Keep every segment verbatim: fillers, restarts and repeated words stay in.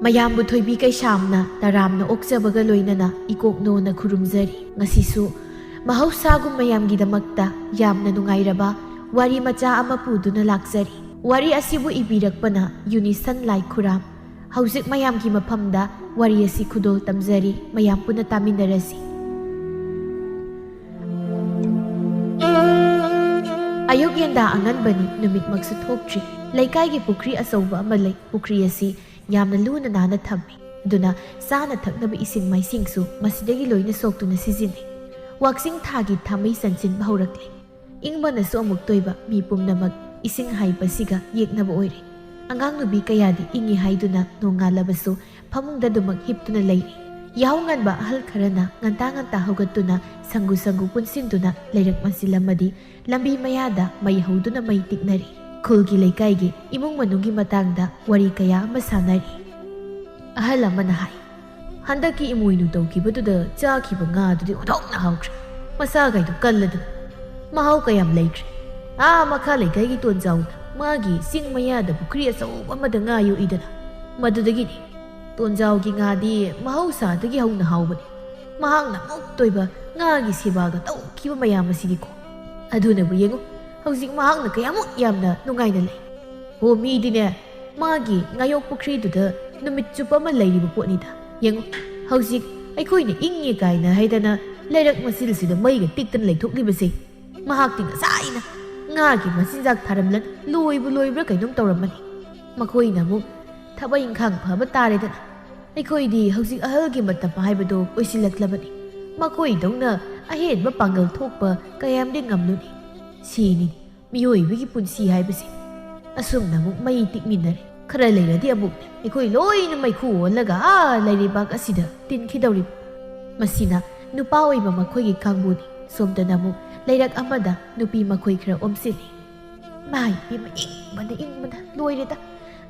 ꯃꯌꯥꯝꯕꯨ ꯊꯣꯏꯕꯤ ꯀꯩꯁꯥꯝꯅ ꯇꯔꯥꯝꯅ ꯑꯣꯛꯆꯕꯒ ꯂꯣꯏꯅꯅ ꯏꯀꯣꯛꯅꯣꯅ ꯈꯨꯔꯨꯝꯖꯔꯤ꯫ ꯉꯁꯤꯁꯨ ꯃꯍꯧꯁꯥꯒꯨꯝ ꯃꯌꯥꯝꯒꯤꯗꯃꯛꯇ ꯌꯥꯝꯅ ꯅꯨꯡꯉꯥꯏꯔꯕ ꯋꯥꯔꯤ ꯃꯆꯥ ꯑꯃ ꯄꯨꯗꯨꯅ ꯂꯥꯛꯆꯔꯤ꯫ ꯋꯥꯔꯤ ꯑꯁꯤꯕꯨ ꯏꯕꯤꯔꯛꯄꯅ ꯌꯨꯅꯤꯁꯟ ꯂꯥꯏꯈꯨꯔꯥꯝ꯫ ꯍꯧꯖꯤꯛ ꯃꯌꯥꯝꯒꯤ ꯃꯐꯝꯗ ꯋꯥꯔꯤ ꯑꯁꯤ ꯈꯨꯗꯣꯜ ꯇꯝꯖꯔꯤ, ꯃꯌꯥꯝ ꯄꯨꯟꯅ ꯇꯥꯃꯤꯟꯅꯔꯁꯤ꯫ ꯑꯌꯨꯛ ꯌꯦꯟꯗꯥ ꯑꯉꯟꯕꯅꯤ, ꯅꯨꯃꯤꯠꯃꯛꯁꯨ ꯊꯣꯛꯇ꯭ꯔꯤ꯫ ꯂꯩꯀꯥꯏꯒꯤ ꯄꯨꯈ꯭ꯔꯤ ꯑꯆꯧꯕ ꯑꯃ ꯂꯩ꯫ ꯄꯨꯈ꯭ꯔꯤ ꯑꯁꯤ ꯌꯥꯝꯅ ꯂꯨꯅ ꯅꯥꯟꯅ ꯊꯝꯃꯤ, ꯑꯗꯨꯅ ꯆꯥꯅ ꯊꯛꯅꯕ ꯏꯁꯤꯡ ꯃꯥꯏꯁꯤꯡꯁꯨ ꯃꯁꯤꯗꯒꯤ ꯂꯣꯏꯅ ꯁꯣꯛꯇꯨꯅ ꯁꯤꯖꯤꯟꯅꯩ꯫ ꯋꯥꯛꯆꯤꯡ ꯊꯥꯒꯤ ꯊꯥꯃꯩ ꯆꯟꯁꯤꯟꯕ ꯍꯧꯔꯛꯂꯦ꯫ ꯏꯪꯕꯅꯁꯨ ꯑꯃꯨꯛ ꯇꯣꯏꯕ ꯃꯤꯄꯨꯝꯅꯃꯛ ꯏꯁꯤꯡ ꯍꯥꯏꯕꯁꯤꯒ ꯌꯦꯛꯅꯕ ꯑꯣꯏꯔꯦ꯫ ꯑꯉꯥꯡ ꯅꯨꯕꯤ ꯀꯌꯥꯗꯤ ꯏꯪꯉꯤ ꯍꯥꯏꯗꯨꯅ ꯅꯣꯡꯉꯥꯜꯂꯕꯁꯨ ꯐꯃꯨꯡꯗ ꯑꯗꯨꯃꯛ ꯍꯤꯞꯇꯨꯅ ꯂꯩꯔꯤ꯫ ꯌꯥꯍꯧ ꯉꯟꯕ ꯑꯍꯜ ꯈꯔꯅ ꯉꯟꯇꯥ ꯉꯟꯇꯥ ꯍꯧꯒꯠꯇꯨꯅ ꯁꯪꯒꯨ ꯁꯪꯒꯨ ꯄꯨꯟꯁꯤꯟꯗꯨꯅ ꯂꯩꯔꯛ ꯃꯟꯁꯤꯜꯂꯝꯃꯗꯤ ꯂꯝꯕꯤ ꯃꯌꯥꯗ ꯃꯩ ꯍꯧꯗꯨꯅ ꯃꯩ ꯇꯤꯛꯅꯔꯤ꯫ ꯈꯨꯜꯒꯤ ꯂꯩꯀꯥꯏꯒꯤ ꯏꯃꯨꯡ ꯃꯅꯨꯡꯒꯤ ꯃꯇꯥꯡꯗ ꯋꯥꯔꯤ ꯀꯌꯥ ꯑꯃ ꯁꯥꯟꯅꯔꯤ꯫ ꯑꯍꯜ ꯑꯃꯅ ꯍꯥꯏ, "ꯍꯟꯗꯛꯀꯤ ꯏꯃꯣꯏꯅꯨ ꯇꯧꯈꯤꯕꯗꯨꯗ ꯆꯥꯈꯤꯕ ꯉꯥꯗꯨꯗꯤ ꯑꯣꯟꯊꯣꯛꯅ ꯍꯥꯎꯈ꯭ꯔꯦ꯫ ꯃꯁꯥꯒꯩꯗꯣ ꯀꯜꯂꯗꯅ ꯃꯍꯥꯎ ꯀꯌꯥꯝ ꯂꯩꯇ꯭ꯔꯦ꯫ ꯑꯥ ꯃꯈꯥ ꯂꯩꯀꯥꯏꯒꯤ ꯇꯣꯟꯖꯥꯎꯅ ꯃꯥꯒꯤ ꯆꯤꯡ ꯃꯌꯥꯗ ꯄꯨꯈ꯭ꯔꯤ ꯑꯆꯧꯕ ꯑꯃꯗ ꯉꯥ ꯌꯣꯛꯏꯗꯅ, ꯃꯗꯨꯗꯒꯤꯅꯤ꯫ ꯇꯣꯟꯖꯥꯎꯒꯤ ꯉꯥꯗꯤ ꯃꯍꯧꯁꯥꯗꯒꯤ ꯍꯧꯅ ꯍꯥꯎꯕꯅꯤ꯫ ꯃꯍꯥꯛꯅ ꯑꯃꯨꯛꯇ ꯑꯣꯏꯕ ꯉꯥꯒꯤ ꯁꯦꯕꯥꯒ ꯇꯧꯈꯤꯕ ꯃꯌꯥꯝ ꯑꯁꯤꯗꯤꯀꯣ꯫ ꯑꯗꯨꯅꯕꯨ ꯌꯦꯡꯉꯨ, ꯍꯧꯖꯤꯛ ꯃꯍꯥꯛꯅ ꯀꯌꯥꯃꯨꯛ ꯌꯥꯝꯅ ꯅꯨꯡꯉꯥꯏꯅ ꯂꯩ꯫ ꯍꯣ, ꯃꯤꯗꯤꯅꯦ, ꯃꯥꯒꯤ ꯉꯥꯌꯣꯛ ꯄꯨꯈ꯭ꯔꯤꯗꯨꯗ ꯅꯨꯃꯤꯠ ꯆꯨꯞꯄ ꯑꯃ ꯂꯩꯔꯤꯕ ꯄꯣꯠꯅꯤꯗ꯫ ꯌꯦꯡꯉꯨ, ꯍꯧꯖꯤꯛ ꯑꯩꯈꯣꯏꯅ ꯏꯪꯉꯦ ꯀꯥꯏꯅ ꯍꯥꯏꯗꯅ ꯂꯩꯔꯛ ꯃꯆꯤꯜꯁꯤꯗ ꯃꯩꯒ ꯇꯤꯛꯇꯅ ꯂꯩꯊꯣꯛꯂꯤꯕꯁꯦ꯫ ꯃꯍꯥꯛꯇꯤ ꯉꯁꯥꯏꯅ ꯉꯥꯒꯤ ꯃꯆꯤꯟꯖꯥꯛ ꯊꯥꯔꯝꯂꯅꯤ, ꯂꯣꯏꯕꯨ ꯂꯣꯏꯕ꯭ꯔꯥ ꯀꯩꯅꯣꯝ ꯇꯧꯔꯝꯃꯅꯤ꯫ ꯃꯈꯣꯏꯅ ꯑꯃꯨꯛ ꯊꯕꯛ ꯏꯪꯈꯥꯡ ꯐꯕ ꯇꯥꯔꯦꯗꯅ꯫ ꯑꯩꯈꯣꯏꯗꯤ ꯍꯧꯖꯤꯛ ꯑꯍꯜꯒꯤ ꯃꯇꯝ ꯍꯥꯏꯕꯗꯣ ꯑꯣꯏꯁꯤꯜꯂꯛꯂꯕꯅꯤ꯫ ꯃꯈꯣꯏꯗꯧꯅ ꯑꯍꯦꯟꯕ ꯄꯥꯡꯒꯜ ꯊꯣꯛꯄ ꯀꯌꯥꯝꯗꯤ ꯉꯝꯂꯨꯅꯤ?" ꯁꯤꯅꯤ ꯃꯤꯑꯣꯏꯕꯒꯤ ꯄꯨꯟꯁꯤ ꯍꯥꯏꯕꯁꯦ꯫ ꯑꯁꯨꯝꯅ ꯑꯃꯨꯛ ꯃꯩ ꯇꯤꯛꯃꯤꯟꯅꯔꯦ꯫ ꯈꯔ ꯂꯩꯔꯗꯤ ꯑꯃꯨꯛ ꯑꯩꯈꯣꯏ ꯂꯣꯏꯅ ꯃꯩꯈꯨ ꯑꯣꯜꯂꯒ ꯑꯥ ꯂꯩꯔꯩꯕꯥꯛ ꯑꯁꯤꯗ ꯇꯤꯟꯈꯤꯗꯧꯔꯤꯕ꯫ ꯃꯁꯤꯅ ꯅꯨꯄꯥ ꯑꯣꯏꯕ ꯃꯈꯣꯏꯒꯤ ꯀꯥꯡꯕꯨꯅꯤ꯫ ꯁꯣꯝꯗꯅ ꯑꯃꯨꯛ ꯂꯩꯔꯛ ꯑꯃꯗ ꯅꯨꯄꯤ ꯃꯈꯣꯏ ꯈꯔ ꯑꯣꯝꯁꯤꯜꯂꯤ꯫ "ꯃꯥꯏ ꯄꯦꯝꯃ, ꯏꯪꯕꯅ, ꯏꯪꯕꯅ ꯂꯣꯏꯔꯦꯗ꯫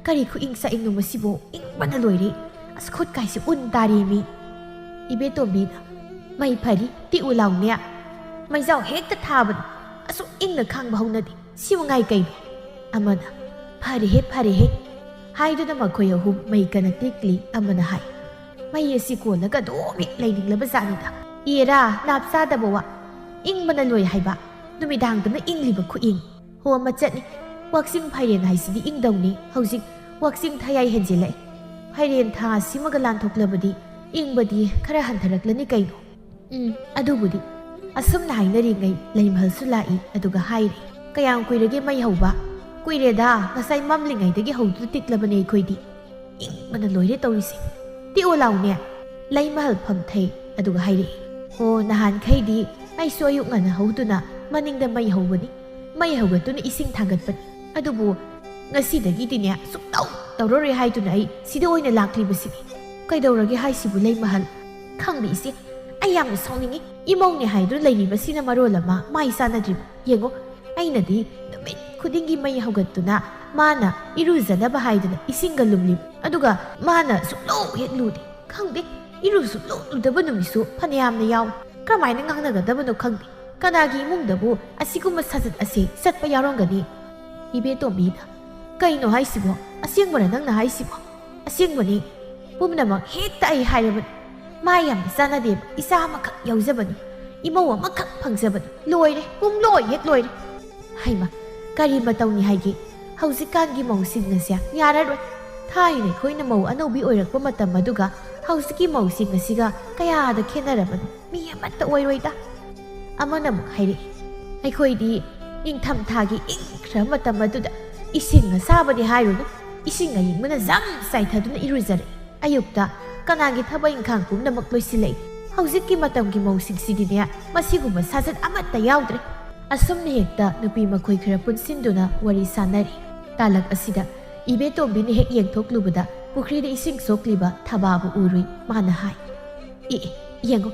ꯀꯔꯤ ꯈꯨꯏꯪ ꯆꯥꯏꯪꯅꯣ ꯃꯁꯤꯕꯣ? ꯏꯪꯕꯅ ꯂꯣꯏꯔꯦ꯫ ꯑꯁ, ꯈꯨꯠꯀꯥꯏꯁꯦ ꯎꯟ ꯇꯥꯔꯦꯃꯤ꯫" ꯏꯕꯦꯇꯣꯝꯕꯤꯅ, "ꯃꯩ ꯐꯔꯤ, ꯇꯤꯛꯎ ꯂꯥꯎꯅꯦ꯫ ꯃꯩꯖꯥꯎ ꯍꯦꯛꯇ ꯊꯥꯕꯅꯤ꯫ ꯑꯁꯨꯛ ꯏꯪꯅ ꯈꯥꯡꯕ ꯍꯧꯅꯗꯦ꯫ ꯁꯤꯕꯨ ꯉꯥꯏ ꯀꯩꯅꯣ?" ꯑꯃꯅ, "ꯐꯔꯦꯍꯦ, ꯐꯔꯦꯍꯦ" ꯍꯥꯏꯗꯨꯅ ꯃꯈꯣꯏ ꯑꯍꯨꯝ ꯃꯩ ꯀꯟꯅ ꯇꯤꯛꯂꯤ꯫ ꯑꯃꯅ ꯍꯥꯏ, "ꯃꯩ ꯑꯁꯤ ꯀꯣꯜꯂꯒ ꯑꯗꯨꯝ ꯍꯦꯛ ꯂꯩꯅꯤꯡꯂꯕ ꯖꯥꯠꯅꯤꯗ꯫ ꯑꯦꯔꯥ, ꯅꯥꯞ ꯆꯥꯗꯕ ꯋꯥ꯫ ꯏꯪꯕꯅ ꯂꯣꯏ ꯍꯥꯏꯕ, ꯅꯨꯃꯤꯗꯥꯡꯗꯅ ꯏꯪꯂꯤꯕ ꯈꯨꯏꯪ꯫ ꯍꯣ, ꯃꯆꯠꯅꯤ꯫ ꯋꯥꯛꯆꯤꯡ ꯐꯥꯏꯔꯦꯟ ꯍꯥꯏꯁꯤꯗꯤ ꯏꯪꯗꯧꯅꯤ꯫ ꯍꯧꯖꯤꯛ ꯋꯥꯛꯆꯤꯡ ꯊꯌꯥꯏ ꯍꯦꯟꯖꯤꯜꯂꯛꯑꯦ꯫ ꯐꯥꯏꯔꯦꯟ ꯊꯥ ꯑꯁꯤꯃꯒ ꯂꯥꯟꯊꯣꯛꯂꯕꯗꯤ ꯏꯪꯕꯗꯤ ꯈꯔ ꯍꯟꯊꯔꯛꯂꯅꯤ ꯀꯩꯅꯣ꯫" ꯎꯝ, ꯑꯗꯨꯕꯨꯗꯤ꯫ ꯑꯁꯨꯝꯅ ꯍꯥꯏꯅꯔꯤꯉꯩ ꯂꯩꯃꯍꯜꯁꯨ ꯂꯥꯛꯏ, ꯑꯗꯨꯒ ꯍꯥꯏꯔꯤ, "ꯀꯌꯥꯝ ꯀꯨꯏꯔꯒꯦ ꯃꯩ ꯍꯧꯕ?" "ꯀꯨꯏꯔꯦꯗ, ꯉꯁꯥꯏ ꯃꯝꯂꯤꯉꯩꯗꯒꯤ ꯍꯧꯗꯨꯅ ꯇꯤꯛꯂꯕꯅꯦ ꯑꯩꯈꯣꯏꯗꯤ꯫ ꯏꯪꯕꯅ ꯂꯣꯏꯔꯦ ꯇꯧꯔꯤꯁꯦ꯫ ꯇꯤꯛꯑꯣ ꯂꯥꯎꯅꯦ꯫" ꯂꯩꯃꯍꯜ ꯐꯝꯊꯩ, ꯑꯗꯨꯒ ꯍꯥꯏꯔꯛꯏ, "ꯑꯣ, ꯅꯍꯥꯟꯈꯩꯗꯤ ꯑꯩꯁꯨ ꯑꯌꯨꯛ ꯉꯟꯅ ꯍꯧꯗꯨꯅ ꯃꯅꯤꯡꯗ ꯃꯩ ꯍꯧꯕꯅꯤ꯫ ꯃꯩ ꯍꯧꯒꯠꯇꯨꯅ ꯏꯁꯤꯡ ꯊꯥꯡꯒꯠꯄꯅꯤ꯫ ꯑꯗꯨꯕꯨ ꯉꯁꯤꯗꯒꯤꯗꯤꯅꯦ, ꯁꯨꯛꯇꯧ ꯇꯧꯔꯔꯣꯏ ꯍꯥꯏꯗꯨꯅ ꯑꯩ ꯁꯤꯗ ꯑꯣꯏꯅ ꯂꯥꯛꯂꯤꯕꯁꯤꯅꯤ꯫" "ꯀꯩꯗꯧꯔꯒꯦ ꯍꯥꯏꯁꯤꯕꯨ ꯂꯩꯃꯍꯜ?" "ꯈꯪꯗꯦ ꯏꯆꯦ, ꯑꯩ ꯌꯥꯝꯅ ꯁꯥꯎꯅꯤꯡꯉꯤ꯫ ꯏꯃꯧꯅꯦ ꯍꯥꯏꯗꯨꯅ ꯂꯩꯔꯤꯕꯁꯤꯅ ꯃꯔꯣꯜ ꯑꯃ ꯃꯥꯏ ꯆꯥꯟꯅꯗ꯭ꯔꯤꯕ꯫ ꯌꯦꯡꯉꯣ, ꯑꯩꯅꯗꯤ ꯅꯨꯃꯤꯠ ꯈꯨꯗꯤꯡꯒꯤ ꯃꯩ ꯍꯧꯒꯠꯇꯨꯅ ꯃꯥꯅ ꯏꯔꯨꯖꯅꯕ ꯍꯥꯏꯗꯨꯅ ꯏꯁꯤꯡꯒ ꯂꯨꯝꯂꯤ꯫ ꯑꯗꯨꯒ ꯃꯥꯅ ꯁꯨꯛꯂꯨ ꯍꯦꯛ ꯂꯨꯗꯦ꯫ ꯈꯪꯗꯦ, ꯏꯔꯨ ꯁꯨꯛꯂꯨ ꯂꯨꯗꯕ ꯅꯨꯃꯤꯠꯁꯨ ꯐꯅꯌꯥꯝꯅ ꯌꯥꯎꯏ꯫ ꯀꯔꯝꯍꯥꯏꯅ ꯉꯥꯡꯅꯒꯗꯕꯅꯣ ꯈꯪꯗꯦ꯫ ꯀꯅꯥꯒꯤ ꯏꯃꯨꯡꯗꯕꯨ ꯑꯁꯤꯒꯨꯝꯕ ꯁꯥꯖꯠ ꯑꯁꯤ ꯆꯠꯄ ꯌꯥꯎꯔꯝꯒꯅꯤ?" ꯏꯕꯦꯇꯣꯝꯕꯤꯅ, "ꯀꯩꯅꯣ ꯍꯥꯏꯁꯤꯕꯣ? ꯑꯁꯦꯡꯕꯔ ꯅꯪꯅ ꯍꯥꯏꯁꯤꯕꯣ?" "ꯑꯁꯦꯡꯕꯅꯤ꯫ ꯄꯨꯝꯅꯃꯛ ꯍꯦꯛꯇ ꯑꯩ ꯍꯥꯏꯔꯕꯅꯤ꯫ ꯃꯥ ꯌꯥꯝꯅ ꯆꯥꯟꯅꯗꯦꯕ꯫ ꯏꯆꯥ ꯑꯃꯈꯛ ꯌꯥꯎꯖꯕꯅꯤ꯫ ꯏꯃꯧ ꯑꯃꯈꯛ ꯐꯪꯖꯕꯅꯤ꯫ ꯂꯣꯏꯔꯦ, ꯄꯨꯝꯂꯣꯏ ꯍꯦꯛ ꯂꯣꯏꯔꯦ꯫" ꯍꯩꯃ, ꯀꯔꯤ ꯃꯇꯧꯅꯤ ꯍꯥꯏꯒꯦ? ꯍꯧꯖꯤꯛꯀꯥꯟꯒꯤ ꯃꯧꯁꯤꯡ ꯑꯁꯦ ꯌꯥꯔꯔꯣꯏ꯫ ꯊꯥꯏꯅ ꯑꯩꯈꯣꯏꯅ ꯃꯧ ꯑꯅꯧꯕꯤ ꯑꯣꯏꯔꯛꯄ ꯃꯇꯝ ꯑꯗꯨꯒ ꯍꯧꯖꯤꯛꯀꯤ ꯃꯧꯁꯤꯡ ꯑꯁꯤꯒ ꯀꯌꯥꯗ ꯈꯦꯠꯅꯔꯕꯅꯣ? ꯃꯤ ꯑꯃꯠꯇ ꯑꯣꯏꯔꯣꯏꯗ꯫ ꯑꯃꯅ ꯑꯃꯨꯛ ꯍꯥꯏꯔꯛꯏ, "ꯑꯩꯈꯣꯏꯗꯤ ꯅꯤꯡꯊꯝꯊꯥꯒꯤ ꯏꯪꯈ꯭ꯔꯕ ꯃꯇꯝ ꯑꯗꯨꯗ ꯏꯁꯤꯡ ꯑꯁꯥꯕꯗꯤ ꯍꯥꯏꯔꯨꯅꯨ, ꯏꯁꯤꯡ ꯑꯏꯪꯕꯅ ꯖꯝ ꯆꯥꯏꯊꯗꯨꯅ ꯏꯔꯨꯖꯔꯛꯏ꯫ ꯑꯌꯨꯛꯇ ꯀꯅꯥꯒꯤ ꯊꯕꯛ ꯏꯪꯈꯥꯡ ꯄꯨꯝꯅꯃꯛ ꯂꯣꯏꯁꯤꯜꯂꯛꯏ꯫ ꯍꯧꯖꯤꯛꯀꯤ ꯃꯇꯝꯒꯤ ꯃꯧꯁꯤꯡꯁꯤꯗꯤꯅꯦ, ꯃꯁꯤꯒꯨꯝꯕ ꯁꯥꯖꯠ ꯑꯃꯠꯇ ꯌꯥꯎꯗ꯭ꯔꯦ꯫" ꯑꯁꯨꯝꯅ ꯍꯦꯛꯇ ꯅꯨꯄꯤ ꯃꯈꯣꯏ ꯈꯔ ꯄꯨꯟꯁꯤꯟꯗꯨꯅ ꯋꯥꯔꯤ ꯁꯥꯟꯅꯔꯤ꯫ ꯇꯥꯂꯛ ꯑꯁꯤꯗ ꯏꯕꯦꯇꯣꯝꯕꯤꯅ ꯍꯦꯛ ꯌꯦꯡꯊꯣꯛꯂꯨꯕꯗ ꯄꯨꯈ꯭ꯔꯤꯗ ꯏꯁꯤꯡ ꯁꯣꯛꯂꯤꯕ ꯊꯕꯥꯕꯨ ꯎꯔꯨꯏ꯫ ꯃꯥꯅ ꯍꯥꯏ, "ꯑꯦ, ꯑꯦ, ꯌꯦꯡꯉꯣ,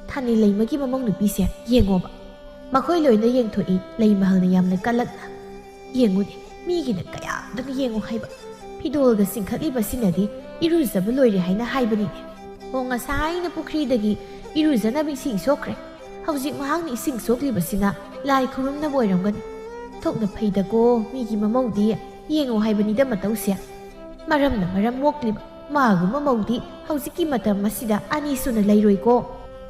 ꯊꯥꯅꯤꯂꯩꯃꯒꯤ ꯃꯃꯧ ꯅꯨꯄꯤꯁꯦ ꯌꯦꯡꯉꯣꯕ꯫" ꯃꯈꯣꯏ ꯂꯣꯏꯅ ꯌꯦꯡꯊꯣꯛꯏ꯫ ꯂꯩꯃꯍꯜꯅ ꯌꯥꯝꯅ ꯀꯜꯂꯛꯅ, "ꯌꯦꯡꯉꯨꯅꯦ, ꯃꯤꯒꯤꯅ ꯀꯌꯥꯗꯅ ꯌꯦꯡꯉꯨ ꯍꯥꯏꯕ꯫ ꯐꯤꯗꯣꯜꯒ ꯆꯤꯡꯈꯠꯂꯤꯕꯁꯤꯅꯗꯤ ꯏꯔꯨꯖꯕ ꯂꯣꯏꯔꯦ ꯍꯥꯏꯅ ꯍꯥꯏꯕꯅꯤꯅꯦ꯫ ꯑꯣ, ꯉꯁꯥꯏꯅ ꯄꯨꯈ꯭ꯔꯤꯗꯒꯤ ꯏꯔꯨꯖꯅꯕ ꯏꯁꯤꯡ ꯁꯣꯛꯈ꯭ꯔꯦ꯫ ꯍꯧꯖꯤꯛ ꯃꯍꯥꯛꯅ ꯏꯁꯤꯡ ꯁꯣꯛꯂꯤꯕꯁꯤꯅ ꯂꯥꯏ ꯈꯨꯔꯨꯝꯅꯕ ꯑꯣꯏꯔꯝꯒꯅꯤ꯫ ꯊꯣꯛꯅ ꯐꯩꯗꯀꯣ, ꯃꯤꯒꯤ ꯃꯃꯧꯗꯤ ꯌꯦꯡꯉꯨ ꯍꯥꯏꯕꯅꯤꯗ ꯃꯇꯧꯁꯦ꯫ ꯃꯔꯝꯅ ꯃꯔꯝ ꯃꯣꯛꯂꯤꯕ ꯃꯥꯒꯨꯝꯕ ꯃꯧꯗꯤ ꯍꯧꯖꯤꯛꯀꯤ ꯃꯇꯝ ꯑꯁꯤꯗ ꯑꯅꯤ ꯁꯨꯅ ꯂꯩꯔꯣꯏꯀꯣ꯫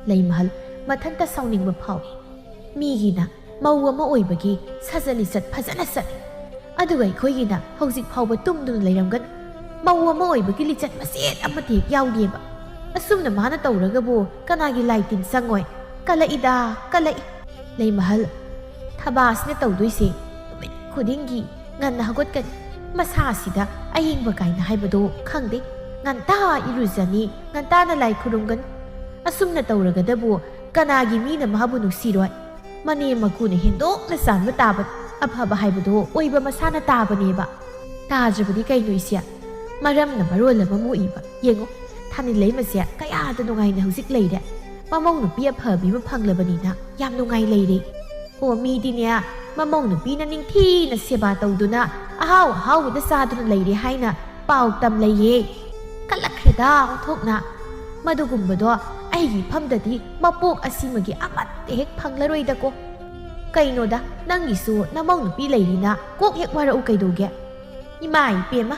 ꯂꯩꯃꯍꯜ ꯃꯊꯟꯇ ꯁꯥꯎꯅꯤꯡꯕ ꯐꯥꯎꯏ꯫ ꯃꯤꯒꯤꯅ ꯃꯧ ꯑꯃ ꯑꯣꯏꯕꯒꯤ ꯁꯥꯖꯠ ꯂꯤꯆꯠ ꯐꯖꯅ ꯆꯠꯂꯤ, ꯑꯗꯨꯒ ꯑꯩꯈꯣꯏꯒꯤꯅ ꯍꯧꯖꯤꯛ ꯐꯥꯎꯕ ꯇꯨꯝꯗꯨꯅ ꯂꯩꯔꯝꯒꯅꯤ꯫ ꯃꯧ ꯑꯃ ꯑꯣꯏꯕꯒꯤ ꯂꯤꯆꯠ ꯃꯆꯦꯠ ꯑꯃꯠꯇ ꯍꯦꯛ ꯌꯥꯎꯗꯦꯕ꯫ ꯑꯁꯨꯝꯅ ꯃꯥꯅ ꯇꯧꯔꯒꯕꯨ ꯀꯅꯥꯒꯤ ꯂꯥꯏ ꯇꯤꯟ ꯆꯪꯉꯣꯏ? ꯀꯜꯂꯛꯏꯗ, ꯀꯜꯂꯛꯏ꯫ ꯂꯩꯃꯍꯜ, ꯊꯕꯥꯁꯤꯅ ꯇꯧꯗꯣꯏꯁꯦ ꯅꯨꯃꯤꯠ ꯈꯨꯗꯤꯡꯒꯤ ꯉꯟꯅ ꯍꯧꯒꯠꯀꯅꯤ꯫ ꯃꯁꯥꯁꯤꯗ ꯑꯌꯦꯡꯕ ꯀꯥꯏꯅ ꯍꯥꯏꯕꯗꯣ ꯈꯪꯗꯦ꯫ ꯉꯟꯇꯥ ꯏꯔꯨꯖꯅꯤ, ꯉꯟꯇꯥꯅ ꯂꯥꯏ ꯈꯨꯔꯨꯝꯒꯅꯤ꯫ ꯑꯁꯨꯝꯅ ꯇꯧꯔꯒꯗꯕꯨ ꯀꯅꯥꯒꯤ ꯃꯤꯅ ꯃꯥꯕꯨ ꯅꯨꯡꯁꯤꯔꯣꯏ? ꯃꯅꯦꯝ ꯃꯀꯨꯅ ꯍꯦꯟꯗꯣꯛꯅ ꯆꯥꯟꯕ ꯇꯥꯕꯅꯤ꯫ ꯑꯐꯕ ꯍꯥꯏꯕꯗꯣ ꯑꯣꯏꯕ ꯃꯁꯥꯅ ꯇꯥꯕꯅꯦꯕ꯫ ꯇꯥꯗ꯭ꯔꯕꯗꯤ ꯀꯩꯅꯣ ꯏꯆꯦ? ꯃꯔꯝꯅ ꯃꯔꯣꯜ ꯑꯃ ꯃꯣꯛꯏꯕ꯫ ꯌꯦꯡꯉꯨ, ꯊꯥꯅꯤꯂꯩꯃꯁꯦ ꯀꯌꯥꯗ ꯅꯨꯡꯉꯥꯏꯅ ꯍꯧꯖꯤꯛ ꯂꯩꯔꯦ꯫ ꯃꯃꯧ ꯅꯨꯄꯤ ꯑꯐꯕꯤ ꯑꯃ ꯐꯪꯂꯕꯅꯤꯅ ꯌꯥꯝ ꯅꯨꯡꯉꯥꯏ ꯂꯩꯔꯦ꯫ ꯑꯣ, ꯃꯤꯗꯤꯅꯦ, ꯃꯃꯧ ꯅꯨꯄꯤꯅ ꯅꯤꯡꯊꯤꯅ ꯁꯦꯕꯥ ꯇꯧꯗꯨꯅ ꯑꯍꯥꯎ ꯑꯍꯥꯎꯕꯗ ꯆꯥꯗꯨꯅ ꯂꯩꯔꯦ ꯍꯥꯏꯅ ꯄꯥꯎ ꯇꯝ ꯂꯩꯌꯦ꯫ ꯀꯜꯂꯛꯈ꯭ꯔꯦꯗ ꯑꯣꯟꯊꯣꯛꯅ꯫ ꯃꯗꯨꯒꯨꯝꯕꯗꯣ ꯑꯩꯒꯤ ꯏꯐꯝꯗꯗꯤ ꯃꯄꯣꯛ ꯑꯁꯤꯃꯒꯤ ꯑꯃꯠꯇ ꯍꯦꯛ ꯐꯪꯂꯔꯣꯏꯗꯀꯣ꯫ ꯀꯩꯅꯣꯗ, ꯅꯪꯒꯤꯁꯨ ꯅꯃꯧ ꯅꯨꯄꯤ ꯂꯩꯔꯤꯅ ꯀꯣꯛ ꯍꯦꯛ ꯋꯥꯔꯛꯎ ꯀꯩꯗꯧꯒꯦ? ꯏꯃꯥ ꯏꯄꯦꯝꯃ,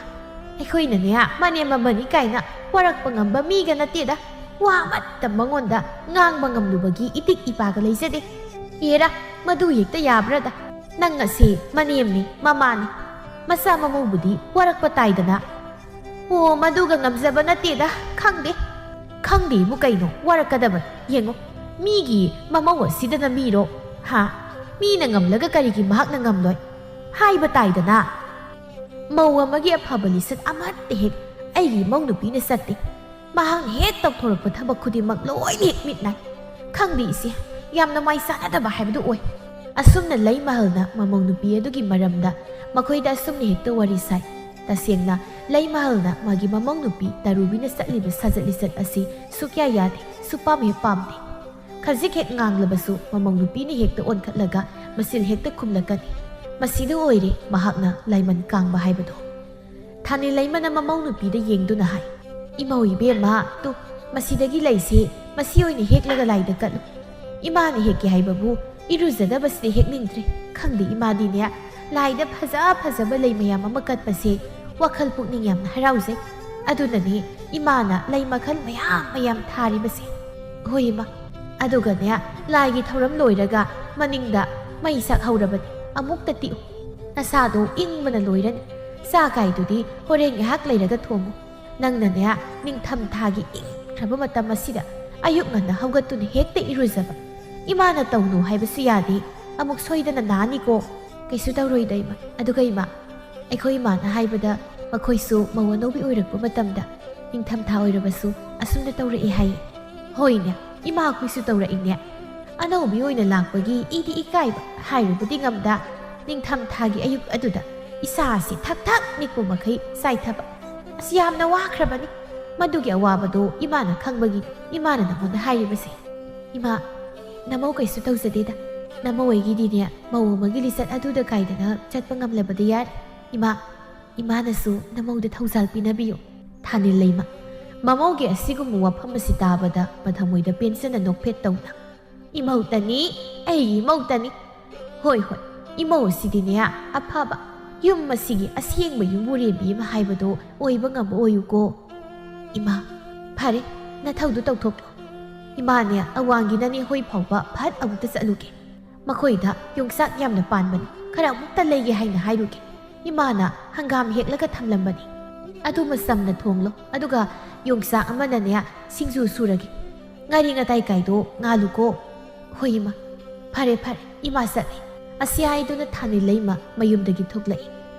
ꯑꯩꯈꯣꯏꯅꯅꯦ ꯃꯅꯦꯝ ꯑꯃꯅꯤ ꯀꯥꯏꯅ ꯋꯥꯔꯛꯄ ꯉꯝꯕ ꯃꯤꯒ ꯅꯠꯇꯦꯗ꯫ ꯋꯥ ꯑꯃꯠꯇ ꯃꯉꯣꯟꯗ ꯉꯥꯡꯕ ꯉꯝꯂꯨꯕꯒꯤ ꯏꯇꯤꯛ ꯏꯄꯥꯒ ꯂꯩꯖꯗꯦ꯫ ꯑꯦꯔꯥ, ꯃꯗꯨ ꯍꯦꯛꯇ ꯌꯥꯕ꯭ꯔꯥꯗ? ꯅꯪ ꯑꯁꯤ ꯃꯅꯦꯝꯅꯤ, ꯃꯃꯥꯅꯤ꯫ ꯃꯆꯥ ꯃꯃꯧꯕꯨꯗꯤ ꯋꯥꯔꯛꯄ ꯇꯥꯏꯗꯅ꯫ ꯑꯣ, ꯃꯗꯨꯒ ꯉꯝꯖꯕ ꯅꯠꯇꯦꯗ꯫ ꯈꯪꯗꯦ꯫ ꯈꯪꯗꯦꯕꯨ ꯀꯩꯅꯣ, ꯋꯥꯔꯛꯀꯗꯕꯅꯤ꯫ ꯌꯦꯡꯉꯣ, ꯃꯤꯒꯤ ꯃꯃꯧ ꯑꯁꯤꯗꯅ ꯃꯤꯔꯣ? ꯍꯥ? ꯃꯤꯅ ꯉꯝꯂꯒ ꯀꯔꯤꯒꯤ ꯃꯍꯥꯛꯅ ꯉꯝꯂꯣꯏ? ꯍꯥꯏꯕ ꯇꯥꯏꯗꯅ꯫ ꯃꯧ ꯑꯃꯒꯤ ꯑꯐꯕ ꯂꯤꯆꯠ ꯑꯃꯠꯇ ꯍꯦꯛ ꯑꯩꯒꯤ ꯏꯃꯧ ꯅꯨꯄꯤꯅ ꯆꯠꯇꯦ꯫ ꯃꯍꯥꯛꯅ ꯍꯦꯛ ꯇꯧꯊꯣꯔꯛꯄ ꯊꯕꯛ ꯈꯨꯗꯤꯡꯃꯛ ꯂꯣꯏꯅ ꯍꯦꯛ ꯃꯤꯠ ꯅꯥꯏ꯫ ꯈꯪꯗꯦ ꯏꯆꯦ, ꯌꯥꯝꯅ ꯃꯥꯏ ꯆꯥꯟꯅꯗꯕ ꯍꯥꯏꯕꯗꯨ ꯑꯣꯏ꯫ ꯑꯁꯨꯝꯅ ꯂꯩꯃꯍꯜꯅ ꯃꯃꯧ ꯅꯨꯄꯤ ꯑꯗꯨꯒꯤ ꯃꯔꯝꯗ ꯃꯈꯣꯏꯗ ꯑꯁꯨꯝꯅ ꯍꯦꯛꯇ ꯋꯥꯔꯤ ꯁꯥꯏ꯫ ꯇꯁꯦꯡꯅ ꯂꯩꯃꯍꯜꯅ ꯃꯥꯒꯤ ꯃꯃꯧ ꯅꯨꯄꯤ ꯇꯔꯨꯕꯤꯅ ꯆꯠꯂꯤꯕ ꯁꯥꯖꯠ ꯂꯤꯆꯠ ꯑꯁꯤ ꯁꯨꯛꯌꯥ ꯌꯥꯗꯦ, ꯁꯨꯄꯥꯝ ꯍꯦꯛ ꯄꯥꯝꯗꯦ꯫ ꯈꯖꯤꯛ ꯍꯦꯛ ꯉꯥꯡꯂꯕꯁꯨ ꯃꯃꯧ ꯅꯨꯄꯤꯅ ꯍꯦꯛꯇ ꯑꯣꯟꯈꯠꯂꯒ ꯃꯆꯤꯜ ꯍꯦꯛꯇ ꯈꯨꯝꯂꯛꯀꯅꯤ꯫ ꯃꯁꯤꯗ ꯑꯣꯏꯔꯦ ꯃꯍꯥꯛꯅ ꯂꯥꯏꯃꯟ ꯀꯥꯡꯕ ꯍꯥꯏꯕꯗꯣ꯫ ꯊꯥꯅꯤꯂꯩꯃꯅ ꯃꯃꯧ ꯅꯨꯄꯤꯗ ꯌꯦꯡꯗꯨꯅ ꯍꯥꯏ, "ꯏꯃꯧ ꯏꯕꯦꯝꯃ, ꯇꯨ, "ꯃꯁꯤꯗꯒꯤ ꯂꯩꯁꯤ, ꯃꯁꯤ ꯑꯣꯏꯅ ꯍꯦꯛꯂꯒ ꯂꯥꯏꯗ ꯀꯠꯂꯨ꯫ ꯏꯃꯥꯅ ꯍꯦꯛꯀꯦ ꯍꯥꯏꯕꯕꯨ ꯏꯔꯨꯖꯗꯕꯁꯤꯗ ꯍꯦꯛꯅꯤꯡꯗ꯭ꯔꯦ꯫ ꯈꯪꯗꯦ, ꯏꯃꯥꯗꯤꯅꯦ, ꯂꯥꯏꯗ ꯐꯖ ꯐꯖꯕ ꯂꯩ ꯃꯌꯥꯝ ꯑꯃ ꯀꯠꯄꯁꯦ ꯋꯥꯈꯜ ꯄꯨꯛꯅꯤꯡ ꯌꯥꯝꯅ ꯍꯔꯥꯎꯖꯩ꯫ ꯑꯗꯨꯅꯅꯦ ꯏꯃꯥꯅ ꯂꯩ ꯃꯈꯜ ꯃꯌꯥꯝ ꯃꯌꯥꯝ ꯊꯥꯔꯤꯕꯁꯦ꯫ ꯍꯣꯏ, ꯏꯃꯥ꯫ ꯑꯗꯨꯒꯅꯦ, ꯂꯥꯏꯒꯤ ꯊꯧꯔꯝ ꯂꯣꯏꯔꯒ ꯃꯅꯤꯡꯗ ꯃꯩ ꯁꯥꯛꯍꯧꯔꯕꯅꯤ꯫ ꯑꯃꯨꯛꯇ ꯇꯤꯛꯎ꯫ ꯅꯁꯥꯗꯣ ꯏꯪꯕꯅ ꯂꯣꯏꯔꯅꯤ꯫ ꯆꯥ ꯀꯥꯏꯗꯨꯗꯤ ꯍꯣꯔꯦꯟ ꯉꯥꯏꯍꯥꯛ ꯂꯩꯔꯒ ꯊꯣꯡꯉꯨ꯫ ꯅꯪꯅꯅꯦ, ꯅꯤꯡꯊꯝ ꯊꯥꯒꯤ ꯏꯪꯈ꯭ꯔꯕ ꯃꯇꯝ ꯑꯁꯤꯗ ꯑꯌꯨꯛ ꯉꯟꯅ ꯍꯧꯒꯠꯇꯨꯅ ꯍꯦꯛꯇ ꯏꯔꯨꯖꯕ꯫ ꯏꯃꯥꯅ ꯇꯧꯅꯨ ꯍꯥꯏꯕꯁꯨ ꯌꯥꯗꯦ꯫ ꯑꯃꯨꯛ ꯁꯣꯏꯗꯅ ꯅꯥꯅꯤꯀꯣ꯫ ꯀꯩꯁꯨ ꯇꯧꯔꯣꯏꯗ, ꯏꯃꯥ꯫ ꯑꯗꯨꯒ ꯏꯃꯥ, ꯑꯩꯈꯣꯏ ꯏꯃꯥꯅ ꯍꯥꯏꯕꯗ, ꯃꯈꯣꯏꯁꯨ ꯃꯧ ꯑꯅꯧꯕꯤ ꯑꯣꯏꯔꯛꯄ ꯃꯇꯝꯗ ꯅꯤꯡꯊꯝꯊꯥ ꯑꯣꯏꯔꯕꯁꯨ ꯑꯁꯨꯝꯅ ꯇꯧꯔꯛꯑꯦ ꯍꯥꯏꯌꯦ꯫ ꯍꯣꯏꯅꯦ, ꯏꯃꯥꯈꯣꯏꯁꯨ ꯇꯧꯔꯛꯏꯅꯦ꯫ ꯑꯅꯧꯕꯤ ꯑꯣꯏꯅ ꯂꯥꯛꯄꯒꯤ ꯏꯗꯤ ꯏꯀꯥꯏꯕ ꯍꯥꯏꯔꯨꯕꯗꯤ ꯉꯝꯗ, ꯅꯤꯡꯊꯝꯊꯥꯒꯤ ꯑꯌꯨꯛ ꯑꯗꯨꯗ ꯏꯁꯥꯁꯤ ꯊꯛ ꯊꯛ ꯅꯤꯛꯄ ꯃꯈꯩ ꯆꯥꯏꯊꯕ꯫ ꯑꯁ, ꯌꯥꯝꯅ ꯋꯥꯈ꯭ꯔꯕꯅꯤ꯫ ꯃꯗꯨꯒꯤ ꯑꯋꯥꯕꯗꯣ ꯏꯃꯥꯅ ꯈꯪꯕꯒꯤ ꯏꯃꯥꯅ ꯅꯉꯣꯟꯗ ꯍꯥꯏꯔꯤꯕꯁꯦ꯫ ꯏꯃꯥ, ꯅꯃꯧ ꯀꯩꯁꯨ ꯇꯧꯖꯗꯦꯗ꯫ ꯅꯃꯧ ꯑꯩꯒꯤꯗꯤꯅꯦ, ꯃꯧ ꯑꯃꯒꯤ ꯂꯤꯆꯠ ꯑꯗꯨꯗ ꯀꯥꯏꯗꯅ ꯆꯠꯄ ꯉꯝꯂꯕꯗꯤ ꯌꯥꯔꯦ꯫ ꯏꯃꯥ, ꯏꯃꯥꯅꯁꯨ ꯅꯃꯧꯗ ꯊꯧꯖꯥꯜ ꯄꯤꯅꯕꯤꯌꯨ꯫ ꯊꯥꯅꯤꯜ ꯂꯩꯃ, ꯃꯃꯧꯒꯤ ꯑꯁꯤꯒꯨꯝꯕ ꯋꯥꯐꯝ ꯑꯁꯤ ꯇꯥꯕꯗ ꯃꯊꯃꯣꯏꯗ ꯄꯦꯟꯖꯅ ꯅꯣꯛꯐꯦꯠ ꯇꯧꯅ, "ꯏꯃꯧꯇꯅꯤ, ꯑꯩꯒꯤ ꯏꯃꯧꯇꯅꯤ꯫ ꯍꯣꯏ, ꯍꯣꯏ, ꯏꯃꯧ ꯑꯁꯤꯗꯤꯅꯦ, ꯑꯐꯕ, ꯌꯨꯝ ꯑꯁꯤꯒꯤ ꯑꯁꯦꯡꯕ ꯌꯨꯝꯕꯨꯔꯦꯝꯕꯤ ꯑꯃ ꯍꯥꯏꯕꯗꯣ ꯑꯣꯏꯕ ꯉꯝꯕ ꯑꯣꯏꯌꯨꯀꯣ꯫" ꯏꯃꯥ, ꯐꯔꯦ, ꯅꯊꯧꯗꯨ ꯇꯧꯊꯣꯛꯂꯣ꯫ ꯏꯃꯥꯅꯦ, ꯑꯋꯥꯡꯒꯤ ꯅꯅꯦ ꯍꯣꯏ ꯐꯥꯎꯕ ꯐꯠ ꯑꯃꯨꯛꯇ ꯆꯠꯂꯨꯒꯦ꯫ ꯃꯈꯣꯏꯗ ꯌꯣꯡꯆꯥꯛ ꯌꯥꯝꯅ ꯄꯥꯟꯕꯅꯤ, ꯈꯔ ꯑꯃꯨꯛꯇ ꯂꯩꯒꯦ ꯍꯥꯏꯅ ꯍꯥꯏꯔꯨꯒꯦ꯫ ꯏꯃꯥꯅ ꯍꯪꯒꯥꯝ ꯍꯦꯛꯂꯒ ꯊꯝꯂꯝꯕꯅꯤ꯫ ꯑꯗꯨꯃ ꯆꯝꯅ ꯊꯣꯡꯂꯣ, ꯑꯗꯨꯒ ꯌꯣꯡꯆꯥꯛ ꯑꯃꯅꯅꯦ, ꯁꯤꯡꯖꯨ ꯁꯨꯔꯒꯦ꯫ ꯉꯥꯔꯤ ꯉꯇꯥꯏ ꯀꯥꯏꯗꯣ ꯉꯥꯜꯂꯨꯀꯣ꯫ ꯍꯣꯏ, ꯏꯃꯥ꯫ ꯐꯔꯦ, ꯐꯔꯦ, ꯏꯃꯥ ꯆꯠꯂꯤ꯫ ꯑꯁꯤ ꯍꯥꯏꯗꯨꯅ ꯊꯥꯅꯤꯜ ꯂꯩꯃ ꯃꯌꯨꯝꯗꯒꯤ ꯊꯣꯛꯂꯛꯏ꯫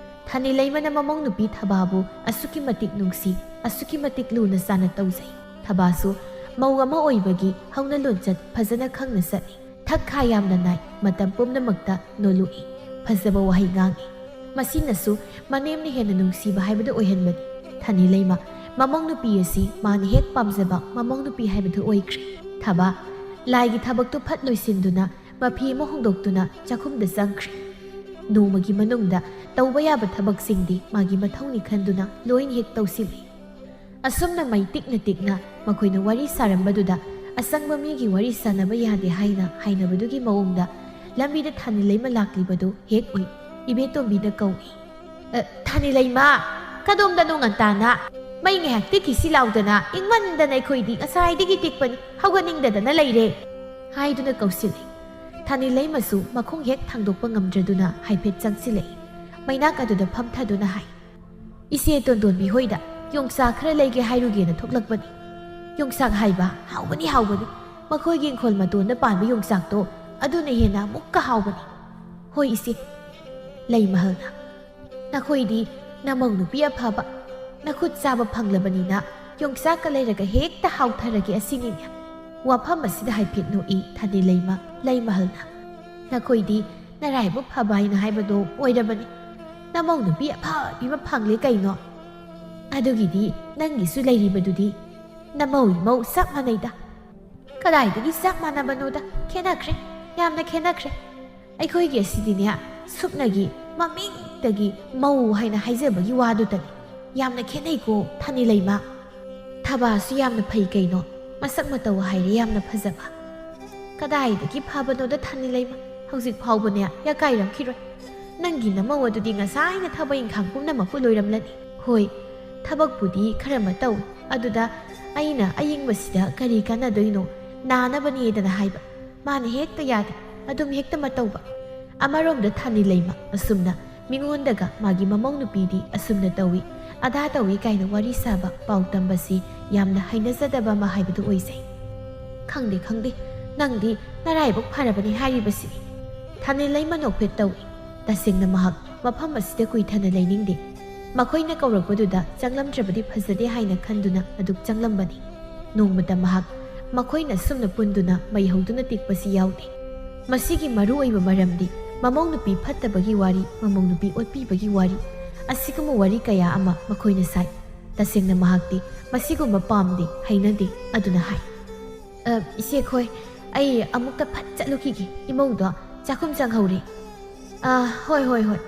ꯊꯥꯅꯤꯜ ꯂꯩꯃꯅ ꯃꯃꯧ ꯅꯨꯄꯤ ꯊꯕꯥꯕꯨ ꯑꯁꯨꯛꯀꯤ ꯃꯇꯤꯛ ꯅꯨꯡꯁꯤ, ꯑꯁꯨꯛꯀꯤ ꯃꯇꯤꯛ ꯂꯨꯅ ꯆꯥꯟꯅ ꯇꯧꯖꯩ꯫ ꯊꯕꯥꯁꯨ ꯃꯧ ꯑꯃ ꯑꯣꯏꯕꯒꯤ ꯍꯧꯅ ꯂꯣꯟꯆꯠ ꯐꯖꯅ ꯈꯪꯅ ꯆꯠꯂꯤ꯫ ꯊꯛ ꯈꯥ ꯌꯥꯝꯅ ꯅꯥꯏ, ꯃꯇꯝ ꯄꯨꯝꯅꯃꯛꯇ ꯅꯣꯂꯨꯛꯏ, ꯐꯖꯕ ꯋꯥꯍꯩ ꯉꯥꯡꯏ꯫ ꯃꯁꯤꯅꯁꯨ ꯃꯅꯦꯝꯅ ꯍꯦꯟꯅ ꯅꯨꯡꯁꯤꯕ ꯍꯥꯏꯕꯗꯨ ꯑꯣꯏꯍꯟꯕꯅꯤ꯫ ꯊꯥꯅꯤꯜ ꯂꯩꯃ ꯃꯃꯧ ꯅꯨꯄꯤ ꯑꯁꯤ ꯃꯥꯅ ꯍꯦꯛ ꯄꯥꯝꯖꯕ ꯃꯃꯧ ꯅꯨꯄꯤ ꯍꯥꯏꯕꯗꯨ ꯑꯣꯏꯈ꯭ꯔꯦ꯫ ꯊꯕꯥ, ꯂꯥꯏꯒꯤ ꯊꯕꯛꯇꯨ ꯐꯠ ꯂꯣꯏꯁꯤꯟꯗꯨꯅ ꯃꯐꯤ ꯑꯃ ꯍꯣꯡꯗꯣꯛꯇꯨꯅ ꯆꯥꯛꯈꯨꯝꯗ ꯆꯪꯈ꯭ꯔꯦ꯫ ꯅꯣꯡꯃꯒꯤ ꯃꯅꯨꯡꯗ ꯇꯧꯕ ꯌꯥꯕ ꯊꯕꯛꯁꯤꯡꯗꯤ ꯃꯥꯒꯤ ꯃꯊꯧꯅꯤ ꯈꯟꯗꯨꯅ ꯂꯣꯏꯅ ꯍꯦꯛ ꯇꯧꯁꯤꯜꯂꯤ꯫ ꯑꯁꯨꯝꯅ ꯃꯩ ꯇꯤꯛꯅ ꯇꯤꯛꯅ ꯃꯈꯣꯏꯅ ꯋꯥꯔꯤ ꯁꯥꯔꯝꯕꯗꯨꯗ, ꯑꯁꯪꯕ ꯃꯤꯒꯤ ꯋꯥꯔꯤ ꯁꯥꯟꯅꯕ ꯌꯥꯗꯦ ꯍꯥꯏꯅ ꯍꯥꯏꯅꯕꯗꯨꯒꯤ ꯃꯑꯣꯡꯗ ꯂꯝꯕꯤꯗ ꯊꯥꯅꯤꯂꯩꯃ ꯂꯥꯛꯂꯤꯕꯗꯨ ꯍꯦꯛ ꯎꯏ꯫ ꯏꯕꯦꯇꯣꯝꯕꯤꯅ ꯀꯧꯏ, "ꯑ, ꯊꯥꯅꯤꯂꯩꯃ, ꯀꯗꯣꯝꯗꯅꯣ ꯉꯟꯇꯥꯅ? ꯃꯩ ꯉꯥꯏꯍꯥꯛ ꯇꯤꯛꯈꯤꯁꯤ ꯂꯥꯎꯗꯅ, ꯏꯪꯃꯟꯗꯅ ꯑꯩꯈꯣꯏꯗꯤ ꯉꯁꯥꯏꯗꯒꯤ ꯇꯤꯛꯄꯅꯤ, ꯍꯧꯒꯠꯅꯤꯡꯗꯗꯅ ꯂꯩꯔꯦ" ꯍꯥꯏꯗꯨꯅ ꯀꯧꯁꯤꯜꯂꯤ꯫ ꯊꯥꯅꯤꯂꯩꯃꯁꯨ ꯃꯈꯣꯡ ꯍꯦꯛ ꯊꯥꯡꯗꯣꯛꯄ ꯉꯝꯗ꯭ꯔꯗꯨꯅ ꯍꯥꯏꯐꯦꯠ ꯆꯪꯁꯤꯜꯂꯛꯏ꯫ ꯃꯩꯅꯥꯛ ꯑꯗꯨꯗ ꯐꯝꯊꯗꯨꯅ ꯍꯥꯏ, "ꯏꯆꯦ ꯇꯣꯟꯗꯣꯟꯕꯤ ꯍꯣꯏꯗ ꯌꯣꯡꯆꯥꯛ ꯈꯔ ꯂꯩꯒꯦ ꯍꯥꯏꯔꯨꯒꯦꯅ ꯊꯣꯛꯂꯛꯄꯅꯤ꯫ ꯌꯣꯡꯆꯥꯛ ꯍꯥꯏꯕ ꯍꯥꯎꯕꯅꯤ, ꯍꯥꯎꯕꯅꯤ꯫ ꯃꯈꯣꯏꯒꯤ ꯏꯪꯈꯣꯜ ꯃꯇꯣꯟꯗ ꯄꯥꯟꯕ ꯌꯣꯡꯆꯥꯛꯇꯣ, ꯑꯗꯨꯅ ꯍꯦꯟꯅ ꯑꯃꯨꯛꯀ ꯍꯥꯎꯕꯅꯤ꯫ ꯍꯣꯏ ꯏꯆꯦ, ꯂꯩꯃꯍꯜꯅ꯫ ꯅꯈꯣꯏꯗꯤ ꯅꯃꯧ ꯅꯨꯄꯤ ꯑꯐꯕ, ꯅꯈꯨꯠ ꯆꯥꯕ ꯐꯪꯂꯕꯅꯤꯅ ꯌꯣꯡꯆꯥꯛꯀ ꯂꯩꯔꯒ ꯍꯦꯛꯇ ꯍꯥꯎꯊꯔꯒꯦ ꯑꯁꯤꯅꯤꯅꯦ?" ꯋꯥꯐꯝ ꯑꯁꯤꯗ ꯍꯥꯏꯐꯦꯠ ꯅꯣꯛꯏ ꯊꯥꯅꯤꯂꯩꯃ꯫ ꯂꯩꯃꯍꯜꯅ, "ꯅꯈꯣꯏꯗꯤ ꯅꯔꯥꯏꯕꯛ ꯐꯕ ꯍꯥꯏꯅ ꯍꯥꯏꯕꯗꯣ ꯑꯣꯏꯔꯕꯅꯤ꯫ ꯅꯃꯧ ꯅꯨꯄꯤ ꯑꯐꯕꯤ ꯑꯃ ꯐꯪꯂꯦ ꯀꯩꯅꯣ꯫ ꯑꯗꯨꯒꯤꯗꯤ ꯅꯪꯒꯤꯁꯨ ꯂꯩꯔꯤꯕꯗꯨꯗꯤ꯫ ꯅꯃꯧ ꯏꯃꯧ ꯆꯞ ꯃꯥꯟꯅꯩꯗ꯫" "ꯀꯗꯥꯏꯗꯒꯤ ꯆꯞ ꯃꯥꯟꯅꯕꯅꯣꯗ, ꯈꯦꯠꯅꯈ꯭ꯔꯦ, ꯌꯥꯝꯅ ꯈꯦꯠꯅꯈ꯭ꯔꯦ꯫ ꯑꯩꯈꯣꯏꯒꯤ ꯑꯁꯤꯗꯤꯅꯦ, ꯁꯨꯞꯅꯒꯤ ꯃꯃꯤꯡꯗꯒꯤ ꯃꯧ ꯍꯥꯏꯅ ꯍꯥꯏꯖꯕꯒꯤ ꯋꯥꯗꯨꯇꯅꯤ꯫ ꯌꯥꯝꯅ ꯈꯦꯠꯅꯩꯀꯣ ꯊꯥꯅꯤꯂꯩꯃ꯫ ꯊꯕꯥꯁꯨ ꯌꯥꯝꯅ ꯐꯩ ꯀꯩꯅꯣ, ꯃꯁꯛ ꯃꯇꯧ ꯍꯥꯏꯔꯦ ꯌꯥꯝꯅ ꯐꯖꯕ꯫" "ꯀꯗꯥꯏꯗꯒꯤ ꯐꯕꯅꯣꯗ ꯊꯥꯅꯤꯂꯩꯃ, ꯍꯧꯖꯤꯛ ꯐꯥꯎꯕꯅꯦ ꯌꯥꯀꯥꯏꯔꯝꯈꯤꯔꯣꯏ꯫ ꯅꯪꯒꯤ ꯅꯃꯧ ꯑꯗꯨꯗꯤ ꯉꯁꯥꯏꯅ ꯊꯕꯛ ꯏꯪꯈꯥꯡ ꯄꯨꯝꯅꯃꯛꯄꯨ ꯂꯣꯏꯔꯝꯂꯅꯤ꯫" "ꯍꯣꯏ, ꯊꯕꯛꯄꯨꯗꯤ ꯈꯔ ꯑꯃ ꯇꯧ, ꯑꯗꯨꯗ ꯑꯩꯅ ꯑꯌꯤꯡꯕꯁꯤꯗ ꯀꯔꯤ ꯀꯥꯟꯅꯗꯣꯏꯅꯣ, ꯅꯥꯅꯕꯅꯦꯗꯅ ꯍꯥꯏꯕ꯫ ꯃꯥꯅ ꯍꯦꯛꯇ ꯌꯥꯗꯦ, ꯑꯗꯨꯝ ꯍꯦꯛꯇ ꯃꯇꯧꯕ꯫" ꯑꯃꯔꯣꯝꯗ ꯊꯥꯅꯤꯂꯩꯃ ꯑꯁꯨꯝꯅ ꯃꯤꯉꯣꯟꯗꯒ ꯃꯥꯒꯤ ꯃꯃꯧ ꯅꯨꯄꯤꯗꯤ ꯑꯁꯨꯝꯅ ꯇꯧꯏ, ꯑꯗꯥ ꯇꯧꯏ ꯀꯥꯏꯅ ꯋꯥꯔꯤ ꯁꯥꯕ, ꯄꯥꯎ ꯇꯝꯕꯁꯤ ꯌꯥꯝꯅ ꯍꯩꯅꯖꯗꯕ ꯑꯃ ꯍꯥꯏꯕꯗꯨ ꯑꯣꯏꯖꯩ꯫ "ꯈꯪꯗꯦ, ꯈꯪꯗꯦ, ꯅꯪꯗꯤ ꯅꯔꯥꯏꯕꯛ ꯐꯔꯕꯅꯤ ꯍꯥꯏꯔꯤꯕꯁꯤꯅꯤ꯫" ꯊꯥꯅꯤꯂꯩꯃ ꯅꯣꯛꯐꯦꯠ ꯇꯧꯏ꯫ ꯇꯁꯦꯡꯅ ꯃꯍꯥꯛ ꯃꯐꯝ ꯑꯁꯤꯗ ꯀꯨꯏꯊꯅ ꯂꯩꯅꯤꯡꯗꯦ꯫ ꯃꯈꯣꯏꯅ ꯀꯧꯔꯛꯄꯗꯨꯗ ꯆꯪꯂꯝꯗ꯭ꯔꯕꯗꯤ ꯐꯖꯗꯦ ꯍꯥꯏꯅ ꯈꯟꯗꯨꯅ ꯑꯗꯨꯛ ꯆꯪꯂꯝꯕꯅꯤ꯫ ꯅꯣꯡꯃꯇ ꯃꯍꯥꯛ ꯃꯈꯣꯏꯅ ꯁꯨꯝꯅ ꯄꯨꯟꯗꯨꯅ ꯃꯩ ꯍꯧꯗꯨꯅ ꯇꯤꯛꯄꯁꯤ ꯌꯥꯎꯗꯦ꯫ ꯃꯁꯤꯒꯤ ꯃꯔꯨ ꯑꯣꯏꯕ ꯃꯔꯝꯗꯤ ꯃꯃꯧ ꯅꯨꯄꯤ ꯐꯠꯇꯕꯒꯤ ꯋꯥꯔꯤ, ꯃꯃꯧ ꯅꯨꯄꯤ ꯑꯣꯠꯄꯤꯕꯒꯤ ꯋꯥꯔꯤ, ꯑꯁꯤꯒꯨꯝꯕ ꯋꯥꯔꯤ ꯀꯌꯥ ꯑꯃ ꯃꯈꯣꯏꯅ ꯁꯥꯏ꯫ ꯇꯁꯦꯡꯅ ꯃꯍꯥꯛꯇꯤ ꯃꯁꯤꯒꯨꯝꯕ ꯄꯥꯝꯗꯦ, ꯍꯩꯅꯗꯦ꯫ ꯑꯗꯨꯅ ꯍꯥꯏ, "ꯑ, ꯏꯆꯦꯈꯣꯏ, ꯑꯩ ꯑꯃꯨꯛꯇ ꯐꯠ ꯆꯠꯂꯨꯈꯤꯒꯦ, ꯏꯃꯧꯗꯣ ꯆꯥꯛꯈꯨꯝ ꯆꯪꯍꯧꯔꯦ꯫" "ꯑ, ꯍꯣꯏ, ꯍꯣꯏ, ꯍꯣꯏ꯫"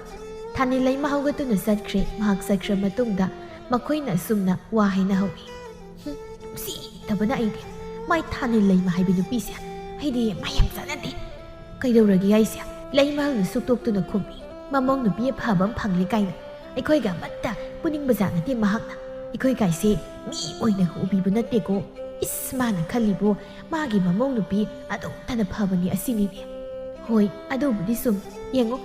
ꯊꯥꯅꯤꯂꯩꯃ ꯍꯧꯒꯠꯇꯨꯅ ꯆꯠꯈ꯭ꯔꯦ꯫ ꯃꯍꯥꯛ ꯆꯠꯈ꯭ꯔ ꯃꯇꯨꯡꯗ ꯃꯈꯣꯏꯅ ꯑꯁꯨꯝꯅ ꯋꯥ ꯍꯥꯏꯅꯍꯧꯏ꯫ "ꯍꯨꯝ, ꯎꯁꯤꯠꯇꯕꯅ ꯑꯩꯗꯤ꯫ ꯃꯥꯏ ꯊꯥꯅꯤꯜ ꯂꯩꯃ ꯍꯥꯏꯕ ꯅꯨꯄꯤꯁꯦ ꯑꯩꯗꯤ ꯃꯥ ꯌꯥꯝ ꯆꯥꯟꯅꯗꯦ꯫ ꯀꯩꯗꯧꯔꯒꯦ ꯍꯥꯏꯁꯦ? ꯂꯩꯃꯍꯜꯅ ꯁꯨꯛꯇꯣꯛꯇꯨꯅ ꯈꯨꯝꯃꯤ꯫ ꯃꯃꯧ ꯅꯨꯄꯤ ꯑꯐꯕ ꯑꯃ ꯐꯪꯂꯦ ꯀꯥꯏꯅ ꯑꯩꯈꯣꯏꯒ ꯑꯃꯠꯇ ꯄꯨꯅꯤꯡꯕ ꯖꯥꯠ ꯅꯠꯇꯦ ꯃꯍꯥꯛꯅ꯫ ꯑꯩꯈꯣꯏ ꯀꯥꯏꯁꯦ ꯃꯤ ꯑꯣꯏꯅ ꯎꯕꯤꯕ ꯅꯠꯇꯦꯀꯣ꯫ ꯏꯁ, ꯃꯥꯅ ꯈꯜꯂꯤꯕꯨ ꯃꯥꯒꯤ ꯃꯃꯧ ꯅꯨꯄꯤ ꯑꯗꯨꯛꯇꯅ ꯐꯕꯅꯤ ꯑꯁꯤꯅꯤꯅꯦ꯫ ꯍꯣꯏ, ꯑꯗꯨꯕꯨꯗꯤ ꯁꯨꯝ ꯌꯦꯡꯉꯨ,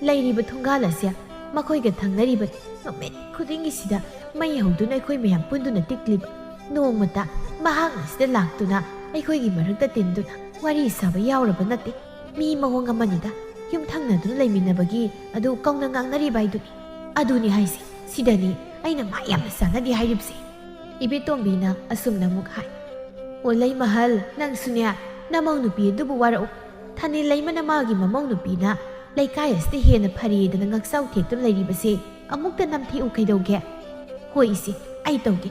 ꯂꯩꯔꯤꯕ ꯊꯣꯡꯒꯥꯜ ꯑꯁꯦ ꯃꯈꯣꯏꯒ ꯊꯪꯅꯔꯤꯕꯅꯤ꯫ ꯅꯨꯃꯤꯠ ꯈꯨꯗꯤꯡꯒꯤꯁꯤꯗ ꯃꯩ ꯍꯧꯗꯨꯅ ꯑꯩꯈꯣꯏ ꯃꯌꯥꯝ ꯄꯨꯟꯗꯨꯅ ꯇꯤꯛꯂꯤꯕ꯫ ꯅꯣꯡꯃꯇ ꯃꯍꯥꯛꯅ ꯁꯤꯗ ꯂꯥꯛꯇꯨꯅ ꯑꯩꯈꯣꯏꯒꯤ ꯃꯔꯛꯇ ꯇꯤꯟꯗꯨꯅ ꯋꯥꯔꯤ ꯁꯥꯕ ꯌꯥꯎꯔꯕ ꯅꯠꯇꯦ꯫ ꯃꯤ ꯃꯑꯣꯡ ꯑꯃꯅꯤꯗ, ꯌꯨꯝꯊꯪꯅꯗꯨꯅ ꯂꯩꯃꯤꯟꯅꯕꯒꯤ ꯑꯗꯨ ꯀꯧꯅ ꯉꯥꯡꯅꯔꯤꯕ ꯍꯥꯏꯗꯨꯅꯤ꯫ ꯑꯗꯨꯅꯤ ꯍꯥꯏꯁꯦ, ꯁꯤꯗꯅꯤ ꯑꯩꯅ ꯃꯥ ꯌꯥꯝꯅ ꯆꯥꯟꯅꯗꯦ ꯍꯥꯏꯔꯤꯕꯁꯦ꯫" ꯏꯕꯦꯇꯣꯝꯕꯤꯅ ꯑꯁꯨꯝꯅ ꯑꯃꯨꯛ ꯍꯥꯏ꯫ "ꯑꯣ ꯂꯩꯃꯍꯜ, ꯅꯪꯁꯨꯅꯦ, ꯅꯃꯧ ꯅꯨꯄꯤ ꯑꯗꯨꯕꯨ ꯋꯥꯔꯛꯎ꯫ ꯊꯥꯅꯤꯜ ꯂꯩꯃꯅ ꯃꯥꯒꯤ ꯃꯃꯧ ꯅꯨꯄꯤꯅ ꯂꯩꯀꯥꯏ ꯑꯁꯤꯗ ꯍꯦꯟꯅ ꯐꯔꯦꯗꯅ ꯉꯛꯆꯥꯎ ꯊꯦꯛꯇꯨꯅ ꯂꯩꯔꯤꯕꯁꯦ ꯑꯃꯨꯛꯇ ꯅꯝꯊꯦꯛꯎ ꯀꯩꯗꯧꯒꯦ?" "ꯍꯣꯏ ꯏꯆꯦ, ꯑꯩ ꯇꯧꯒꯦ꯫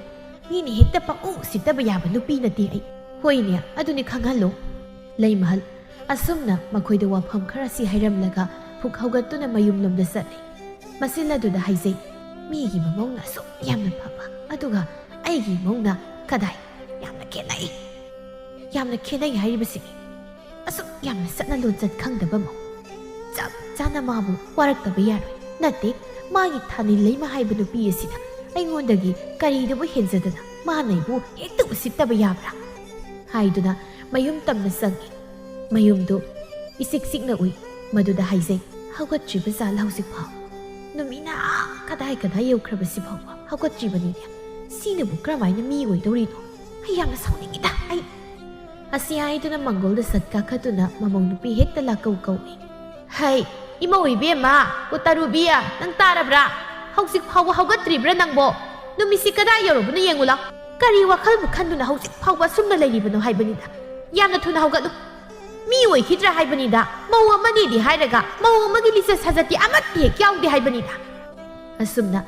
ꯃꯤꯅ ꯍꯦꯛꯇ ꯄꯪꯎ ꯎꯁꯤꯠꯇꯕ ꯌꯥꯕ ꯅꯨꯄꯤ ꯅꯠꯇꯦ ꯑꯩ꯫" "ꯍꯣꯏꯅꯦ, ꯑꯗꯨꯅꯤ ꯈꯪꯍꯜꯂꯨ꯫" ꯂꯩꯃꯍꯜ ꯑꯁꯨꯝꯅ ꯃꯈꯣꯏꯗ ꯋꯥꯐꯝ ꯈꯔꯁꯤ ꯍꯥꯏꯔꯝꯂꯒ ꯐꯨꯛ ꯍꯧꯒꯠꯇꯨꯅ ꯃꯌꯨꯝꯂꯣꯝꯗ ꯆꯠꯂꯤ꯫ ꯃꯆꯤꯟ ꯑꯗꯨꯗ ꯍꯥꯏꯖꯩ, "ꯃꯤꯒꯤ ꯃꯃꯧꯅ ꯑꯁꯨꯛ ꯌꯥꯝꯅ ꯐꯕ, ꯑꯗꯨꯒ ꯑꯩꯒꯤ ꯏꯃꯧꯅ ꯀꯗꯥꯏ? ꯌꯥꯝꯅ ꯈꯦꯠꯅꯩ꯫ ꯌꯥꯝꯅ ꯈꯦꯠꯅꯩ ꯍꯥꯏꯔꯤꯕꯁꯤꯅꯤ꯫ ꯑꯁꯨꯛ ꯌꯥꯝꯅ ꯆꯠꯅ ꯂꯣꯟꯆꯠ ꯈꯪꯗꯕ ꯃꯧ꯫ ꯆꯞ ꯆꯥꯅ ꯃꯥꯕꯨ ꯋꯥꯔꯛꯇꯕ ꯌꯥꯔꯣꯏ꯫ ꯅꯠꯇꯦ, ꯃꯥꯒꯤ ꯊꯥꯅꯤꯜ ꯂꯩꯃ ꯍꯥꯏꯕ ꯅꯨꯄꯤ ꯑꯁꯤꯅ ꯑꯩꯉꯣꯟꯗꯒꯤ ꯀꯔꯤꯗꯕꯨ ꯍꯦꯟꯖꯗꯅ ꯃꯥꯅ ꯑꯩꯕꯨ ꯍꯦꯛꯇ ꯎꯁꯤꯠꯇꯕ ꯌꯥꯕ꯭ꯔꯥ?" ꯍꯥꯏꯗꯨꯅ ꯃꯌꯨꯝ ꯇꯝꯅ ꯆꯪꯉꯤ꯫ ꯃꯌꯨꯝꯗꯨ ꯏꯆꯤꯛ ꯆꯤꯛꯅ ꯎꯏ꯫ ꯃꯗꯨꯗ ꯍꯥꯏꯖꯩ, "ꯍꯧꯒꯠꯇ꯭ꯔꯤꯕ ꯖꯥꯠꯂ ꯍꯧꯖꯤꯛ ꯐꯥꯎ? ꯅꯨꯃꯤꯠꯅ ꯑꯥ ꯀꯗꯥꯏ ꯀꯗꯥꯏ ꯌꯧꯈ꯭ꯔꯕꯁꯤ ꯐꯥꯎꯕ ꯍꯧꯒꯠꯇ꯭ꯔꯤꯕꯅꯤꯅꯦ꯫ ꯁꯤꯅꯕꯨ ꯀꯔꯝꯍꯥꯏꯅ ꯃꯤ ꯑꯣꯏꯗꯧꯔꯤꯅꯣ? ꯑꯩ ꯌꯥꯝꯅ ꯁꯥꯎꯅꯤꯡꯉꯤꯗ ꯑꯩ꯫" ꯑꯁꯤ ꯍꯥꯏꯗꯨꯅ ꯃꯪꯒꯣꯜꯗ ꯁꯠ ꯀꯥꯈꯠꯇꯨꯅ ꯃꯃꯧ ꯅꯨꯄꯤ ꯍꯦꯛꯇ ꯂꯥꯛꯀꯧ ꯀꯧꯏ꯫ "ꯍꯩ, ꯏꯃꯧ ꯏꯕꯦꯝꯃ, ꯑꯣ ꯇꯔꯨꯕꯤ, ꯅꯪ ꯇꯥꯔꯕ꯭ꯔꯥ? ꯍꯧꯖꯤꯛ ꯐꯥꯎꯕ ꯍꯧꯒꯠꯇ꯭ꯔꯤꯕ꯭ꯔꯥ ꯅꯪꯕꯣ? ꯅꯨꯃꯤꯠꯁꯤ ꯀꯗꯥꯏ ꯌꯧꯔꯕꯅꯣ ꯌꯦꯡꯉꯨ ꯂꯥꯎ꯫ ꯀꯔꯤ ꯋꯥꯈꯜꯕꯨ ꯈꯟꯗꯨꯅ ꯍꯧꯖꯤꯛ ꯐꯥꯎꯕ ꯑꯁꯨꯝꯅ ꯂꯩꯔꯤꯕꯅꯣ ꯍꯥꯏꯕꯅꯤꯗ꯫ ꯌꯥꯝꯅ ꯊꯨꯅ ꯍꯧꯒꯠꯂꯨ꯫ ꯃꯤ ꯑꯣꯏꯈꯤꯗ꯭ꯔꯥ ꯍꯥꯏꯕꯅꯤꯗ, ꯃꯧ ꯑꯃꯅꯤꯗꯤ ꯍꯥꯏꯔꯒ ꯃꯧ ꯑꯃꯒꯤ ꯂꯤꯆꯠ ꯁꯥꯖꯠꯇꯤ ꯑꯃꯠꯇ ꯍꯦꯛ ꯌꯥꯎꯗꯦ ꯍꯥꯏꯕꯅꯤꯗ꯫" ꯑꯁꯨꯝꯅ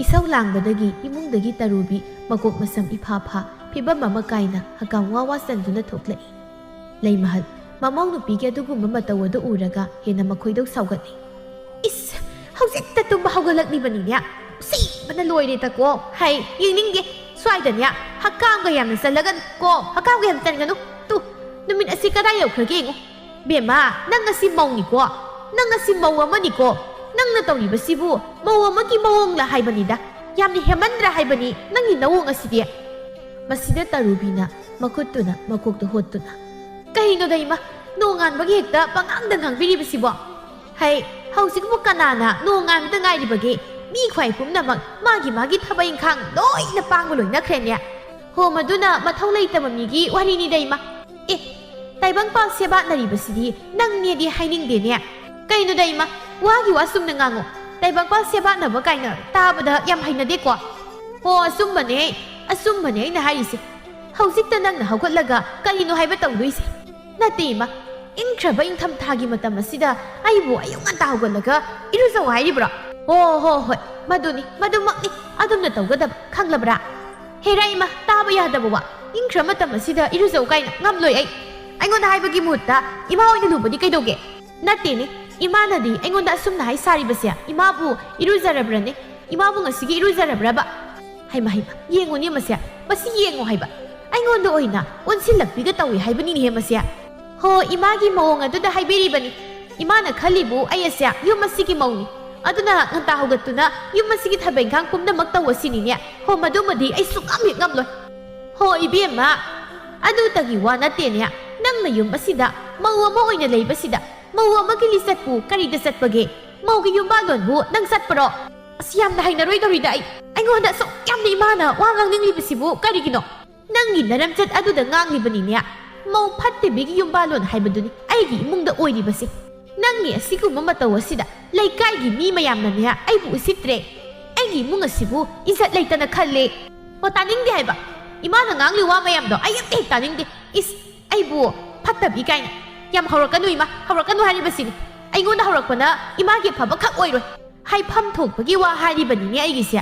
ꯏꯁꯧ ꯂꯥꯡꯕꯗꯒꯤ ꯏꯃꯨꯡꯗꯒꯤ ꯇꯔꯨꯕꯤ ꯃꯀꯣꯛ ꯃꯁꯝ ꯏꯐꯥ ꯐꯥ, ꯐꯤꯕꯝ ꯑꯃ ꯀꯥꯏꯅ ꯍꯀꯥꯝ ꯋꯥ ꯋꯥ ꯆꯟꯗꯨꯅ ꯊꯣꯛꯂꯛꯏ꯫ ꯂꯩꯃꯍꯜ ꯃꯃꯧ ꯅꯨꯄꯤꯒꯤ ꯑꯗꯨꯒꯨꯝꯕ ꯃꯇꯧ ꯑꯗꯨ ꯎꯔꯒ ꯍꯦꯟꯅ ꯃꯈꯣꯏꯗꯧ ꯁꯥꯎꯒꯠꯂꯤ꯫ "ꯏꯁ, ꯍꯧꯖꯤꯛꯇ ꯇꯨꯝꯕ ꯍꯧꯒꯠꯂꯛꯂꯤꯕꯅꯤꯅꯦ꯫ ꯁꯤ ꯐꯅ ꯂꯣꯏꯔꯦꯗꯀꯣ꯫ ꯍꯩ, ꯌꯦꯡꯅꯤꯡꯗꯦ꯫ ꯁ꯭ꯋꯥꯏꯗꯅꯦ, ꯍꯛꯀꯥꯝꯒ ꯌꯥꯝꯅ ꯆꯜꯂꯒꯅꯨꯀꯣ, ꯍꯛꯀꯥꯝꯒ ꯌꯥꯝ ꯆꯟꯒꯅꯨ꯫ ꯇꯨ, ꯅꯨꯃꯤꯠ ꯑꯁꯤ ꯀꯗꯥꯏ ꯌꯧꯈ꯭ꯔꯒꯦ ꯌꯦꯡꯉꯨ꯫ ꯕꯦꯝꯃ, ꯅꯪ ꯉꯁꯤ ꯃꯧꯅꯤꯀꯣ꯫ ꯅꯪ ꯉꯁꯤ ꯃꯧ ꯑꯃꯅꯤꯀꯣ꯫ ꯅꯪꯅ ꯇꯧꯔꯤꯕꯁꯤꯕꯨ ꯃꯧ ꯑꯃꯒꯤ ꯃꯑꯣꯡꯂ ꯍꯥꯏꯕꯅꯤꯗ꯫ ꯌꯥꯝꯅ ꯍꯦꯟꯃꯟꯗ꯭ꯔꯥ ꯍꯥꯏꯕꯅꯤ ꯅꯪꯒꯤ ꯅꯑꯣꯡ ꯑꯁꯤꯗꯤ꯫ ꯃꯁꯤꯗ ꯇꯔꯨꯕꯤꯅ ꯃꯈꯨꯠꯇꯨꯅ ꯃꯀꯣꯛꯇ ꯍꯣꯠꯇꯨꯅ, "ꯀꯩꯅꯣꯗ ꯏꯃꯥ, ꯅꯣꯡꯉꯥꯟꯕꯒꯤ ꯍꯦꯛꯇ ꯄꯉꯥꯡꯗ ꯉꯥꯡꯕꯤꯔꯤꯕꯁꯤꯕꯣ? ꯍꯩ, ꯍꯧꯖꯤꯛꯄꯨ ꯀꯅꯥꯅ ꯅꯣꯡꯉꯥꯟꯕꯗ ꯉꯥꯏꯔꯤꯕꯒꯦ? ꯃꯤ ꯈ꯭ꯋꯥꯏ ꯄꯨꯝꯅꯃꯛ ꯃꯥꯒꯤ ꯃꯥꯒꯤ ꯊꯕꯛ ꯏꯪꯈꯥꯡ ꯂꯣꯏꯅ ꯄꯥꯡꯕ ꯂꯣꯏꯅꯈ꯭ꯔꯦꯅꯦ꯫ ꯍꯣ, ꯃꯗꯨꯅ ꯃꯊꯧ ꯂꯩꯇꯕ ꯃꯤꯒꯤ ꯋꯥꯔꯤꯅꯤꯗ ꯏꯃꯥ꯫ ꯑꯦ, ꯇꯥꯏꯕꯪꯄꯥꯜ ꯁꯦꯕꯥꯠꯅꯔꯤꯕꯁꯤꯗꯤ ꯅꯪꯅꯦꯗꯤ ꯍꯥꯏꯅꯤꯡꯗꯦꯅꯦ꯫ ꯀꯩꯅꯣꯗ ꯏꯃꯥ, ꯋꯥꯒꯤ ꯋꯥ ꯆꯨꯝꯅ ꯉꯥꯡꯉꯣ꯫ ꯇꯥꯏꯕꯪꯄꯥꯜ ꯁꯦꯕꯥꯠꯅꯕ ꯀꯥꯏꯅ ꯇꯥꯕꯗ ꯌꯥꯝ ꯍꯩꯅꯗꯦꯀꯣ꯫ ꯍꯣ, ꯑꯆꯨꯝꯕꯅꯦ, ꯑꯆꯨꯝꯕꯅꯦ ꯑꯩꯅ ꯍꯥꯏꯔꯤꯁꯦ꯫ ꯍꯧꯖꯤꯛꯇ ꯅꯪꯅ ꯍꯧꯒꯠꯂꯒ ꯀꯔꯤꯅꯣ ꯍꯥꯏꯕ ꯇꯧꯗꯣꯏꯁꯦ? ꯅꯠꯇꯦ ꯏꯃꯥ, ꯏꯪꯈ꯭ꯔꯕ ꯏꯪꯊꯝꯊꯥꯒꯤ ꯃꯇꯝ ꯑꯁꯤꯗ ꯑꯩꯕꯨ ꯑꯌꯨꯛ ꯉꯟꯇꯥ ꯍꯧꯒꯠꯂꯒ ꯏꯔꯨꯖꯧ ꯍꯥꯏꯔꯤꯕ꯭ꯔꯣ? ꯍꯣ, ꯍꯣ, ꯍꯣꯏ, ꯃꯗꯨꯅꯤ, ꯃꯗꯨꯃꯛꯅꯤ ꯑꯗꯣꯝꯅ ꯇꯧꯒꯗꯕ, ꯈꯪꯂꯕ꯭ꯔꯥ? ꯍꯦꯔꯥ ꯏꯃꯥ, ꯇꯥꯕ ꯌꯥꯗꯕ ꯋꯥ, ꯏꯪꯈ꯭ꯔ ꯃꯇꯝ ꯑꯁꯤꯗ ꯏꯔꯨꯖꯧ ꯀꯥꯏꯅ ꯉꯝꯂꯣꯏ ꯑꯩ꯫ ꯑꯩꯉꯣꯟꯗ ꯍꯥꯏꯕꯒꯤ ꯃꯍꯨꯠꯇ ꯏꯃꯥ ꯑꯣꯏꯅ ꯂꯨꯕꯗꯤ ꯀꯩꯗꯧꯒꯦ? ꯅꯠꯇꯦꯅꯦ, ꯏꯃꯥꯅꯗꯤ ꯑꯩꯉꯣꯟꯗ ꯑꯁꯨꯝꯅ ꯍꯥꯏ ꯁꯥꯔꯤꯕꯁꯦ, ꯏꯃꯥꯕꯨ ꯏꯔꯨꯖꯔꯕ꯭ꯔꯅꯦ? ꯏꯃꯥꯕꯨ ꯉꯁꯤꯒꯤ ꯏꯔꯨꯖꯔꯕ꯭ꯔꯕ? ꯍꯩꯃ, ꯍꯩꯃ, ꯌꯦꯡꯉꯨꯅꯦ ꯃꯁꯦ, ꯃꯁꯤ ꯌꯦꯡꯉꯣ ꯍꯥꯏꯕ꯫ ꯑꯩꯉꯣꯟꯗ ꯑꯣꯏꯅ ꯑꯣꯟꯁꯤꯜꯂꯛꯄꯤꯒ ꯇꯧꯏ ꯍꯥꯏꯕꯅꯤꯅꯦꯍꯦ ꯃꯁꯦ꯫ ꯍꯣ, ꯏꯃꯥꯒꯤ ꯃꯑꯣꯡ ꯑꯗꯨꯗ ꯍꯥꯏꯕꯤꯔꯤꯕꯅꯤ꯫ ꯏꯃꯥꯅ ꯈꯜꯂꯤꯕꯨ ꯑꯩ ꯑꯁꯦ ꯌꯨꯝ ꯑꯁꯤꯒꯤ ꯃꯧꯅꯤ꯫ ꯑꯗꯨꯅ ꯉꯟꯇꯥ ꯍꯧꯒꯠꯇꯨꯅ ꯌꯨꯝ ꯑꯁꯤꯒꯤ ꯊꯕꯛ ꯏꯪꯈꯥꯡ ꯄꯨꯝꯅꯃꯛ ꯇꯧ ꯑꯁꯤꯅꯤꯅꯦ꯫ ꯍꯣ, ꯃꯗꯨꯃꯗꯤ ꯑꯩ ꯁꯨꯛꯉꯝ ꯍꯦꯛ ꯉꯝꯂꯣꯏ꯫ ꯍꯣ, ꯏꯕꯦꯝꯃ, ꯑꯗꯨꯇꯒꯤ ꯋꯥ ꯅꯠꯇꯦꯅꯦ꯫ ꯅꯪꯅ ꯌꯨꯝ ꯑꯁꯤꯗ ꯃꯧ ꯑꯃ ꯑꯣꯏꯅ ꯂꯩꯕꯁꯤꯗ, ꯃꯧ ꯑꯃꯒꯤ ꯂꯤꯆꯠꯄꯨ ꯀꯔꯤꯗ ꯆꯠꯄꯒꯦ? ꯃꯧꯒꯤ ꯌꯨꯝꯕꯥꯜꯂꯣꯟꯕꯨ ꯅꯪ ꯆꯠꯄꯔꯣ? ꯑꯁ, ꯌꯥꯝꯅ ꯍꯩꯅꯔꯣꯏꯗꯧꯔꯤꯗ ꯑꯩ꯫ ꯑꯩꯉꯣꯟꯗ ꯑꯁꯨꯛ ꯌꯥꯝꯅ ꯏꯃꯥꯅ ꯋꯥ ꯉꯥꯡꯅꯤꯡꯂꯤꯕꯁꯤꯕꯨ ꯀꯔꯤꯒꯤꯅꯣ? ꯅꯪꯒꯤ ꯅꯔꯝꯆꯠ ꯑꯗꯨꯗ ꯉꯥꯡꯂꯤꯕꯅꯤꯅꯦ꯫ ꯃꯧ ꯐꯠꯇꯕꯤꯒꯤ ꯌꯨꯝꯕꯥꯜꯂꯣꯟ ꯍꯥꯏꯕꯗꯨꯅꯤ ꯑꯩꯒꯤ ꯏꯃꯨꯡꯗ ꯑꯣꯏꯔꯤꯕꯁꯦ꯫ ꯅꯪꯒꯤ ꯑꯁꯤꯒꯨꯝꯕ ꯃꯇꯧ ꯑꯁꯤꯗ ꯂꯩꯀꯥꯏꯒꯤ ꯃꯤ ꯃꯌꯥꯝꯅꯅꯦ ꯑꯩꯕꯨ ꯎꯁꯤꯠꯇ꯭ꯔꯦ꯫ ꯑꯩꯒꯤ ꯏꯃꯨꯡ ꯑꯁꯤꯕꯨ ꯏꯖꯠ ꯂꯩꯇꯅ ꯈꯜꯂꯦ꯫ ꯑꯣ, ꯇꯥꯅꯤꯡꯗꯦ ꯍꯥꯏꯕ꯫ ꯏꯃꯥꯅ ꯉꯥꯡꯂꯤ ꯋꯥ ꯃꯌꯥꯝꯗꯣ ꯑꯩ ꯑꯝꯇ ꯍꯦꯛ ꯇꯥꯅꯤꯡꯗꯦ꯫ ꯏꯁ, ꯑꯩꯕꯨ ꯐꯠꯇꯕꯤ ꯀꯥꯏꯅ꯫ ꯌꯥꯝ ꯍꯧꯔꯛꯀꯅꯨ ꯏꯃꯥ, ꯍꯧꯔꯛꯀꯅꯨ ꯍꯥꯏꯔꯤꯕꯁꯤꯅꯤ꯫ ꯑꯩꯉꯣꯟꯗ ꯍꯧꯔꯛꯄꯅ ꯏꯃꯥꯒꯤ ꯑꯐꯕ ꯈꯛ ꯑꯣꯏꯔꯣꯏ꯫ ꯍꯥꯏꯐꯝ ꯊꯣꯛꯄꯒꯤ ꯋꯥ ꯍꯥꯏꯔꯤꯕꯅꯤꯅꯦ ꯑꯩꯒꯤꯁꯦ꯫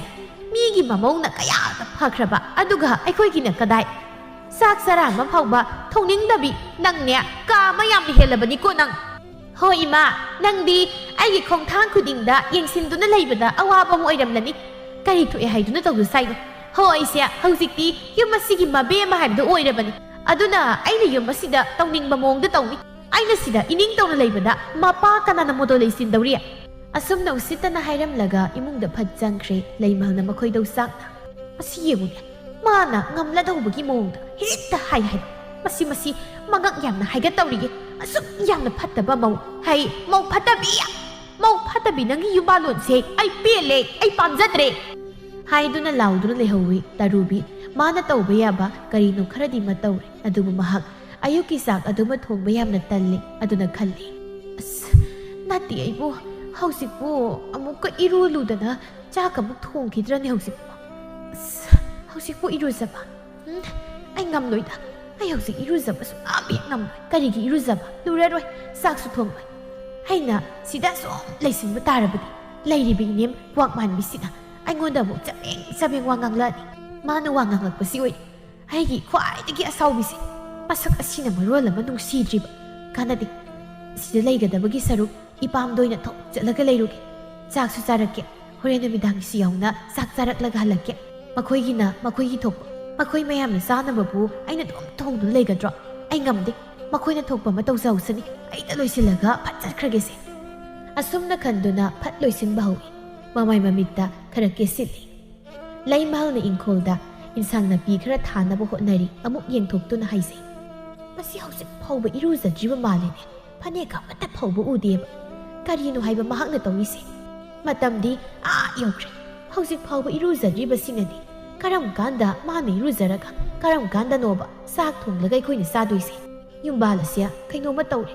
ꯃꯤꯒꯤ ꯃꯃꯧꯅ ꯀꯌꯥꯗ ꯐꯈ꯭ꯔꯕ, ꯑꯗꯨꯒ ꯑꯩꯈꯣꯏꯒꯤꯅ ꯀꯗꯥꯏ? ꯆꯥꯛ ꯆꯔꯥ ꯑꯃ ꯐꯥꯎꯕ ꯊꯣꯡꯅꯤꯡꯗꯕꯤ ꯅꯪꯅꯦ, ꯀꯥ ꯑꯃ ꯌꯥꯝꯅ ꯍꯦꯜꯂꯕꯅꯤꯀꯣ ꯅꯪ꯫ ꯍꯣꯏ ꯏꯃꯥ, ꯅꯪꯗꯤ ꯑꯩꯒꯤ ꯈꯣꯡꯊꯥꯡ ꯈꯨꯗꯤꯡꯗ ꯌꯦꯡꯁꯤꯟꯗꯨꯅ ꯂꯩꯕꯗ ꯑꯋꯥꯕ ꯑꯃ ꯑꯣꯏꯔꯝꯂꯅꯤ꯫ ꯀꯔꯤ ꯊꯣꯛꯑꯦ ꯍꯥꯏꯗꯨꯅ ꯇꯧꯗꯨ ꯁꯥꯏꯅꯣ? ꯍꯣ, ꯑꯩꯁꯦ ꯍꯧꯖꯤꯛꯇꯤ ꯌꯨꯝ ꯑꯁꯤꯒꯤ ꯃꯕꯦ ꯑꯃ ꯍꯥꯏꯕꯗꯨ ꯑꯣꯏꯔꯕꯅꯤ꯫ ꯑꯗꯨꯅ ꯑꯩꯅ ꯌꯨꯝ ꯑꯁꯤꯗ ꯇꯧꯅꯤꯡꯕ ꯃꯑꯣꯡꯗ ꯇꯧꯅꯤ꯫ ꯑꯩꯅ ꯁꯤꯗ ꯏꯅꯤꯡ ꯇꯧꯅ ꯂꯩꯕꯗ ꯃꯄꯥ ꯀꯅꯥꯅ ꯃꯣꯇꯣ ꯂꯩꯁꯤꯟꯗꯧꯔꯤ? ꯑꯁꯨꯝꯅ ꯎꯁꯤꯠꯇꯅ ꯍꯥꯏꯔꯝꯂꯒ ꯏꯃꯨꯡꯗ ꯐꯠ ꯆꯪꯈ꯭ꯔꯦ ꯂꯩꯃꯍꯜꯅ ꯃꯈꯣꯏꯗꯧ ꯆꯥꯛꯅ꯫ ꯑꯁꯤ ꯌꯦꯡꯉꯨꯅꯦ, ꯃꯥꯅ ꯉꯝꯂꯗꯧꯕꯒꯤ ꯃꯑꯣꯡꯗ ꯍꯦꯛꯇ ꯍꯥꯏ ꯍꯥꯏ꯫ ꯃꯁꯤ, ꯃꯁꯤ ꯃꯉꯛ ꯌꯥꯝꯅ ꯍꯥꯏꯒꯠꯇꯧꯔꯤꯌꯦ꯫ ꯑꯁꯨꯛ ꯌꯥꯝꯅ ꯐꯠꯇꯕ ꯃꯧ꯫ ꯍꯩ, ꯃꯧ ꯐꯠꯇꯕꯤ! ꯃꯧ ꯐꯠꯇꯕꯤ, ꯅꯪꯒꯤ ꯌꯨꯝꯕꯥꯂꯣꯟꯁꯦ ꯑꯩ ꯄꯦꯜꯂꯦ, ꯑꯩ ꯄꯥꯝꯖꯗ꯭ꯔꯦ꯫ ꯍꯥꯏꯗꯨꯅ ꯂꯥꯎꯗꯨꯅ ꯂꯩꯍꯧꯋꯤ ꯇꯔꯨꯕꯤ꯫ ꯃꯥꯅ ꯇꯧꯕ ꯌꯥꯕ ꯀꯔꯤꯅꯣ ꯈꯔꯗꯤ ꯃꯇꯧꯔꯦ, ꯑꯗꯨꯕꯨ ꯃꯍꯥꯛ ꯑꯌꯨꯛꯀꯤ ꯆꯥꯛ ꯑꯗꯨꯃ ꯊꯣꯡꯕ ꯌꯥꯝꯅ ꯇꯜꯂꯤ꯫ ꯑꯗꯨꯅ ꯈꯜꯂꯤ, "ꯑꯁ, ꯅꯠꯇꯦ ꯑꯩꯕꯨ, ꯍꯧꯖꯤꯛꯄꯨ ꯑꯃꯨꯛꯀ ꯏꯔꯨ ꯂꯨꯗꯅ ꯆꯥꯛ ꯑꯃꯨꯛ ꯊꯣꯡꯈꯤꯗ꯭ꯔꯅꯦ ꯍꯧꯖꯤꯛꯄꯨ? ꯑꯁ, ꯍꯧꯖꯤꯛꯄꯨ ꯏꯔꯨꯖꯕ? ꯎꯝ, ꯑꯩ ꯉꯝꯂꯣꯏꯗ꯫ ꯑꯩ ꯍꯧꯖꯤꯛ ꯏꯔꯨꯖꯕ ꯁꯨꯡꯉꯝ ꯍꯦꯛ ꯉꯝꯂꯣꯏ꯫ ꯀꯔꯤꯒꯤ ꯏꯔꯨꯖꯕ? ꯂꯨꯔꯔꯣꯏ, ꯆꯥꯛꯁꯨ ꯊꯣꯡꯂꯣꯏ꯫ ꯑꯩꯅ ꯁꯤꯗ ꯁꯨꯝ ꯂꯩꯁꯤꯟꯕ ꯇꯥꯔꯕꯗꯤ ꯂꯩꯔꯤꯕ ꯏꯅꯦꯝ ꯀ꯭ꯋꯥꯛ ꯃꯥꯟꯕꯤꯁꯤꯅ ꯑꯩꯉꯣꯟꯗ ꯑꯃꯨꯛ ꯆꯕꯦꯡ ꯆꯕꯦꯡ ꯋꯥ ꯉꯥꯡꯂꯛꯑꯅꯤ꯫ ꯃꯥꯅ ꯋꯥ ꯉꯥꯡꯂꯛꯄꯁꯤ ꯑꯣꯏ ꯑꯩꯒꯤ ꯈ꯭ꯋꯥꯏꯗꯒꯤ ꯑꯁꯥꯎꯕꯤꯁꯦ꯫ ꯃꯁꯛ ꯑꯁꯤꯅ ꯃꯔꯣꯜ ꯑꯃ ꯅꯨꯡꯁꯤꯗ꯭ꯔꯤꯕ꯫ ꯀꯥꯟꯅꯗꯦ꯫ ꯁꯤꯗ ꯂꯩꯒꯗꯕꯒꯤ ꯁꯔꯨꯛ ꯏꯄꯥꯝꯗ ꯑꯣꯏꯅ ꯊꯣꯛ ꯆꯠꯂꯒ ꯂꯩꯔꯨꯒꯦ꯫ ꯆꯥꯛꯁꯨ ꯆꯥꯔꯛꯀꯦ꯫ ꯍꯣꯔꯦꯟ ꯅꯨꯃꯤꯗꯥꯡꯒꯤꯁꯨ ꯌꯥꯎꯅ ꯆꯥꯛ ꯆꯥꯔꯛꯂꯒ ꯍꯜꯂꯛꯀꯦ꯫ ꯃꯈꯣꯏꯒꯤꯅ ꯃꯈꯣꯏꯒꯤ ꯊꯣꯛꯄ, ꯃꯈꯣꯏ ꯃꯌꯥꯝꯅ ꯆꯥꯅꯕꯕꯨ ꯑꯩꯅ ꯑꯗꯨꯝ ꯊꯣꯡꯗꯨꯅ ꯂꯩꯒꯗ꯭ꯔꯣ? ꯑꯩ ꯉꯝꯗꯦ꯫ ꯃꯈꯣꯏꯅ ꯊꯣꯛꯄ ꯑꯃ ꯇꯧꯖꯍꯧꯁꯅꯤ꯫ ꯑꯩꯗ ꯂꯣꯏꯁꯤꯜꯂꯒ ꯐꯠ ꯆꯠꯈ꯭ꯔꯒꯦꯁꯦ꯫ ꯑꯁꯨꯝꯅ ꯈꯟꯗꯨꯅ ꯐꯠ ꯂꯣꯏꯁꯤꯟꯕ ꯍꯧꯏ꯫ ꯃꯃꯥꯏ ꯃꯃꯤꯠꯇ ꯈꯔ ꯀꯦꯁꯤꯜꯂꯤ꯫ ꯂꯩꯃꯍꯜꯅ ꯏꯪꯈꯣꯜꯗ ꯏꯟꯁꯥꯡ ꯅꯥꯄꯤ ꯈꯔ ꯊꯥꯅꯕ ꯍꯣꯠꯅꯔꯤ꯫ ꯑꯃꯨꯛ ꯌꯦꯡꯊꯣꯛꯇꯨꯅ ꯍꯥꯏꯖꯩ, "ꯃꯁꯤ ꯍꯧꯖꯤꯛ ꯐꯥꯎꯕ ꯏꯔꯨꯖꯗ꯭ꯔꯤꯕ ꯃꯥꯜꯂꯤꯅꯦ꯫ ꯐꯅꯦꯛ ꯑꯃꯠꯇ ꯐꯥꯎꯕ ꯎꯗꯦꯕ꯫ ꯀꯔꯤꯅꯣ ꯍꯥꯏꯕ ꯃꯍꯥꯛꯅ ꯇꯧꯔꯤꯁꯦ? ꯃꯇꯝꯗꯤ ꯑꯥ ꯌꯧꯈ꯭ꯔꯦ꯫ ꯍꯧꯖꯤꯛ ꯐꯥꯎꯕ ꯏꯔꯨꯖꯗ꯭ꯔꯤꯕꯁꯤꯅꯗꯤ ꯀꯔꯝ ꯀꯥꯟꯗ ꯃꯥꯅ ꯏꯔꯨꯖꯔꯒ ꯀꯔꯝ ꯀꯥꯟꯗꯅꯣꯕ ꯆꯥꯛ ꯊꯣꯡꯂꯒ ꯑꯩꯈꯣꯏꯅ ꯆꯥꯗꯣꯏꯁꯦ? ꯌꯨꯝꯕꯥꯜ ꯑꯁꯦ ꯀꯩꯅꯣꯝꯃ ꯇꯧꯔꯦ꯫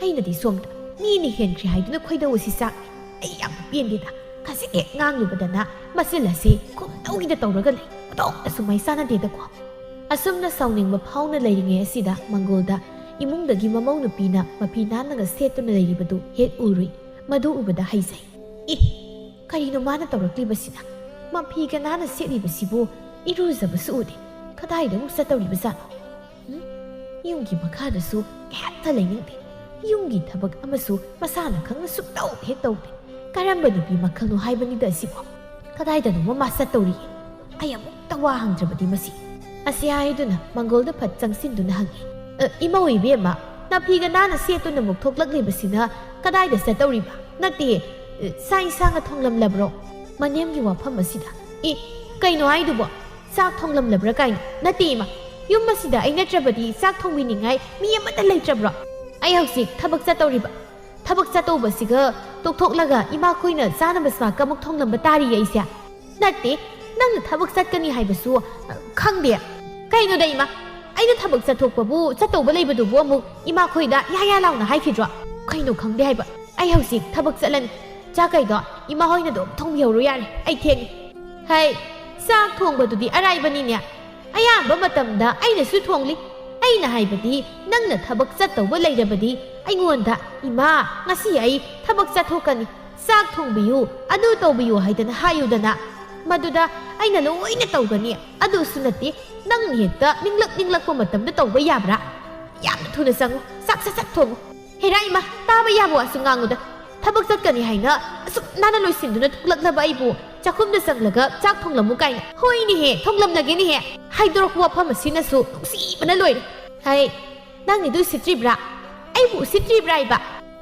ꯑꯩꯅꯗꯤ ꯁꯣꯝꯗ ꯃꯤꯅ ꯍꯦꯟꯈ꯭ꯔꯦ ꯍꯥꯏꯗꯨꯅ ꯈꯣꯏꯗꯧ ꯑꯁꯤ ꯆꯥꯛꯂꯤ꯫ ꯑꯩ ꯌꯥꯝꯅ ꯄꯦꯟꯗꯦꯗ꯫ ꯈꯖꯤꯛ ꯍꯦꯛ ꯉꯥꯡꯂꯨꯕꯗꯅ ꯃꯆꯤꯜ ꯑꯁꯦ ꯈꯨꯝꯗꯧꯒꯤꯗ ꯇꯧꯔꯒ ꯂꯩ꯫ ꯈꯨꯗꯣꯡꯗꯁꯨ ꯃꯩ ꯆꯥꯟꯅꯗꯦꯗꯀꯣ꯫" ꯑꯁꯨꯝꯅ ꯁꯥꯎꯅꯤꯡꯕ ꯐꯥꯎꯅ ꯂꯩꯔꯤꯉꯩ ꯑꯁꯤꯗ ꯃꯪꯒꯣꯜꯗ ꯏꯃꯨꯡꯗꯒꯤ ꯃꯃꯧ ꯅꯨꯄꯤꯅ ꯃꯐꯤ ꯅꯥꯟꯅꯒ ꯁꯦꯠꯇꯨꯅ ꯂꯩꯔꯤꯕꯗꯨ ꯍꯦꯛ ꯎꯔꯨꯏ꯫ ꯃꯗꯨ ꯎꯕꯗ ꯍꯥꯏꯖꯩ, "ꯑꯦ, ꯀꯔꯤꯅꯣ ꯃꯥꯅ ꯇꯧꯔꯛꯂꯤꯕꯁꯤꯅ? ꯃꯐꯤꯒ ꯅꯥꯟꯅ ꯁꯦꯠꯂꯤꯕꯁꯤꯕꯨ ꯏꯔꯨꯖꯕꯁꯨ ꯎꯗꯦ꯫ ꯀꯗꯥꯏꯗ ꯑꯃꯨꯛ ꯆꯠꯇꯧꯔꯤꯕꯖꯥꯠꯅꯣ? ꯎꯝ? ꯌꯨꯝꯒꯤ ꯃꯈꯥꯗꯁꯨ ꯍꯦꯛꯇ ꯂꯩꯅꯤꯡꯗꯦ꯫ ꯌꯨꯝꯒꯤ ꯊꯕꯛ ꯑꯃꯁꯨ ꯃꯁꯥꯅ ꯈꯪꯅ ꯁꯨꯛꯇꯧ ꯍꯦꯛ ꯇꯧꯗꯦ꯫ ꯀꯔꯝꯕ ꯅꯨꯄꯤ ꯃꯈꯜꯅꯣ ꯍꯥꯏꯕꯅꯤꯗ ꯑꯁꯤꯕꯣ?" ꯀꯗꯥꯏꯗꯅꯣꯃ ꯃꯥ ꯆꯠꯇꯧꯔꯤ꯫ ꯑꯩ ꯑꯃꯨꯛꯇ ꯋꯥ ꯍꯪꯗ꯭ꯔꯕꯗꯤ ꯃꯁꯤ꯫ ꯑꯁꯤ ꯍꯥꯏꯗꯨꯅ ꯃꯪꯒꯣꯜꯗ ꯐꯠ ꯆꯪꯁꯤꯟꯗꯨꯅ ꯍꯪꯉꯤ꯫ "ꯑ, ꯏꯃꯧ ꯏꯕꯦꯝꯃ, ꯅꯥꯐꯤꯒ ꯅꯥꯟꯅ ꯁꯦꯠꯇꯨꯅ ꯑꯃꯨꯛ ꯊꯣꯛꯂꯛꯂꯤꯕꯁꯤꯅ ꯀꯗꯥꯏꯗ ꯆꯠꯇꯧꯔꯤꯕ? ꯅꯠꯇꯦ, ꯑ, ꯆꯥꯛ ꯏꯟꯁꯥꯡꯒ ꯊꯣꯡꯂꯝꯂꯕ꯭ꯔꯣ?" ꯃꯅꯦꯝꯒꯤ ꯋꯥꯐꯝ ꯑꯁꯤꯗ꯫ "ꯑꯦ, ꯀꯩꯅꯣ ꯍꯥꯏꯗꯨꯕꯣ? ꯆꯥꯛ ꯊꯣꯡꯂꯝꯂꯕ꯭ꯔꯥ ꯀꯥꯏꯅ? ꯅꯠꯇꯦ ꯏꯃꯥ, ꯌꯨꯝ ꯑꯁꯤꯗ ꯑꯩ ꯅꯠꯇ꯭ꯔꯕꯗꯤ ꯆꯥꯛ ꯊꯣꯡꯕꯤꯅꯤꯡꯉꯥꯏ ꯃꯤ ꯑꯃꯠꯇ ꯂꯩꯇ꯭ꯔꯕ꯭ꯔꯣ? ꯑꯩ ꯍꯧꯖꯤꯛ ꯊꯕꯛ ꯆꯠꯇꯧꯔꯤꯕ꯫ ꯊꯕꯛ ꯆꯠꯇꯧꯕꯁꯤꯒ ꯇꯣꯛꯊꯣꯛꯂꯒ ꯏꯃꯥꯈꯣꯏꯅ ꯆꯥꯅꯕ ꯆꯥꯛ ꯑꯃꯨꯛ ꯊꯣꯡꯂꯝꯕ ꯇꯥꯔꯤꯌꯦ ꯑꯩꯁꯦ꯫ ꯅꯠꯇꯦ, ꯅꯪꯅ ꯊꯕꯛ ꯆꯠꯀꯅꯤ ꯍꯥꯏꯕꯁꯨ, ꯑ, ꯈꯪꯗꯦ꯫ ꯀꯩꯅꯣꯗ ꯏꯃꯥ, ꯑꯩꯅ ꯊꯕꯛ ꯆꯠꯊꯣꯛꯄꯕꯨ ꯆꯠꯇꯧꯕ ꯂꯩꯕꯗꯨꯕꯨ ꯑꯃꯨꯛ ꯏꯃꯥꯈꯣꯏꯗ ꯌꯥ ꯌꯥ ꯂꯥꯎꯅ ꯍꯥꯏꯈꯤꯗ꯭ꯔꯣ? ꯀꯩꯅꯣ ꯈꯪꯗꯦ ꯍꯥꯏꯕ꯫ ꯑꯩ ꯍꯧꯖꯤꯛ ꯊꯕꯛ ꯆꯠꯂꯅꯤ꯫ ꯆꯥꯛ ꯀꯩꯗꯣ ꯏꯃꯥ ꯍꯣꯏꯅ ꯑꯗꯨꯝ ꯊꯣꯡꯕꯤꯍꯧꯔꯣ ꯌꯥꯔꯦ, ꯑꯩ ꯊꯦꯡꯉꯦ꯫ ꯍꯩ, ꯆꯥꯛ ꯊꯣꯡꯕꯗꯨꯗꯤ ꯑꯔꯥꯏꯕꯅꯤꯅꯦ꯫ ꯑꯌꯥꯝꯕ ꯃꯇꯝꯗ ꯑꯩꯅꯁꯨ ꯊꯣꯡꯂꯤ꯫ ꯑꯩꯅ ꯍꯥꯏꯕꯗꯤ, ꯅꯪꯅ ꯊꯕꯛ ꯆꯠꯇꯧꯕ ꯂꯩꯔꯕꯗꯤ ꯑꯩꯉꯣꯟꯗ, "ꯏꯃꯥ, ꯉꯁꯤ ꯑꯩ ꯊꯕꯛ ꯆꯠꯊꯣꯛꯀꯅꯤ, ꯆꯥꯛ ꯊꯣꯡꯕꯤꯌꯨ, ꯑꯗꯨ ꯇꯧꯕꯤꯌꯨ" ꯍꯥꯏꯗꯅ ꯍꯥꯏꯌꯨꯗꯅ꯫ ꯃꯗꯨꯗ ꯑꯩꯅ ꯂꯣꯏꯅ ꯇꯧꯒꯅꯤ꯫ ꯑꯗꯨꯁꯨ ꯅꯠꯇꯦ, ꯅꯪꯅ ꯍꯦꯛꯇ ꯅꯤꯡꯂꯛ ꯅꯤꯡꯂꯛꯄ ꯃꯇꯝꯗ ꯇꯧꯕ ꯌꯥꯕ꯭ꯔꯥ? ꯌꯥꯝꯅ ꯊꯨꯅ ꯆꯪꯉꯨ, ꯆꯥꯛ ꯁꯠ ꯁꯠ ꯊꯣꯡꯉꯨ꯫ ꯍꯦꯔꯥ ꯏꯃꯥ, ꯇꯥꯕ ꯌꯥꯕ ꯋꯥꯁꯨ ꯉꯥꯡꯉꯨꯗ꯫ ꯊꯕꯛ ꯆꯠꯀꯅꯤ ꯍꯥꯏꯅ ꯑꯁꯨꯛ ꯅꯥꯟꯅ ꯂꯣꯏꯁꯤꯟꯗꯨꯅ ꯊꯣꯛꯂꯛꯂꯕ ꯑꯩꯕꯨ ꯆꯥꯛꯈꯨꯝꯗ ꯆꯪꯂꯒ ꯆꯥꯛ ꯊꯣꯡꯂꯝꯃꯨ ꯀꯥꯏꯅ꯫ ꯍꯣꯏꯅꯦꯍꯦ, ꯊꯣꯡꯂꯝꯂꯒꯦꯅꯦꯍꯦ꯫ ꯍꯥꯏꯗꯣꯔꯛꯄ ꯋꯥꯐꯝ ꯑꯁꯤꯅꯁꯨ ꯅꯨꯡꯁꯤꯕꯅ ꯂꯣꯏꯔꯦ꯫ ꯍꯩ, ꯅꯪꯅꯤꯗꯨ ꯎꯁꯤꯠꯇ꯭ꯔꯤꯕ꯭ꯔꯥ? ꯑꯩꯕꯨ ꯎꯁꯤꯠꯇ꯭ꯔꯤꯕ꯭ꯔꯥ ꯏꯕ?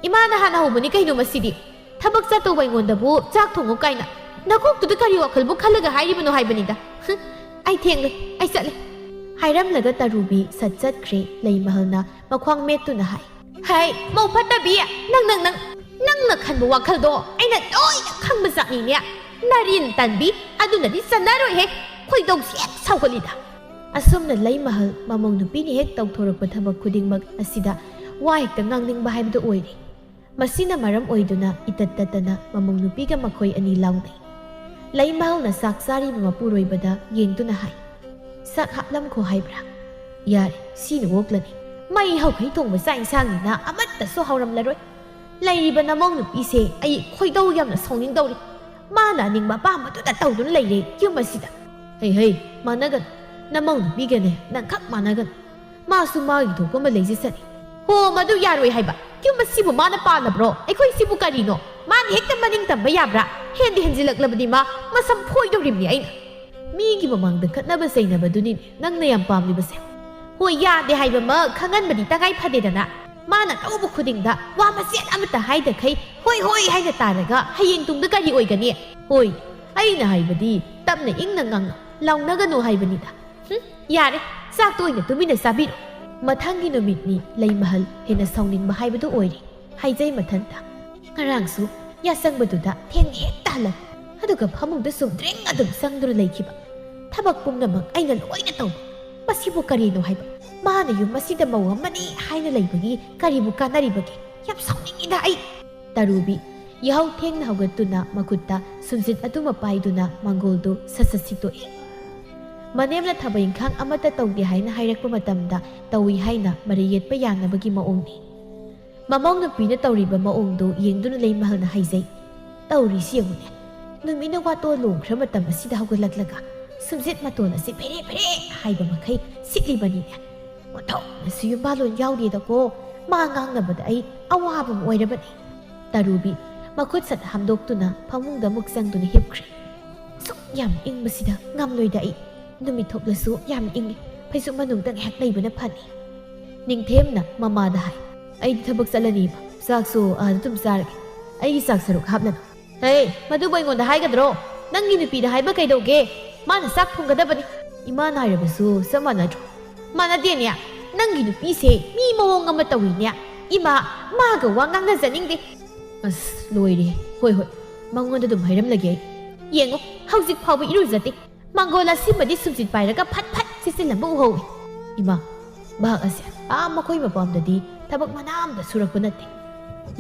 ꯏꯃꯥꯅ ꯍꯥꯟꯅ ꯍꯧꯕꯅꯤ ꯀꯩꯅꯣ ꯃꯁꯤꯗꯤ꯫ ꯊꯕꯛ ꯆꯠꯇꯧꯕ ꯑꯩꯉꯣꯟꯗꯕꯨ ꯆꯥꯛ ꯊꯣꯡꯉꯨ ꯀꯥꯏꯅ꯫ ꯅꯀꯣꯛꯇꯨꯗ ꯀꯔꯤ ꯋꯥꯈꯜꯕꯨ ꯈꯜꯂꯒ ꯍꯥꯏꯔꯤꯕꯅꯣ ꯍꯥꯏꯕꯅꯤꯗ꯫ ꯍꯨꯝ, ꯑꯩ ꯊꯦꯡꯂꯦ, ꯑꯩ ꯆꯠꯂꯦ꯫ ꯍꯥꯏꯔꯝꯂꯒ ꯇꯔꯨꯕꯤ ꯁꯠ ꯆꯠꯈ꯭ꯔꯦ꯫ ꯂꯩꯃꯍꯜꯅ ꯃꯈ꯭ꯋꯥꯡ ꯃꯦꯠꯇꯨꯅ ꯍꯥꯏ꯫ ꯍꯩ, ꯃꯧ ꯐꯠꯇꯕꯤ! ꯅꯪ, ꯅꯪ, ꯅꯪ, ꯅꯪꯅ ꯈꯟꯕ ꯋꯥꯈꯜꯗꯣ ꯑꯩꯅ ꯂꯣꯏꯅ ꯈꯪꯕ ꯖꯥꯠꯅꯤꯅꯦ꯫ ꯅꯔꯤꯟ ꯇꯟꯕꯤ! ꯑꯗꯨꯅꯗꯤ ꯆꯟꯅꯔꯣꯏꯍꯦ꯫ ꯈꯣꯏꯗꯧꯁꯤ ꯍꯦꯛ ꯁꯥꯎꯒꯠꯂꯤꯗ꯫ ꯑꯁꯨꯝꯅ ꯂꯩꯃꯍꯜ ꯃꯃꯧ ꯅꯨꯄꯤꯅ ꯍꯦꯛ ꯇꯧꯊꯣꯔꯛꯄ ꯊꯕꯛ ꯈꯨꯗꯤꯡꯃꯛ ꯑꯁꯤꯗ ꯋꯥ ꯍꯦꯛꯇ ꯉꯥꯡꯅꯤꯡꯕ ꯍꯥꯏꯕꯗꯨ ꯑꯣꯏꯔꯦ꯫ ꯃꯁꯤꯅ ꯃꯔꯝ ꯑꯣꯏꯗꯨꯅ ꯏꯇꯠ ꯇꯠꯇꯅ ꯃꯃꯧ ꯅꯨꯄꯤꯒ ꯃꯈꯣꯏ ꯑꯅꯤ ꯂꯥꯎꯅꯩ꯫ ꯂꯩꯃꯍꯜꯅ ꯆꯥꯛ ꯆꯥꯔꯤꯕ ꯃꯄꯨꯔꯣꯏꯕꯗ ꯌꯦꯡꯗꯨꯅ ꯍꯥꯏ, "ꯆꯥꯛ ꯍꯥꯞꯂꯝꯈꯣ ꯍꯥꯏꯕ꯭ꯔꯥ? ꯌꯥꯔꯦ, ꯁꯤꯅ ꯑꯣꯛꯂꯅꯤ꯫ ꯃꯩ ꯍꯧꯈꯩ ꯊꯣꯡꯕ ꯆꯥꯛ ꯏꯟꯁꯥꯡꯅꯤꯅ ꯑꯃꯠꯇꯁꯨ ꯍꯥꯎꯔꯝꯂꯔꯣꯏ꯫ ꯂꯩꯔꯤꯕ ꯅꯃꯧ ꯅꯨꯄꯤꯁꯦ ꯑꯩ ꯈꯣꯏꯗꯧ ꯌꯥꯝꯅ ꯁꯥꯎꯅꯤꯡꯗꯧꯔꯤ꯫ ꯃꯥꯅ ꯑꯅꯤꯡꯕ ꯑꯄꯥꯝꯕꯗꯨꯗ ꯇꯧꯗꯨꯅ ꯂꯩꯔꯦ ꯌꯨꯝ ꯑꯁꯤꯗ꯫" "ꯍꯩ ꯍꯩ, ꯃꯥꯟꯅꯒꯅꯨ꯫ ꯅꯃꯧ ꯅꯨꯄꯤꯒꯅꯦ ꯅꯪ ꯈꯛ ꯃꯥꯟꯅꯒꯅꯨ꯫ ꯃꯥꯁꯨ ꯃꯥꯒꯤ ꯊꯣꯛꯄ ꯑꯃ ꯂꯩꯖꯁꯅꯤ꯫" "ꯍꯣ, ꯃꯗꯨ ꯌꯥꯔꯣꯏ ꯍꯥꯏꯕ꯫ ꯌꯨꯝ ꯑꯁꯤꯕꯨ ꯃꯥꯅ ꯄꯥꯜꯂꯕ꯭ꯔꯣ? ꯑꯩꯈꯣꯏꯁꯤꯕꯨ ꯀꯔꯤꯅꯣ? ꯃꯥꯅ ꯍꯦꯛꯇ ꯃꯅꯤꯡ ꯇꯝꯕ ꯌꯥꯕ꯭ꯔꯥ? ꯍꯦꯟꯗꯤ ꯍꯦꯟꯖꯤꯜꯂꯛꯂꯕꯗꯤ ꯃꯥ ꯃꯁꯝ ꯐꯣꯏꯗꯧꯔꯤꯕꯅꯤ ꯑꯩꯅ꯫ ꯃꯤꯒꯤ ꯃꯃꯥꯡꯗ ꯈꯠꯅꯕ ꯆꯩꯅꯕꯗꯨꯅꯤꯅꯦ ꯅꯪꯅ ꯌꯥꯝ ꯄꯥꯝꯂꯤꯕꯁꯦ꯫ ꯍꯣꯏ, ꯌꯥꯗꯦ ꯍꯥꯏꯕꯃꯛ ꯈꯪꯍꯟꯕꯗꯤ ꯇꯉꯥꯏ ꯐꯗꯦꯗꯅ꯫ ꯃꯥꯅ ꯇꯧꯕ ꯈꯨꯗꯤꯡꯗ ꯋꯥ ꯃꯆꯦꯠ ꯑꯃꯠꯇ ꯍꯥꯏꯗꯈꯩ ꯍꯣꯏ ꯍꯣꯏ ꯍꯥꯏꯅ ꯇꯥꯔꯒ ꯍꯌꯦꯡ ꯇꯨꯡꯗ ꯀꯔꯤ ꯑꯣꯏꯒꯅꯤ? ꯍꯣꯏ, ꯑꯩꯅ ꯍꯥꯏꯕꯗꯤ ꯇꯞꯅ ꯏꯪꯅ ꯉꯥꯡꯅ ꯂꯥꯎꯅꯒꯅꯨ ꯍꯥꯏꯕꯅꯤꯗ꯫ ꯍꯨꯝ, ꯌꯥꯔꯦ, ꯆꯥꯛꯇꯣ ꯑꯣꯏꯅ ꯇꯨꯃꯤꯟꯅ ꯆꯥꯕꯤꯔꯣ꯫ ꯃꯊꯪꯒꯤ ꯅꯨꯃꯤꯠꯅꯤ ꯂꯩꯃꯍꯜ ꯍꯦꯟꯅ ꯁꯥꯎꯅꯤꯡꯕ ꯍꯥꯏꯕꯗꯨ ꯑꯣꯏꯔꯦ꯫ ꯍꯥꯏꯖꯩ ꯃꯊꯟꯇ꯫ ꯉꯔꯥꯡꯁꯨ ꯌꯥꯆꯪꯕꯗꯨꯗ ꯊꯦꯡꯅ ꯍꯦꯛ ꯇꯥꯍꯜꯂꯝꯃꯤ꯫ ꯑꯗꯨꯒ ꯐꯃꯨꯡꯗ ꯁꯨꯝ ꯗ꯭ꯔꯤꯡ ꯑꯗꯨꯝ ꯆꯪꯗꯨꯅ ꯂꯩꯈꯤꯕ꯫ ꯊꯕꯛ ꯄꯨꯝꯅꯃꯛ ꯑꯩꯅ ꯂꯣꯏꯅ ꯇꯧꯕ꯫ ꯃꯁꯤꯕꯨ ꯀꯔꯤꯅꯣ ꯍꯥꯏꯕ? ꯃꯥꯅ ꯌꯨꯝ ꯑꯁꯤꯗ ꯃꯧ ꯑꯃꯅꯤ ꯍꯥꯏꯅ ꯂꯩꯕꯒꯤ ꯀꯔꯤꯕꯨ ꯀꯥꯟꯅꯔꯤꯕꯒꯦ? ꯌꯥꯝ ꯁꯥꯎꯅꯤꯡꯉꯤꯗ ꯑꯩ꯫ ꯇꯔꯨꯕꯤ ꯌꯥꯍꯧ ꯊꯦꯡꯅ ꯍꯧꯒꯠꯇꯨꯅ ꯃꯈꯨꯠꯇ ꯁꯨꯝꯖꯤꯠ ꯑꯗꯨꯃ ꯄꯥꯏꯗꯨꯅ ꯃꯪꯒꯣꯜꯗꯨ ꯁꯠ ꯁꯠ ꯁꯤꯠꯇꯣꯛꯏ꯫ ꯃꯅꯦꯝꯅ ꯊꯕꯛ ꯏꯪꯈꯥꯡ ꯑꯃꯠꯇ ꯇꯧꯗꯦ ꯍꯥꯏꯅ ꯍꯥꯏꯔꯛꯄ ꯃꯇꯝꯗ ꯇꯧꯏ ꯍꯥꯏꯅ ꯃꯔꯩ ꯌꯦꯠꯄ ꯌꯥꯅꯕꯒꯤ ꯃꯑꯣꯡꯅꯤ꯫ ꯃꯃꯧ ꯅꯨꯄꯤꯅ ꯇꯧꯔꯤꯕ ꯃꯑꯣꯡꯗꯨ ꯌꯦꯡꯗꯨꯅ ꯂꯩꯃꯍꯜꯅ ꯍꯥꯏꯖꯩ, "ꯇꯧꯔꯤꯁꯤ ꯌꯦꯡꯉꯨꯅꯦ, ꯅꯨꯃꯤꯠꯅ ꯋꯥꯇꯣꯟ ꯂꯣꯡꯈ꯭ꯔ ꯃꯇꯝ ꯑꯁꯤꯗ ꯍꯧꯒꯠꯂꯛꯂꯒ ꯁꯨꯝꯖꯤꯠ ꯃꯇꯣꯟ ꯑꯁꯤ ꯐꯦꯔꯦ ꯐꯦꯔꯦ ꯍꯥꯏꯕ ꯃꯈꯩ ꯁꯤꯠꯂꯤꯕꯅꯤꯅꯦ꯫ ꯑꯣꯟꯊꯣꯛꯅꯁꯨ ꯌꯨꯝꯕꯥꯂꯣꯟ ꯌꯥꯎꯗꯦꯗꯀꯣ, ꯃꯥ ꯉꯥꯡꯅꯕꯗ ꯑꯩ ꯑꯋꯥꯕ ꯑꯃ ꯑꯣꯏꯔꯕꯅꯤ"꯫ ꯇꯔꯨꯕꯤ ꯃꯈꯨꯠ ꯁꯠ ꯍꯥꯝꯗꯣꯛꯇꯨꯅ ꯐꯃꯨꯡꯗ ꯑꯃꯨꯛ ꯆꯪꯗꯨꯅ ꯍꯤꯞꯈ꯭ꯔꯦ꯫ "ꯁꯨꯛ ꯌꯥꯝ ꯏꯪꯕꯁꯤꯗ ꯉꯝꯂꯣꯏꯗ ꯑꯩ꯫ ꯅꯨꯃꯤꯠ ꯊꯣꯛꯂꯁꯨ ꯌꯥꯝ ꯏꯪꯉꯤ꯫ ꯐꯩꯖꯨꯞ ꯃꯅꯨꯡꯗ ꯉꯥꯏꯍꯥꯛ ꯂꯩꯕꯅ ꯐꯅꯤ"꯫ ꯅꯤꯡꯊꯦꯝꯅ ꯃꯃꯥꯗ ꯍꯥꯏ, "ꯑꯩꯗꯤ ꯊꯕꯛ ꯆꯠꯂꯅꯤ ꯏꯃꯥ꯫ ꯆꯥꯛꯁꯨ ꯑꯥꯗ ꯑꯗꯨꯝ ꯆꯥꯔꯒꯦ꯫ ꯑꯩꯒꯤ ꯆꯥꯛ ꯁꯔꯨꯛ ꯍꯥꯞꯂꯅꯨ"꯫ "ꯍꯦ, ꯃꯗꯨꯕꯨ ꯑꯩꯉꯣꯟꯗ ꯍꯥꯏꯒꯗ꯭ꯔꯣ? ꯅꯪꯒꯤ ꯅꯨꯄꯤꯗ ꯍꯥꯏꯕ ꯀꯩꯗꯧꯒꯦ? ꯃꯥꯅ ꯆꯥꯛ ꯊꯣꯡꯒꯗꯕꯅꯤ"꯫ ꯏꯃꯥꯅ ꯍꯥꯏꯔꯕꯁꯨ ꯆꯞ ꯃꯥꯟꯅꯗ꯭ꯔꯣ? "ꯃꯥꯟꯅꯗꯦꯅꯦ꯫ ꯅꯪꯒꯤ ꯅꯨꯄꯤꯁꯦ ꯃꯤ ꯃꯑꯣꯡ ꯑꯃ ꯇꯧꯏꯅꯦ꯫ ꯏꯃꯥ, ꯃꯥꯒ ꯋꯥ ꯉꯥꯡꯅꯖꯅꯤꯡꯗꯦ"꯫ ꯑꯁ, ꯂꯣꯏꯔꯦ꯫ ꯍꯣꯏ, ꯍꯣꯏ, ꯃꯉꯣꯟꯗ ꯑꯗꯨꯝ ꯍꯥꯏꯔꯝꯂꯒꯦ ꯑꯩ꯫ ꯌꯦꯡꯉꯨ, ꯍꯧꯖꯤꯛ ꯐꯥꯎꯕ ꯏꯔꯨꯖꯗꯦ꯫ ꯃꯪꯒꯣꯜ ꯑꯁꯤꯃꯗꯤ ꯁꯨꯝꯖꯤꯠ ꯄꯥꯏꯔꯒ ꯐꯠ ꯐꯠ ꯁꯤꯠꯆꯤꯜꯂꯝꯕ ꯎꯍꯧꯏ꯫ ꯏꯃꯥ, ꯃꯍꯥꯛ ꯑꯁꯦ ꯑꯥ ꯃꯈꯣꯏ ꯃꯄꯥꯝꯗꯗꯤ ꯊꯕꯛ ꯃꯅꯥ ꯑꯃꯇ ꯁꯨꯔꯛꯄ ꯅꯠꯇꯦ꯫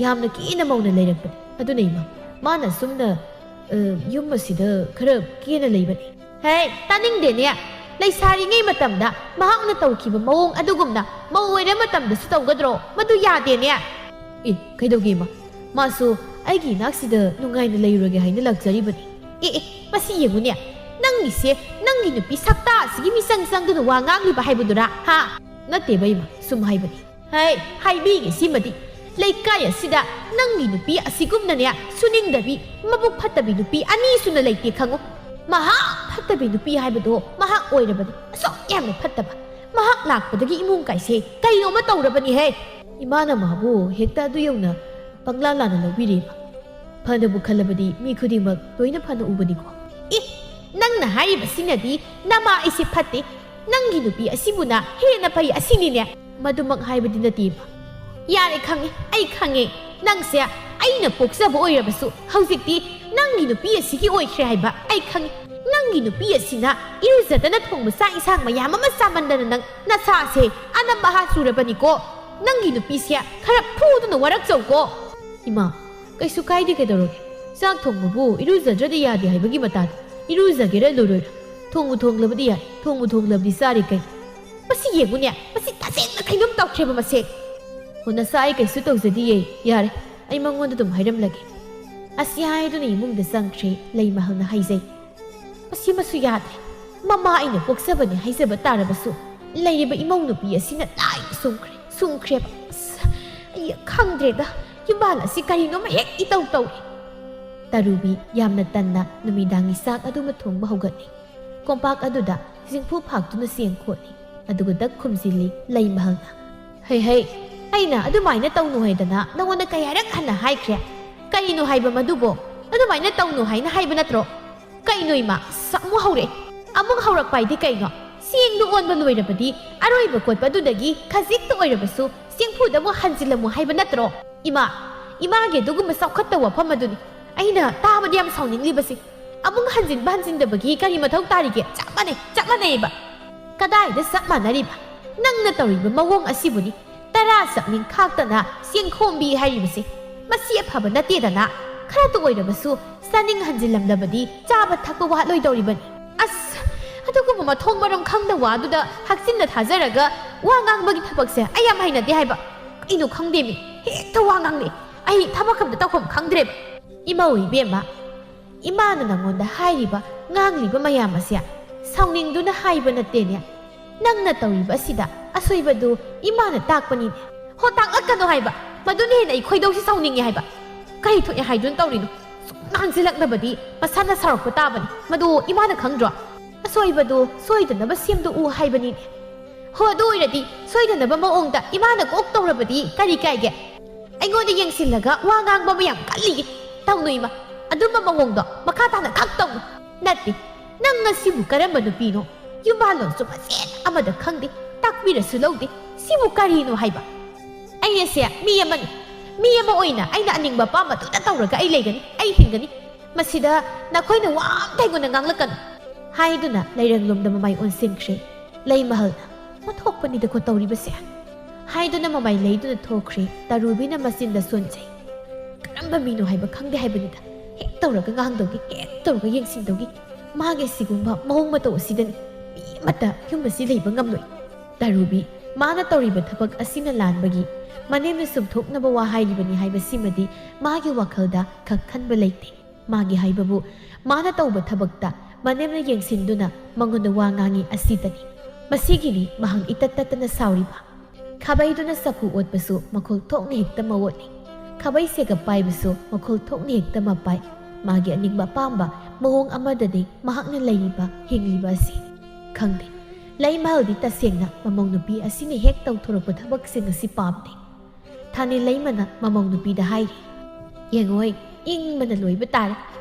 ꯌꯥꯝꯅ ꯀꯦꯅ ꯃꯧꯅ ꯂꯩꯔꯛꯄꯅꯤ꯫ ꯑꯗꯨꯅ ꯏꯃꯥ, ꯃꯥꯅ ꯑꯁꯨꯝꯅ, ꯑ, ꯌꯨꯝ ꯑꯁꯤꯗ ꯈꯔ ꯀꯦꯅ ꯂꯩꯕꯅꯤ꯫ ꯍꯦ, ꯇꯥꯅꯤꯡꯗꯦꯅꯦ꯫ ꯂꯩꯁꯥꯔꯤꯉꯩ ꯃꯇꯝꯗ ꯃꯍꯥꯛꯅ ꯇꯧꯈꯤꯕ ꯃꯑꯣꯡ ꯑꯗꯨꯒꯨꯝꯅ ꯃꯧ ꯑꯣꯏꯔ ꯃꯇꯝꯗꯁꯨ ꯇꯧꯒꯗ꯭ꯔꯣ? ꯃꯗꯨ ꯌꯥꯗꯦꯅꯦ꯫ ꯑꯦ, ꯀꯩꯗꯧꯒꯦ ꯏꯃꯥ? ꯃꯥꯁꯨ ꯑꯩꯒꯤ ꯏꯅꯥꯛꯁꯤꯗ ꯅꯨꯡꯉꯥꯏꯅ ꯂꯩꯔꯨꯔꯒꯦ ꯍꯥꯏꯅ ꯂꯥꯛꯆꯔꯤꯕꯅꯤ꯫ ꯑꯦ, ꯑꯦ, ꯃꯁꯤ ꯌꯦꯡꯉꯨꯅꯦ꯫ ꯅꯪꯒꯤꯁꯦ ꯅꯪꯒꯤ ꯅꯨꯄꯤ ꯁꯛꯇꯥ ꯑꯁꯤꯒꯤ ꯃꯤꯆꯪ ꯆꯪꯗꯨꯅ ꯋꯥ ꯉꯥꯡꯂꯤꯕ ꯍꯥꯏꯕꯗꯨꯔꯥ? ꯍꯥ? ꯅꯠꯇꯦꯕ ꯏꯃꯥ, ꯁꯨꯝ ꯍꯥꯏꯕꯅꯤ꯫ ꯍꯩ, ꯍꯥꯏꯕꯤꯒꯦ ꯁꯤꯃꯗꯤ꯫ ꯂꯩꯀꯥꯏ ꯑꯁꯤꯗ ꯅꯪꯒꯤ ꯅꯨꯄꯤ ꯑꯁꯤꯒꯨꯝꯅꯅꯦ, ꯁꯨꯅꯤꯡꯗꯕꯤ, ꯃꯕꯨꯛ ꯐꯠꯇꯕꯤ ꯅꯨꯄꯤ ꯑꯅꯤ ꯁꯨꯅ ꯂꯩꯇꯦ ꯈꯪꯉꯨ꯫ ꯃꯍꯥꯛ ꯐꯠꯇꯕꯤ ꯅꯨꯄꯤ ꯍꯥꯏꯕꯗꯣ ꯃꯍꯥꯛ ꯑꯣꯏꯔꯕꯅꯤ, ꯑꯁꯨꯛ ꯌꯥꯝꯅ ꯐꯠꯇꯕ꯫ ꯃꯍꯥꯛ ꯂꯥꯛꯄꯗꯒꯤ ꯏꯃꯨꯡ ꯀꯥꯏꯁꯦ ꯀꯩꯅꯣꯃ ꯇꯧꯔꯕꯅꯤꯍꯦ꯫ ꯏꯃꯥꯅ ꯃꯥꯕꯨ ꯍꯦꯛꯇ ꯑꯗꯨ ꯌꯧꯅ ꯄꯪꯂꯥ ꯂꯥꯅ ꯂꯧꯕꯤꯔꯦꯕ꯫ ꯐꯅꯕꯨ ꯈꯜꯂꯕꯗꯤ ꯃꯤ ꯈꯨꯗꯤꯡꯃꯛ ꯂꯣꯏꯅ ꯐꯅ ꯎꯕꯅꯤꯀꯣ꯫ ꯑꯦ, ꯅꯪꯅ ꯍꯥꯏꯔꯤꯕꯁꯤꯅꯗꯤ ꯅꯃꯥ ꯑꯩꯁꯦ ꯐꯠꯇꯦ, ꯅꯪꯒꯤ ꯅꯨꯄꯤ ꯑꯁꯤꯕꯨꯅ ꯍꯦꯟꯅ ꯐꯩ ꯑꯁꯤꯅꯤꯅꯦ꯫ ꯃꯗꯨꯃꯛ ꯍꯥꯏꯕꯗꯤ ꯅꯠꯇꯦꯕ꯫ ꯌꯥꯔꯦ, ꯈꯪꯉꯦ, ꯑꯩ ꯈꯪꯉꯦ꯫ ꯅꯪꯁꯦ ꯑꯩꯅ ꯄꯣꯛꯆꯕ ꯑꯣꯏꯔꯕꯁꯨ ꯍꯧꯖꯤꯛꯇꯤ ꯅꯪꯒꯤ ꯅꯨꯄꯤ ꯑꯁꯤꯒꯤ ꯑꯣꯏꯈ꯭ꯔꯦ ꯍꯥꯏꯕ ꯑꯩ ꯈꯪꯉꯦ꯫ ꯅꯪꯒꯤ ꯅꯨꯄꯤ ꯑꯁꯤꯅ ꯏꯔꯨꯖꯗꯅ ꯊꯣꯡꯕ ꯆꯥꯛ ꯏꯟꯁꯥꯡ ꯃꯌꯥꯝ ꯑꯃ ꯆꯥꯃꯟꯗꯅ ꯅꯪ ꯅꯁꯥꯁꯦ ꯑꯅꯝ ꯑꯍꯥ ꯆꯨꯔꯕꯅꯤꯀꯣ꯫ ꯅꯪꯒꯤ ꯅꯨꯄꯤꯁꯦ ꯈꯔ ꯐꯨꯗꯨꯅ ꯋꯥꯔꯛꯆꯧꯀꯣ꯫ ꯏꯃꯥ, ꯀꯩꯁꯨ ꯀꯥꯏꯗꯦ, ꯀꯩꯗꯧꯔꯒꯦ? ꯆꯥꯛ ꯊꯣꯡꯕꯕꯨ ꯏꯔꯨꯖꯗ꯭ꯔꯗꯤ ꯌꯥꯗꯦ ꯍꯥꯏꯕꯒꯤ ꯃꯇꯥꯗ ꯏꯔꯨꯖꯒꯦꯔꯥ ꯂꯨꯔꯣꯏꯔꯥ? ꯊꯣꯡꯕꯨ ꯊꯣꯡꯂꯕꯗꯤ ꯌꯥꯏ, ꯊꯣꯡꯕꯨ ꯊꯣꯡꯂꯕꯗꯤ ꯆꯥꯔꯦ ꯀꯩ? ꯃꯁꯤ ꯌꯦꯡꯉꯨꯅꯦ, ꯃꯁꯤ ꯇꯁꯦꯡꯅ ꯀꯩꯅꯣꯝ ꯇꯧꯈ꯭ꯔꯦꯕ ꯃꯁꯦ꯫ ꯑꯣ, ꯅꯆꯥ, ꯑꯩ ꯀꯩꯁꯨ ꯇꯧꯖꯗꯤꯌꯦ꯫ ꯌꯥꯔꯦ, ꯑꯩ ꯃꯉꯣꯟꯗ ꯑꯗꯨꯝ ꯍꯥꯏꯔꯝꯂꯒꯦ꯫ ꯑꯁꯤ ꯍꯥꯏꯗꯨꯅ ꯏꯃꯨꯡꯗ ꯆꯪꯈ꯭ꯔꯦ ꯂꯩꯃꯍꯜꯅ ꯍꯥꯏꯖꯩ꯫ ꯃꯁꯤꯃꯁꯨ ꯌꯥꯗ꯭ꯔꯦ꯫ ꯃꯃꯥ ꯑꯩꯅ ꯄꯣꯛꯆꯕꯅꯦ ꯍꯥꯏꯖꯕ ꯇꯥꯔꯕꯁꯨ ꯂꯩꯔꯤꯕ ꯏꯃꯧ ꯅꯨꯄꯤ ꯑꯁꯤꯅ ꯂꯥꯏꯅ ꯁꯨꯝꯈ꯭ꯔꯦ, ꯁꯨꯝꯈ꯭ꯔꯦꯕ꯫ ꯑꯁ, ꯑꯩ ꯈꯪꯗ꯭ꯔꯦꯗ, ꯌꯨꯝꯕꯥꯜ ꯑꯁꯤ ꯀꯔꯤꯅꯣꯃ ꯍꯦꯛ ꯏꯇꯧ ꯇꯧꯏ꯫ ꯇꯔꯨꯕꯤ ꯌꯥꯝꯅ ꯇꯟꯅ ꯅꯨꯃꯤꯗꯥꯡꯒꯤ ꯆꯥꯛ ꯑꯗꯨꯃ ꯊꯣꯡꯕ ꯍꯧꯒꯠꯂꯤ꯫ ꯀꯣꯝꯄꯥꯛ ꯑꯗꯨꯗ ꯆꯦꯡꯐꯨ ꯐꯥꯛꯇꯨꯅ ꯆꯦꯡ ꯈꯣꯠꯂꯤ꯫ ꯑꯗꯨꯒ ꯗꯛ ꯈꯨꯝꯖꯤꯜꯂꯤ ꯂꯩꯃꯍꯜꯅ꯫ "ꯍꯩ ꯍꯩ, ꯑꯩꯅ ꯑꯗꯨꯃꯥꯏꯅ ꯇꯧꯅꯨ ꯍꯥꯏꯗꯅ ꯅꯉꯣꯟꯗ ꯀꯌꯥꯔꯛ ꯍꯟꯅ ꯍꯥꯏꯈ꯭ꯔꯦ? ꯀꯔꯤꯅꯣ ꯍꯥꯏꯕ ꯃꯗꯨꯕꯣ? ꯑꯗꯨꯃꯥꯏꯅ ꯇꯧꯅꯨ ꯍꯥꯏꯅ ꯍꯥꯏꯕ ꯅꯠꯇ꯭ꯔꯣ?" "ꯀꯩꯅꯣ ꯏꯃꯥ, ꯑꯁ, ꯑꯃꯨꯛ ꯍꯧꯔꯛꯑꯦ꯫ ꯑꯃꯨꯛ ꯍꯧꯔꯛꯄ ꯍꯥꯏꯗꯤ ꯀꯩꯅꯣ? ꯆꯦꯡꯗꯨ ꯑꯣꯟꯕ ꯂꯣꯏꯔꯕꯗꯤ ꯑꯔꯣꯏꯕ ꯀꯣꯠꯄ ꯑꯗꯨꯗꯒꯤ ꯈꯖꯤꯛꯇ ꯑꯣꯏꯔꯕꯁꯨ ꯆꯦꯡꯐꯨꯗ ꯑꯃꯨꯛ ꯍꯟꯖꯤꯜꯂꯝꯃꯨ ꯍꯥꯏꯕ ꯅꯠꯇ꯭ꯔꯣ?" "ꯏꯃꯥ, ꯏꯃꯥꯒꯤ ꯑꯗꯨꯒꯨꯝꯕ ꯆꯥꯎꯈꯠꯇꯕ ꯋꯥꯐꯝ ꯑꯗꯨꯅꯤ ꯑꯩꯅ ꯇꯥꯕꯗ ꯌꯥꯝ ꯁꯥꯎꯅꯤꯡꯂꯤꯕꯁꯦ꯫ ꯑꯃꯨꯛ ꯍꯟꯖꯤꯟꯕ ꯍꯟꯖꯤꯟꯗꯕꯒꯤ ꯀꯔꯤ ꯃꯊꯧ ꯇꯥꯔꯤꯒꯦ? ꯆꯞ ꯃꯥꯟꯅꯩ, ꯆꯞ ꯃꯥꯟꯅꯩꯕ꯫ ꯀꯗꯥꯏꯗ ꯆꯞ ꯃꯥꯟꯅꯔꯤꯕ? ꯅꯪꯅ ꯇꯧꯔꯤꯕ ꯃꯑꯣꯡ ꯑꯁꯤꯕꯨꯅꯤ꯫ ꯇꯔꯥ ꯆꯞꯅꯤꯡ ꯈꯥꯛꯇꯅ ꯆꯦꯡꯈꯣꯝꯕꯤ ꯍꯥꯏꯔꯤꯕꯁꯦ꯫ ꯃꯁꯤ ꯑꯐꯕ ꯅꯠꯇꯦꯗꯅ꯫ ꯈꯔꯇ ꯑꯣꯏꯔꯕꯁꯨ ꯆꯥꯅꯤꯡ ꯍꯟꯖꯤꯜꯂꯝꯂꯕꯗꯤ ꯆꯥꯕ ꯊꯛꯄ ꯋꯥꯠꯂꯣꯏꯗꯧꯔꯤꯕꯅꯤ꯫ ꯑꯁ, ꯑꯗꯨꯒꯨꯝꯕ ꯃꯊꯣꯡ ꯃꯔꯝ ꯈꯪꯗꯕ ꯋꯥꯗꯨꯗ ꯍꯛꯆꯤꯟꯅ ꯊꯥꯖꯔꯒ ꯋꯥ ꯉꯥꯡꯕꯒꯤ ꯊꯕꯛꯁꯦ ꯑꯩ ꯌꯥꯝ ꯍꯩꯅꯗꯦ ꯍꯥꯏꯕ꯫ ꯀꯩꯅꯣ ꯈꯪꯗꯦꯃꯤ, ꯍꯦꯛꯇ ꯋꯥ ꯉꯥꯡꯅꯩ꯫ ꯑꯩ ꯊꯕꯛ ꯑꯝꯇ ꯇꯧꯐꯝ ꯈꯪꯗ꯭ꯔꯦꯕ꯫" "ꯏꯃꯧ ꯏꯕꯦꯝꯃ, ꯏꯃꯥꯅ ꯅꯉꯣꯟꯗ ꯍꯥꯏꯔꯤꯕ, ꯉꯥꯡꯂꯤꯕ ꯃꯌꯥꯝ ꯑꯁꯦ ꯁꯥꯎꯅꯤꯡꯗꯨꯅ ꯍꯥꯏꯕ ꯅꯠꯇꯦꯅꯦ꯫ ꯅꯪꯅ ꯇꯧꯔꯤꯕ ꯑꯁꯤꯗ ꯑꯁꯣꯏꯕꯗꯨ ꯏꯃꯥꯅ ꯇꯥꯛꯄꯅꯤꯅꯦ꯫" "ꯍꯣ, ꯇꯥꯛꯂꯛꯀꯅꯨ ꯍꯥꯏꯕ꯫ ꯃꯗꯨꯅ ꯍꯦꯟꯅ ꯑꯩ ꯈꯣꯏꯗꯧꯁꯤ ꯁꯥꯎꯅꯤꯡꯉꯦ ꯍꯥꯏꯕ꯫ ꯀꯔꯤ ꯊꯣꯛꯑꯦ ꯍꯥꯏꯗꯨꯅ ꯇꯧꯔꯤꯅꯣ? ꯁꯨꯝ ꯉꯥꯡꯁꯤꯜꯂꯛꯂꯕꯗꯤ ꯃꯁꯥꯅ ꯁꯥꯎꯔꯛꯄ ꯇꯥꯕꯅꯤ꯫ ꯃꯗꯨ ꯏꯃꯥꯅ ꯈꯪꯗ꯭ꯔꯣ? ꯑꯁꯣꯏꯕꯗꯨ ꯁꯣꯏꯗꯅꯕ ꯁꯦꯝꯗꯣꯛꯎ ꯍꯥꯏꯕꯅꯤꯅꯦ꯫ ꯍꯣ, ꯑꯗꯨ ꯑꯣꯏꯔꯗꯤ ꯁꯣꯏꯗꯅꯕ ꯃꯑꯣꯡꯗ ꯏꯃꯥꯅ ꯀꯣꯛ ꯇꯧꯔꯕꯗꯤ ꯀꯔꯤ ꯀꯥꯏꯒꯦ? ꯑꯩꯉꯣꯟꯗ ꯌꯦꯡꯁꯤꯜꯂꯒ ꯋꯥ ꯉꯥꯡꯕ ꯑꯃ ꯌꯥꯝ ꯀꯜꯂꯤ꯫ ꯇꯧꯅꯨ ꯏꯃꯥ, ꯑꯗꯨꯝꯕ ꯃꯑꯣꯡꯗꯣ ꯃꯈꯥ ꯇꯥꯅ ꯈꯛ ꯇꯧꯅꯨ꯫ ꯅꯠꯇꯦ, ꯅꯪ ꯑꯁꯤꯕꯨ ꯀꯔꯝꯕ ꯅꯨꯄꯤꯅꯣ? ꯌꯨꯝꯕꯥꯜꯂꯣꯟꯁꯨ ꯃꯆꯦꯠ ꯑꯃꯗ ꯈꯪꯗꯦ, ꯇꯥꯛꯄꯤꯔꯁꯨ ꯂꯧꯗꯦ꯫ ꯁꯤꯕꯨ ꯀꯔꯤꯅꯣ ꯍꯥꯏꯕ? ꯑꯩ ꯑꯁꯦ ꯃꯤ ꯑꯃꯅꯤ꯫ ꯃꯤ ꯑꯃ ꯑꯣꯏꯅ ꯑꯩꯅ ꯑꯅꯤꯡꯕ ꯑꯄꯥꯝꯕꯗꯨꯗ ꯇꯧꯔꯒ ꯑꯩ ꯂꯩꯒꯅꯤ, ꯑꯩ ꯍꯤꯡꯒꯅꯤ꯫ ꯃꯁꯤꯗ ꯅꯈꯣꯏꯅ ꯋꯥ ꯑꯝꯇ ꯑꯩꯉꯣꯟꯗ ꯉꯥꯡꯂꯛꯀꯅꯨ ꯍꯥꯏꯗꯨꯅ ꯂꯩꯔꯪꯂꯣꯝꯗ ꯃꯃꯥꯏ ꯑꯣꯟꯁꯤꯟꯈ꯭ꯔꯦ ꯂꯩꯃꯍꯜꯅ꯫ "ꯑꯣꯟꯊꯣꯛꯄꯅꯤꯗꯀꯣ ꯇꯧꯔꯤꯕꯁꯦ" ꯍꯥꯏꯗꯨꯅ ꯃꯃꯥꯏ ꯂꯩꯗꯨꯅ ꯊꯣꯛꯈ꯭ꯔꯦ꯫ ꯇꯔꯨꯕꯤꯅ ꯃꯆꯤꯟꯗ ꯁꯣꯟꯖꯩ꯫ "ꯀꯔꯝꯕ ꯃꯤꯅꯣ ꯍꯥꯏꯕ ꯈꯪꯗꯦ ꯍꯥꯏꯕꯅꯤꯗ꯫ ꯍꯦꯛ ꯇꯧꯔꯒ ꯉꯥꯡꯗꯧꯒꯤ, ꯍꯦꯛ ꯇꯧꯔꯒ ꯌꯦꯡꯁꯤꯟꯗꯧꯒꯤ꯫ ꯃꯥꯒꯤ ꯁꯤꯒꯨꯝꯕ ꯃꯑꯣꯡ ꯃꯇꯧ ꯑꯁꯤꯗꯅꯤ ꯃꯤ ꯑꯃꯠꯇ ꯌꯨꯝ ꯑꯁꯤ ꯂꯩꯕ ꯉꯝꯂꯣꯏ꯫ ꯇꯔꯨꯕꯤ, ꯃꯥꯅ ꯇꯧꯔꯤꯕ ꯊꯕꯛ ꯑꯁꯤꯅ ꯂꯥꯟꯕꯒꯤ ꯃꯅꯦꯝꯅ ꯁꯨꯝꯊꯣꯛꯅꯕ ꯋꯥ ꯍꯥꯏꯔꯤꯕꯅꯤ ꯍꯥꯏꯕꯁꯤꯃꯗꯤ ꯃꯥꯒꯤ ꯋꯥꯈꯜꯗ ꯈꯛ ꯈꯟꯕ ꯂꯩꯇꯦ꯫ ꯃꯥꯒꯤ ꯍꯥꯏꯕꯕꯨ ꯃꯥꯅ ꯇꯧꯕ ꯊꯕꯛꯇ ꯃꯅꯦꯝꯅ ꯌꯦꯡꯁꯤꯟꯗꯨꯅ ꯃꯉꯣꯟꯗ ꯋꯥ ꯉꯥꯡꯉꯤ ꯑꯁꯤꯗꯅꯤ꯫ ꯃꯁꯤꯒꯤꯅꯤ ꯃꯍꯥꯛ ꯏꯇꯠ ꯇꯠꯇꯅ ꯁꯥꯎꯔꯤꯕ꯫ ꯈꯥꯕꯩꯗꯨꯅ ꯆꯐꯨ ꯑꯣꯠꯄꯁꯨ ꯃꯈꯨꯜ ꯊꯣꯛꯅ ꯍꯦꯛꯇ ꯃꯑꯣꯠꯂꯤ꯫ ꯈꯥꯕꯩ ꯁꯦꯒꯞ ꯄꯥꯏꯕꯁꯨ ꯃꯈꯨꯜ ꯊꯣꯛꯅ ꯍꯦꯛꯇ ꯃꯄꯥꯏ꯫ ꯃꯥꯒꯤ ꯑꯅꯤꯡꯕ ꯑꯄꯥꯝꯕ ꯃꯑꯣꯡ ꯑꯃꯗꯅꯤ ꯃꯍꯥꯛꯅ ꯂꯩꯔꯤꯕ, ꯍꯤꯡꯂꯤꯕ ꯑꯁꯤ꯫ ꯈꯪꯗꯦ, ꯂꯩꯃꯍꯜꯗꯤ ꯇꯁꯦꯡꯅ ꯃꯃꯧ ꯅꯨꯄꯤ ꯑꯁꯤꯅ ꯍꯦꯛ ꯇꯧꯊꯣꯔꯛꯄ ꯊꯕꯛꯁꯤꯡ ꯑꯁꯤ ꯄꯥꯝꯗꯦ꯫ ꯊꯥꯅꯤꯜ ꯂꯩꯃꯅ ꯃꯃꯧ ꯅꯨꯄꯤꯗ ꯍꯥꯏꯔꯤ, "ꯌꯦꯡꯉꯣꯏ, ꯏꯪꯕꯅ ꯂꯣꯏꯕ ꯇꯥꯔꯦ꯫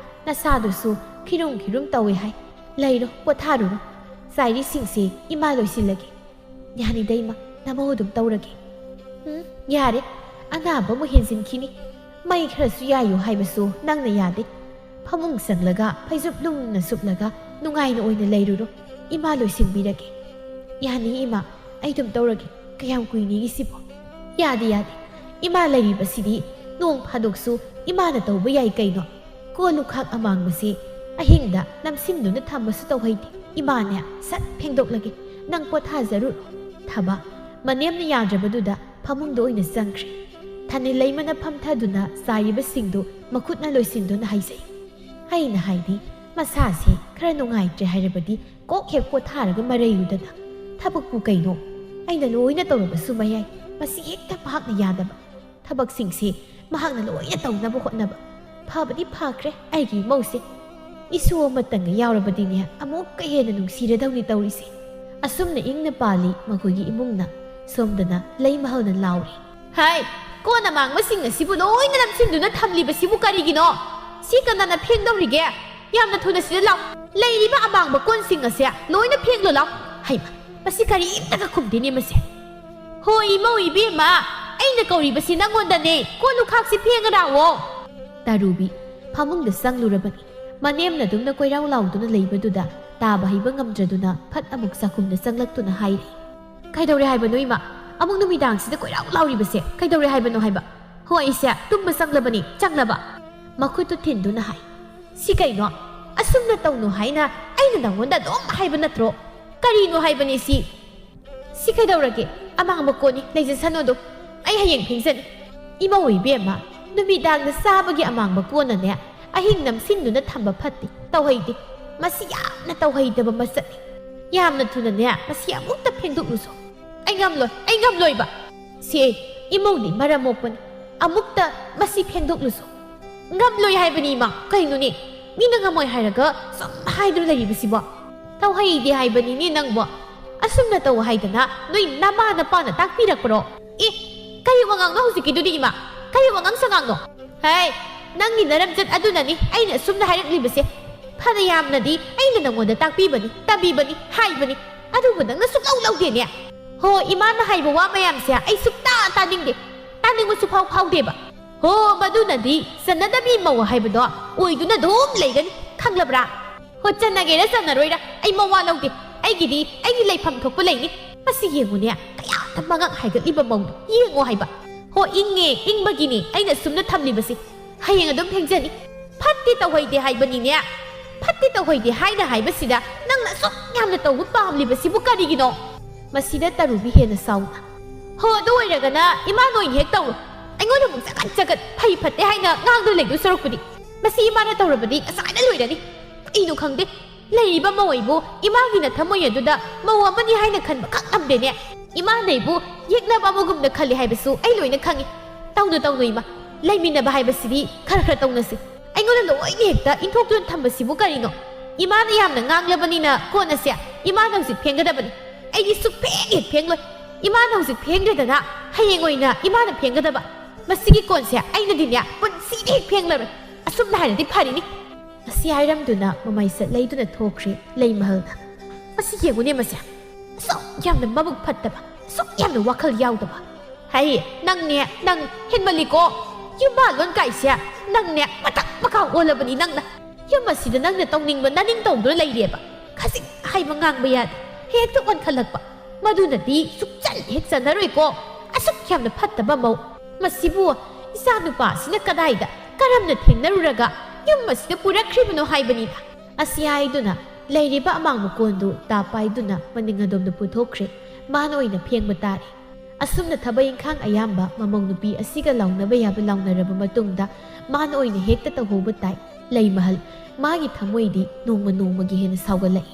ꯅꯁꯥꯗꯨꯁꯨ ꯈꯤꯔꯨꯝ ꯈꯤꯔꯨꯝ ꯇꯧꯏ ꯍꯥꯏ꯫ ꯂꯩꯔꯣ, ꯄꯣꯊꯥꯔꯨꯔꯣ꯫ ꯆꯥꯏꯔꯤꯁꯤꯡꯁꯤ ꯏꯃꯥ ꯂꯣꯏꯁꯤꯜꯂꯒꯦ꯫ ꯌꯥꯅꯤꯗ ꯏꯃꯥ, ꯅꯃꯧ ꯑꯗꯨꯝ ꯇꯧꯔꯒꯦ꯫" "ꯎꯝ, ꯌꯥꯔꯦ꯫ ꯑꯅꯥꯕ ꯑꯃꯨꯛ ꯍꯦꯟꯖꯤꯟꯈꯤꯅꯤ꯫ ꯃꯩ ꯈꯔꯁꯨ ꯌꯥꯏꯌꯨ ꯍꯥꯏꯕꯁꯨ ꯅꯪꯅ ꯌꯥꯗꯦ꯫ ꯐꯃꯨꯡ ꯆꯪꯂꯒ ꯐꯩꯖꯨꯞ ꯂꯨꯝꯅ ꯁꯨꯞꯂꯒ ꯅꯨꯡꯉꯥꯏꯅ ꯑꯣꯏꯅ ꯂꯩꯔꯨꯔꯣ꯫ ꯏꯃꯥ ꯂꯣꯏꯁꯤꯟꯕꯤꯔꯒꯦ꯫" "ꯌꯥꯅꯤ ꯏꯃꯥ, ꯑꯩ ꯑꯗꯨꯝ ꯇꯧꯔꯒꯦ꯫ ꯀꯌꯥꯝ ꯀꯨꯏꯅꯤꯒꯤ ꯁꯤꯕꯣ?" "ꯌꯥꯗꯦ, ꯌꯥꯗꯦ꯫ ꯏꯃꯥ ꯂꯩꯔꯤꯕꯁꯤꯗꯤ ꯅꯣꯡ ꯐꯥꯗꯣꯛꯁꯨ ꯏꯃꯥꯅ ꯇꯧꯕ ꯌꯥꯏ ꯀꯩꯅꯣ꯫ ꯀꯣꯜ ꯂꯨꯈꯥꯛ ꯑꯃꯥꯡꯕꯁꯦ ꯑꯍꯤꯡꯗ ꯅꯝꯁꯤꯟꯗꯨꯅ ꯊꯝꯕꯁꯨ ꯇꯧꯍꯩꯗꯦ꯫ ꯏꯃꯥꯅꯦ, ꯁꯠ ꯐꯦꯡꯗꯣꯛꯂꯒꯦ꯫ ꯅꯪ ꯄꯣꯊꯥꯖꯔꯨꯔꯣ꯫" ꯊꯕ, ꯃꯅꯦꯝꯅ ꯌꯥꯗ꯭ꯔꯕꯗꯨꯗ ꯐꯃꯨꯡꯗ ꯑꯣꯏꯅ ꯆꯪꯈ꯭ꯔꯦ꯫ ꯊꯥꯅꯤꯜ ꯂꯩꯃꯅ ꯐꯝꯊꯗꯨꯅ ꯆꯥꯏꯔꯤꯕꯁꯤꯡꯗꯨ ꯃꯈꯨꯠꯅ ꯂꯣꯏꯁꯤꯟꯗꯨꯅ ꯍꯥꯏꯖꯩ꯫ ꯑꯩꯅ ꯍꯥꯏꯗꯤ, ꯃꯁꯥꯁꯦ ꯈꯔ ꯅꯨꯡꯉꯥꯏꯇ꯭ꯔꯦ ꯍꯥꯏꯔꯕꯗꯤ ꯀꯣꯛ ꯍꯦꯛ ꯄꯣꯊꯥꯔꯒ ꯃꯔꯩꯂꯨꯗꯅ꯫ ꯊꯕꯛꯄꯨ ꯀꯩꯅꯣ? ꯑꯩꯅ ꯂꯣꯏꯅ ꯇꯧꯔꯕꯁꯨ ꯃꯌꯥꯏ꯫ ꯃꯁꯤ ꯍꯦꯛꯇ ꯃꯍꯥꯛꯅ ꯌꯥꯗꯕ꯫ ꯊꯕꯛꯁꯤꯡꯁꯤ ꯃꯍꯥꯛꯅ ꯂꯣꯏꯅ ꯇꯧꯅꯕ ꯍꯣꯠꯅꯕ꯫ ꯐꯕꯗꯤ ꯐꯈ꯭ꯔꯦ ꯑꯩꯒꯤ ꯏꯃꯧꯁꯦ꯫ ꯏꯁꯨ ꯑꯃꯇꯪꯒ ꯌꯥꯎꯔꯕꯗꯤꯅꯦ ꯑꯃꯨꯛꯀ ꯍꯦꯟꯅ ꯅꯨꯡꯁꯤꯔꯗꯧꯅꯤ ꯇꯧꯔꯤꯁꯦ꯫ ꯑꯁꯨꯝꯅ ꯏꯪꯅ ꯄꯥꯜꯂꯤ ꯃꯈꯣꯏꯒꯤ ꯏꯃꯨꯡꯅ꯫ ꯁꯣꯝꯗꯅ ꯂꯩꯃꯍꯜꯅ ꯂꯥꯎꯔꯤ꯫ ꯍꯥꯏ, ꯀꯣꯟ ꯑꯃꯥꯡꯕꯁꯤꯡ ꯑꯁꯤꯕꯨ ꯂꯣꯏꯅ ꯅꯝꯁꯤꯟꯗꯨꯅ ꯊꯝꯂꯤꯕꯁꯤꯕꯨ ꯀꯔꯤꯒꯤꯅꯣ? ꯁꯤ ꯀꯅꯥꯅ ꯐꯦꯡꯗꯧꯔꯤꯒꯦ? ꯌꯥꯝꯅ ꯊꯨꯅ ꯁꯤꯗ ꯂꯥꯎ꯫ ꯂꯩꯔꯤꯕ ꯑꯃꯥꯡꯕ ꯀꯣꯟꯁꯤꯡ ꯑꯁꯦ ꯂꯣꯏꯅ ꯐꯦꯡꯂꯣ ꯂꯥꯎ꯫ ꯍꯩꯃ, ꯃꯁꯤ ꯀꯔꯤꯝꯇꯒ ꯈꯨꯝꯗꯦꯅꯦ ꯃꯁꯦ꯫ ꯍꯣꯏ ꯏꯃꯧ ꯏꯕꯦꯝꯃ, ꯑꯩꯅ ꯀꯧꯔꯤꯕꯁꯤ ꯅꯪꯉꯣꯟꯗꯅꯦ, ꯀꯣꯜ ꯂꯨꯈꯥꯛꯁꯤ ꯐꯦꯡꯉꯔꯥꯑꯣ꯫ ꯇꯔꯨꯕꯤ ꯐꯃꯨꯡꯗ ꯆꯪꯂꯨꯔꯕꯅꯤ꯫ ꯃꯅꯦꯝꯅ ꯑꯗꯨꯝꯅ ꯀꯣꯏꯔꯥꯎ ꯂꯥꯎꯗꯨꯅ ꯂꯩꯕꯗꯨꯗ ꯇꯥꯕ ꯍꯩꯕ ꯉꯝꯗ꯭ꯔꯗꯨꯅ ꯐꯠ ꯑꯃꯨꯛ ꯆꯥꯛꯈꯨꯝꯗ ꯆꯪꯂꯛꯇꯨꯅ ꯍꯥꯏꯔꯤ꯫ ꯀꯩꯗꯧꯔꯦ ꯍꯥꯏꯕꯅꯣ ꯏꯃꯥ? ꯑꯃꯨꯛ ꯅꯨꯃꯤꯗꯥꯡꯁꯤꯗ ꯀꯣꯏꯔꯥꯎ ꯂꯥꯎꯔꯤꯕꯁꯦ ꯀꯩꯗꯧꯔꯦ ꯍꯥꯏꯕꯅꯣ ꯍꯥꯏꯕ? ꯍꯣ, ꯑꯩꯁꯦ ꯇꯨꯝꯕ ꯆꯪꯂꯕꯅꯤ, ꯆꯪꯂꯕ꯫ ꯃꯈꯨꯠꯇꯨ ꯊꯤꯟꯗꯨꯅ ꯍꯥꯏ꯫ ꯁꯤ ꯀꯩꯅꯣ? ꯑꯁꯨꯝꯅ ꯇꯧꯅꯨ ꯍꯥꯏꯅ ꯑꯩꯅ ꯅꯪꯉꯣꯟꯗ ꯑꯗꯨꯝ ꯍꯥꯏꯕ ꯅꯠꯇ꯭ꯔꯣ? ꯀꯔꯤꯅꯣ ꯍꯥꯏꯕꯅꯤ ꯁꯤ? ꯁꯤ ꯀꯩꯗꯧꯔꯒꯦ? ꯑꯃꯥꯡꯕ ꯀꯣꯟꯅꯤ, ꯂꯩꯖꯁꯅꯨ ꯑꯗꯨꯝ꯫ ꯑꯩ ꯍꯌꯦꯡ ꯐꯦꯡꯖꯅꯤ꯫ ꯏꯃꯧ ꯏꯕꯦꯝꯃ, ꯅꯨꯃꯤꯗꯥꯡꯗ ꯆꯥꯕꯒꯤ ꯑꯃꯥꯡꯕ ꯀꯣꯟꯅꯅꯦ, ꯑꯍꯤꯡ ꯅꯝꯁꯤꯟꯗꯨꯅ ꯊꯝꯕ ꯐꯠꯇꯦ, ꯇꯧꯍꯩꯗꯦ꯫ ꯃꯁꯤ ꯌꯥꯝꯅ ꯇꯧꯍꯩꯗꯕ ꯃꯆꯠꯅꯤ꯫ ꯌꯥꯝꯅ ꯊꯨꯅꯅꯦ, ꯃꯁꯤ ꯑꯃꯨꯛꯇ ꯐꯦꯡꯗꯣꯛꯂꯨꯁꯣ꯫ ꯑꯩ ꯉꯝꯂꯣꯏ, ꯑꯩ ꯉꯝꯂꯣꯏꯕ꯫ ꯁꯤ ꯏꯃꯧꯗꯤ ꯃꯔꯝ ꯃꯣꯛꯄꯅꯤ꯫ ꯑꯃꯨꯛꯇ ꯃꯁꯤ ꯐꯦꯡꯗꯣꯛꯂꯨꯁꯣ꯫ ꯉꯝꯂꯣꯏ ꯍꯥꯏꯕꯅꯤ ꯏꯃꯥ, ꯀꯩꯅꯣꯅꯦ? ꯃꯤꯅ ꯉꯝꯃꯣꯏ ꯍꯥꯏꯔꯒ ꯁꯨꯝ ꯍꯥꯏꯗꯨꯅ ꯂꯩꯔꯤꯕꯁꯤꯕꯣ? ꯇꯧꯍꯩꯗꯦ ꯍꯥꯏꯕꯅꯤꯅꯦ ꯅꯪꯕꯣ꯫ ꯑꯁꯨꯝꯅ ꯇꯧ ꯍꯥꯏꯗꯅ ꯅꯣꯏ ꯅꯃꯥ ꯅꯄꯥꯅ ꯇꯥꯛꯄꯤꯔꯛꯄ꯭ꯔꯣ? ꯑꯦ, ꯀꯔꯤ ꯋꯥꯉꯥꯡꯅꯣ ꯍꯧꯖꯤꯛꯀꯤꯗꯨꯗꯤ ꯏꯃꯥ? ꯀꯔꯤ ꯋꯥꯉꯥꯡ ꯁꯉꯥꯡꯅꯣ? ꯍꯩ, ꯅꯪꯒꯤ ꯅꯔꯝꯆꯠ ꯑꯗꯨꯅꯅꯤ ꯑꯩꯅ ꯑꯁꯨꯝꯅ ꯍꯥꯏꯔꯛꯂꯤꯕꯁꯦ꯫ ꯐꯅ ꯌꯥꯝꯅꯗꯤ ꯑꯩꯅ ꯅꯪꯉꯣꯟꯗ ꯇꯥꯛꯄꯤꯕꯅꯤ, ꯇꯝꯕꯤꯕꯅꯤ, ꯍꯥꯏꯕꯅꯤ, ꯑꯗꯨꯕꯨ ꯅꯪꯅ ꯁꯨꯛꯂꯧ ꯂꯧꯗꯦꯅꯦ꯫ ꯍꯣ, ꯏꯃꯥꯅ ꯍꯥꯏꯕ ꯋꯥ ꯃꯌꯥꯝꯁꯦ ꯑꯩ ꯁꯨꯛꯇꯥ ꯇꯥꯅꯤꯡꯗꯦ, ꯇꯥꯅꯤꯡꯕꯁꯨ ꯐꯥꯎ ꯐꯥꯎꯗꯦꯕ꯫ ꯍꯣ, ꯃꯗꯨꯅꯗꯤ ꯆꯟꯅꯗꯕꯤ ꯃꯧ ꯍꯥꯏꯕꯗꯣ ꯑꯣꯏꯗꯨꯅ ꯑꯗꯨꯝ ꯂꯩꯒꯅꯤ, ꯈꯪꯂꯕ꯭ꯔꯥ? ꯍꯣ, ꯆꯟꯅꯒꯦꯔꯥ ꯆꯟꯅꯔꯣꯏꯔꯥ ꯑꯩ ꯃꯋꯥ ꯂꯧꯗꯦ꯫ ꯑꯩꯒꯤꯗꯤ ꯑꯩꯒꯤ ꯂꯩꯐꯝ ꯊꯣꯛꯄ ꯂꯩꯅꯤ꯫ ꯃꯁꯤ ꯌꯦꯡꯉꯨꯅꯦ, ꯀꯌꯥꯗ ꯃꯉꯛ ꯍꯥꯏꯒꯠꯂꯤꯕ ꯃꯧꯅꯣ ꯌꯦꯡꯉꯣ ꯍꯥꯏꯕ꯫ ꯍꯣ, ꯏꯪꯉꯦ, ꯏꯪꯕꯒꯤꯅꯤ ꯑꯩꯅ ꯁꯨꯝꯅ ꯊꯝꯂꯤꯕꯁꯤ꯫ ꯍꯌꯦꯡ ꯑꯗꯨꯝ ꯐꯦꯡꯖꯅꯤ꯫ ꯐꯠꯇꯦ ꯇꯧꯍꯩꯗꯦ ꯍꯥꯏꯕꯅꯤꯅꯦ꯫ ꯐꯠꯇꯦ ꯇꯧꯍꯩꯗꯦ ꯍꯥꯏꯅ ꯍꯥꯏꯕꯁꯤꯗ ꯅꯪꯅ ꯑꯁꯨꯛ ꯌꯥꯝꯅ ꯇꯧꯕ ꯄꯥꯝꯂꯤꯕꯁꯤꯕꯨ ꯀꯔꯤꯒꯤꯅꯣ? ꯃꯁꯤꯗ ꯇꯔꯨꯕꯤ ꯍꯦꯟꯅ ꯁꯥꯎꯅ꯫ ꯍꯣ, ꯑꯗꯨ ꯑꯣꯏꯔꯒꯅ ꯏꯃꯥꯅ ꯑꯣꯏꯅ ꯍꯦꯛ ꯇꯧꯔꯣ꯫ ꯑꯩꯉꯣꯟꯗ ꯑꯃꯨꯛ ꯆꯒꯠ ꯆꯒꯠ ꯐꯩ ꯐꯠꯇꯦ ꯍꯥꯏꯅ ꯉꯥꯡꯗꯨꯅ ꯂꯩꯗꯧ ꯁꯔꯨꯛꯄꯨꯗꯤ꯫ ꯃꯁꯤ ꯏꯃꯥꯅ ꯇꯧꯔꯕꯗꯤ ꯉꯁꯥꯏꯅ ꯂꯣꯏꯔꯅꯤ꯫ ꯀꯩꯅꯣ ꯈꯪꯗꯦ, ꯂꯩꯔꯤꯕ ꯃꯧ ꯑꯩꯕꯨ ꯏꯃꯥꯒꯤ ꯅꯊꯝꯃꯣꯏ ꯑꯗꯨꯗ ꯃꯧ ꯑꯃꯅꯤ ꯍꯥꯏꯅ ꯈꯟꯕ ꯈꯛ ꯉꯝꯗꯦꯅꯦ꯫ ꯏꯃꯥꯅ ꯑꯩꯕꯨ ꯌꯦꯛꯅꯕ ꯑꯃꯒꯨꯝꯅ ꯈꯜꯂꯤ ꯍꯥꯏꯕꯁꯨ ꯑꯩ ꯂꯣꯏꯅ ꯈꯪꯏ꯫ "ꯇꯧꯅꯨ, ꯇꯧꯅꯨ, ꯏꯃꯥ꯫ ꯂꯩꯃꯤꯟꯅꯕ ꯍꯥꯏꯕꯁꯤꯗꯤ ꯈꯔ ꯈꯔ ꯇꯧꯅꯁꯤ꯫ ꯑꯩꯉꯣꯟꯗ ꯂꯣꯏꯅ ꯍꯦꯛꯇ ꯏꯟꯊꯣꯛꯇꯨꯅ ꯊꯝꯕꯁꯤꯕꯨ ꯀꯔꯤꯅꯣ? ꯏꯃꯥꯅ ꯌꯥꯝꯅ ꯉꯥꯡꯂꯕꯅꯤꯅ ꯀꯣꯟ ꯑꯁꯦ ꯏꯃꯥꯅ ꯍꯧꯖꯤꯛ ꯐꯦꯡꯒꯗꯕꯅꯤ꯫ ꯑꯩꯗꯤ ꯁꯨꯛꯐꯦꯡ ꯍꯦꯛ ꯐꯦꯡꯂꯣꯏ꯫ ꯏꯃꯥꯅ ꯍꯧꯖꯤꯛ ꯐꯦꯡꯗ꯭ꯔꯦꯗꯅ ꯍꯌꯦꯡ ꯑꯣꯏꯅ ꯏꯃꯥꯅ ꯐꯦꯡꯒꯗꯕ꯫ ꯃꯁꯤꯒꯤ ꯀꯣꯟꯁꯦ ꯑꯩꯅꯗꯤꯅꯦ ꯄꯨꯟꯁꯤꯗ ꯍꯦꯛ ꯐꯦꯡꯂꯔꯣꯏ꯫ ꯑꯁꯨꯝꯅ ꯍꯥꯏꯔꯗꯤ ꯐꯔꯤꯅꯤ"꯫ ꯑꯁꯤ ꯍꯥꯏꯔꯝꯗꯨꯅ ꯃꯃꯥꯏ ꯁꯠ ꯂꯩꯗꯨꯅ ꯊꯣꯛꯈ꯭ꯔꯦ ꯂꯩꯃꯍꯜꯅ꯫ "ꯃꯁꯤ ꯌꯦꯡꯉꯨꯅꯦ ꯃꯁꯦ꯫ ꯑꯁꯨꯛ ꯌꯥꯝꯅ ꯃꯕꯨꯛ ꯐꯠꯇꯕ, ꯑꯁꯨꯛ ꯌꯥꯝꯅ ꯋꯥꯈꯜ ꯌꯥꯎꯗꯕ꯫ ꯍꯩ, ꯅꯪꯅꯦ, ꯅꯪ ꯍꯦꯟꯃꯜꯂꯤꯀꯣ꯫ ꯌꯨꯝꯕꯥꯜꯂꯣꯟ ꯀꯥꯏꯁꯦ ꯅꯪꯅꯦ ꯃꯇꯛ ꯃꯀꯥ ꯑꯣꯜꯂꯕꯅꯤ ꯅꯪꯅ꯫ ꯌꯨꯝ ꯑꯁꯤꯗ ꯅꯪꯅ ꯇꯧꯅꯤꯡꯕ ꯅꯅꯤꯡ ꯇꯧꯗꯨꯅ ꯂꯩꯔꯦꯕ꯫ ꯈꯖꯤꯛ ꯍꯥꯏꯕ ꯉꯥꯡꯕ ꯌꯥꯗꯦ꯫ ꯍꯦꯛꯇ ꯑꯣꯟꯈꯠꯂꯛꯄ꯫ ꯃꯗꯨꯅꯗꯤ ꯁꯨꯛꯆꯟ ꯍꯦꯛ ꯆꯟꯅꯔꯣꯏꯀꯣ꯫ ꯑꯁꯨꯛ ꯌꯥꯝꯅ ꯐꯠꯇꯕ ꯃꯧ꯫ ꯃꯁꯤꯕꯨ ꯏꯆꯥ ꯅꯨꯄꯥ ꯑꯁꯤꯅ ꯀꯗꯥꯏꯗ, ꯀꯔꯝꯅ ꯊꯦꯡꯅꯔꯨꯔꯒ ꯌꯨꯝ ꯑꯁꯤꯗ ꯄꯨꯔꯛꯈ꯭ꯔꯤꯕꯅꯣ ꯍꯥꯏꯕꯅꯤꯗ"꯫ ꯑꯁꯤ ꯍꯥꯏꯗꯨꯅ ꯂꯩꯔꯤꯕ ꯑꯃꯥꯡ ꯃꯀꯣꯟꯗꯨ ꯇꯥ ꯄꯥꯏꯗꯨꯅ ꯃꯅꯤꯡ ꯑꯗꯣꯝꯗ ꯄꯨꯊꯣꯛꯈ꯭ꯔꯦ꯫ ꯃꯥꯅ ꯑꯣꯏꯅ ꯐꯦꯡꯕ ꯇꯥꯔꯦ꯫ ꯑꯁꯨꯝꯅ ꯊꯕꯛ ꯏꯪꯈꯥꯡ ꯑꯌꯥꯝꯕ ꯃꯃꯧ ꯅꯨꯄꯤ ꯑꯁꯤꯒ ꯂꯥꯎꯅꯕ ꯌꯥꯕ ꯂꯥꯎꯅꯔꯕ ꯃꯇꯨꯡꯗ ꯃꯥꯅ ꯑꯣꯏꯅ ꯍꯦꯛꯇ ꯇꯧꯍꯧꯕ ꯇꯥꯏ꯫ ꯂꯩꯃꯍꯜ, ꯃꯥꯒꯤ ꯊꯃꯣꯏꯗꯤ ꯅꯣꯡꯃ ꯅꯣꯡꯃꯒꯤ ꯍꯦꯟꯅ ꯁꯥꯎꯒꯠꯂꯛꯏ꯫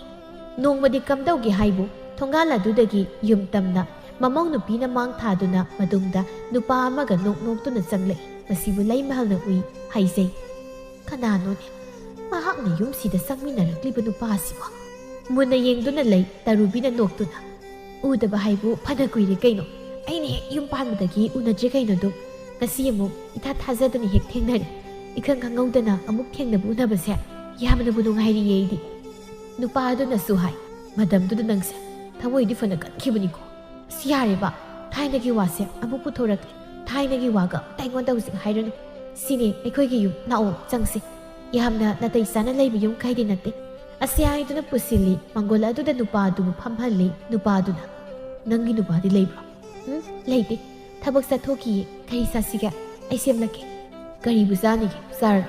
ꯅꯣꯡꯃꯗꯤ ꯀꯝꯗꯧꯒꯦ ꯍꯥꯏꯕꯨ, ꯊꯣꯡꯒꯥꯜ ꯑꯗꯨꯗꯒꯤ ꯌꯨꯝ ꯇꯝꯅ ꯃꯃꯧ ꯅꯨꯄꯤꯅ ꯃꯥꯡ ꯊꯥꯗꯨꯅ ꯃꯇꯨꯡꯗ ꯅꯨꯄꯥ ꯑꯃꯒ ꯅꯣꯛ ꯅꯣꯛꯇꯨꯅ ꯆꯪꯂꯛꯏ꯫ ꯃꯁꯤꯕꯨ ꯂꯩꯃꯍꯜꯅ ꯎꯏ ꯍꯥꯏꯖꯩ꯫ "ꯀꯅꯥꯅꯣꯅꯦ? ꯃꯍꯥꯛꯅ ꯌꯨꯝꯁꯤꯗ ꯆꯪꯃꯤꯟꯅꯔꯛꯂꯤꯕ ꯅꯨꯄꯥ ꯑꯁꯤꯕꯣ?" ꯃꯨꯟꯅ ꯌꯦꯡꯗꯨꯅ ꯂꯩ ꯇꯔꯨꯕꯤꯅ ꯅꯣꯛꯇꯨꯅ꯫ "ꯎꯗꯕ ꯍꯥꯏꯕꯨ ꯐꯅ ꯀꯨꯏꯔꯦ ꯀꯩꯅꯣ꯫ ꯑꯩꯅ ꯍꯦꯛ ꯌꯨꯝ ꯄꯥꯟꯕꯗꯒꯤ ꯎꯅꯗ꯭ꯔꯦ ꯀꯩꯅꯣ ꯑꯗꯨꯝ꯫ ꯉꯁꯤ ꯑꯃꯨꯛ ꯏꯊꯥ ꯊꯥꯖꯗꯅ ꯍꯦꯛ ꯊꯦꯡꯅꯔꯦ꯫ ꯏꯈꯪ ꯈꯪꯍꯧꯗꯅ ꯑꯃꯨꯛ ꯊꯦꯡꯅꯕ ꯎꯅꯕꯁꯦ ꯌꯥꯝꯅꯕꯨ ꯅꯨꯡꯉꯥꯏꯔꯤꯌꯦ ꯑꯩꯗꯤ"꯫ ꯅꯨꯄꯥ ꯑꯗꯨꯅꯁꯨ ꯍꯥꯏ, "ꯃꯇꯝꯗꯨꯗ ꯅꯪꯁꯦ ꯊꯃꯣꯏꯗꯤ ꯐꯅ ꯀꯟꯈꯤꯕꯅꯤꯀꯣ꯫ ꯑꯁ, ꯌꯥꯔꯦꯕ, ꯊꯥꯏꯅꯒꯤ ꯋꯥꯁꯦ ꯑꯃꯨꯛ ꯄꯨꯊꯣꯔꯛꯂꯦ꯫ ꯊꯥꯏꯅꯒꯤ ꯋꯥꯒ ꯑꯝꯇ ꯑꯩꯉꯣꯟꯗ ꯍꯧꯖꯤꯛ ꯍꯥꯏꯔꯅꯨ꯫ ꯁꯤꯅꯦ ꯑꯩꯈꯣꯏꯒꯤ ꯌꯨꯝ, ꯂꯥꯛꯑꯣ ꯆꯪꯁꯦ꯫ ꯌꯥꯝꯅ ꯅꯥꯇꯩ ꯆꯥꯅ ꯂꯩꯕ ꯌꯨꯝ ꯀꯥꯏꯗꯦ ꯅꯠꯇꯦ"꯫ ꯑꯁꯤ ꯍꯥꯏꯗꯨꯅ ꯄꯨꯁꯤꯜꯂꯤ꯫ ꯃꯪꯒꯣꯜ ꯑꯗꯨꯗ ꯅꯨꯄꯥ ꯑꯗꯨꯕꯨ ꯐꯝꯍꯜꯂꯤ꯫ ꯅꯨꯄꯥ ꯑꯗꯨꯅ, "ꯅꯪꯒꯤ ꯅꯨꯄꯥꯗꯤ ꯂꯩꯕ꯭ꯔꯣ?" "ꯎꯝ, ꯂꯩꯇꯦ꯫ ꯊꯕꯛ ꯆꯠꯊꯣꯛꯈꯤꯌꯦ꯫ ꯀꯔꯤ ꯆꯥꯁꯤꯒꯦ? ꯑꯩ ꯁꯦꯝꯂꯛꯀꯦ"꯫ "ꯀꯔꯤꯕꯨ ꯆꯥꯅꯤꯒꯦ? ꯆꯥꯔꯣ꯫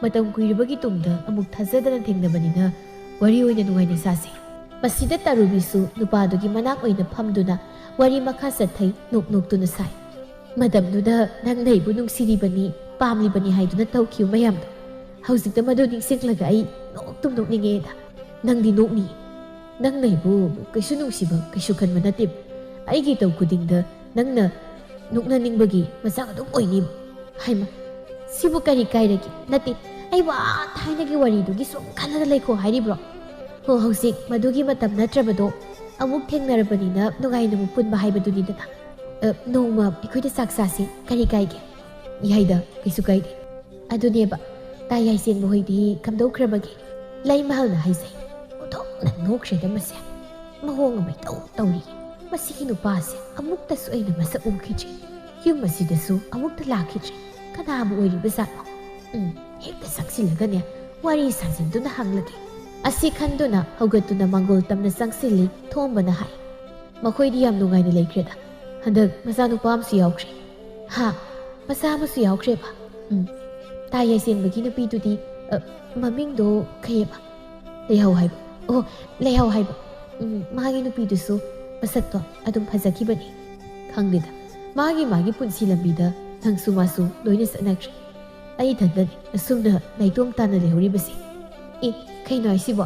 ꯃꯇꯝ ꯀꯨꯏꯔꯕꯒꯤ ꯇꯨꯡꯗ ꯑꯃꯨꯛ ꯊꯥꯖꯗꯅ ꯊꯦꯡꯅꯕꯅꯤꯅ ꯋꯥꯔꯤ ꯑꯣꯏꯅ ꯅꯨꯡꯉꯥꯏꯅ ꯁꯥꯁꯤ"꯫ ꯃꯁꯤꯗ ꯇꯥꯔꯨꯕꯤꯁꯨ ꯅꯨꯄꯥꯗꯨꯒꯤ ꯃꯅꯥꯛ ꯑꯣꯏꯅ ꯐꯝꯗꯨꯅ ꯋꯥꯔꯤ ꯃꯈꯥ ꯆꯠꯊꯩ, ꯅꯣꯛ ꯅꯣꯛꯇꯨꯅ ꯁꯥꯏ꯫ "ꯃꯇꯝꯗꯨꯗ ꯅꯪꯅ ꯑꯩꯕꯨ ꯅꯨꯡꯁꯤꯔꯤꯕꯅꯤ, ꯄꯥꯝꯂꯤꯕꯅꯤ ꯍꯥꯏꯗꯨꯅ ꯇꯧꯈꯤꯕ ꯃꯌꯥꯝꯗꯣ, ꯍꯧꯖꯤꯛꯇ ꯃꯗꯨ ꯅꯤꯡꯁꯤꯡꯂꯒ ꯑꯩ ꯅꯣꯛꯇꯨꯝ ꯅꯣꯛꯅꯤꯡꯉꯦꯗ"꯫ "ꯅꯪꯗꯤ ꯅꯣꯛꯅꯤ꯫ ꯅꯪꯅ ꯑꯩꯕꯨ ꯀꯩꯁꯨ ꯅꯨꯡꯁꯤꯕ ꯀꯩꯁꯨ ꯈꯟꯕ ꯅꯠꯇꯦ꯫ ꯑꯩꯒꯤ ꯇꯧ ꯈꯨꯗꯤꯡꯗ ꯅꯪꯅ ꯅꯣꯛꯅꯅꯤꯡꯕꯒꯤ ꯃꯆꯥꯛ ꯑꯗꯨꯝ ꯑꯣꯏꯅꯤꯕ꯫ ꯍꯩꯃ, ꯁꯤꯕꯨ ꯀꯔꯤ ꯀꯥꯏꯔꯒꯦ? ꯅꯠꯇꯦ, ꯑꯩꯕꯨ ꯑꯥ ꯊꯥꯏꯅꯒꯤ ꯋꯥꯔꯤꯗꯨꯒꯤ ꯁꯨꯝ ꯈꯜꯂꯒ ꯂꯩꯈꯣ ꯍꯥꯏꯔꯤꯕ꯭ꯔꯣ? ꯍꯣ, ꯍꯧꯖꯤꯛ ꯃꯗꯨꯒꯤ ꯃꯇꯝ ꯅꯠꯇ꯭ꯔꯕꯗꯣ꯫ ꯑꯃꯨꯛ ꯊꯦꯡꯅꯔꯕꯅꯤꯅ ꯅꯨꯡꯉꯥꯏꯅ ꯑꯃꯨꯛ ꯄꯨꯟꯕ ꯍꯥꯏꯕꯗꯨꯅꯤꯗꯅ꯫ ꯑ, ꯅꯣꯡꯃ ꯑꯩꯈꯣꯏꯗ ꯆꯥꯛ ꯆꯥꯁꯤ, ꯀꯔꯤ ꯀꯥꯏꯒꯦ? ꯌꯥꯏꯗ, ꯀꯩꯁꯨ ꯀꯥꯏꯗꯦ꯫ ꯑꯗꯨꯅꯦꯕ, ꯇꯥ ꯌꯥꯏꯁꯦꯟꯕ ꯍꯣꯏꯗꯤ ꯀꯝꯗꯧꯈ꯭ꯔꯕꯒꯦ? ꯂꯩꯃꯍꯜꯅ ꯍꯥꯏꯖꯩ꯫ ꯑꯣꯟꯊꯣꯛꯅ ꯅꯣꯛꯈ꯭ꯔꯦꯗ ꯃꯁꯦ꯫ ꯃꯑꯣꯡ ꯑꯃ ꯏꯇꯧ ꯇꯧꯔꯤ꯫ ꯃꯁꯤꯒꯤ ꯅꯨꯄꯥꯁꯦ ꯑꯃꯨꯛꯇꯁꯨ ꯑꯩꯅ ꯃꯁꯛ ꯎꯈꯤꯗ꯭ꯔꯤ꯫ ꯌꯨꯝ ꯑꯁꯤꯗꯁꯨ ꯑꯃꯨꯛꯇ ꯂꯥꯛꯈꯤꯗ꯭ꯔꯤ꯫ ꯀꯅꯥꯕꯨ ꯑꯣꯏꯔꯤꯕꯖꯥꯠꯅꯣ? ꯎꯝ, ꯍꯦꯛꯇ ꯆꯪꯁꯤꯜꯂꯒꯅꯦ, ꯋꯥꯔꯤ ꯁꯥꯖꯤꯟꯗꯨꯅ ꯍꯪꯂꯒꯦ꯫ ꯑꯁꯤ ꯈꯟꯗꯨꯅ ꯍꯧꯒꯠꯇꯨꯅ ꯃꯥꯡꯒꯣꯜ ꯇꯝꯅ ꯆꯪꯁꯤꯜꯂꯤ꯫ ꯊꯣꯝꯕꯅ ꯍꯥꯏ, "ꯃꯈꯣꯏꯗꯤ ꯌꯥꯝ ꯅꯨꯡꯉꯥꯏꯅ ꯂꯩꯈ꯭ꯔꯦꯗ꯫ ꯍꯟꯗꯛ ꯃꯆꯥꯅꯨꯄꯥ ꯑꯃꯁꯨ ꯌꯥꯎꯈ꯭ꯔꯦ꯫" "ꯍꯥ? ꯃꯆꯥ ꯑꯃꯁꯨ ꯌꯥꯎꯈ꯭ꯔꯦꯕ?" "ꯎꯝ꯫ ꯇꯥ ꯌꯥꯏꯁꯦꯟꯕꯒꯤ ꯅꯨꯄꯤꯗꯨꯗꯤ, ꯑ, ꯃꯃꯤꯡꯗꯣ ꯀꯩꯑꯕ?" "ꯂꯩꯍꯧ ꯍꯥꯏꯕ꯫ ꯑꯣ, ꯂꯩꯍꯧ ꯍꯥꯏꯕ꯫ ꯎꯝ, ꯃꯥꯒꯤ ꯅꯨꯄꯤꯗꯨꯁꯨ ꯃꯁꯛꯇꯣ ꯑꯗꯨꯝ ꯐꯖꯈꯤꯕꯅꯤ꯫" "ꯈꯪꯗꯦꯗ, ꯃꯥꯒꯤ ꯃꯥꯒꯤ ꯄꯨꯟꯁꯤ ꯂꯝꯕꯤꯗ ꯅꯪꯁꯨ ꯃꯥꯁꯨ ꯂꯣꯏꯅ ꯆꯠꯅꯈ꯭ꯔꯦ꯫ ꯑꯩ ꯏꯊꯟꯇꯅꯤ ꯑꯁꯨꯝꯅ ꯅꯥꯏꯇꯣꯝ ꯇꯥꯅ ꯂꯩꯍꯧꯔꯤꯕꯁꯦ꯫" "ꯑꯦ, ꯀꯩꯅꯣ ꯍꯥꯏꯁꯤꯕꯣ?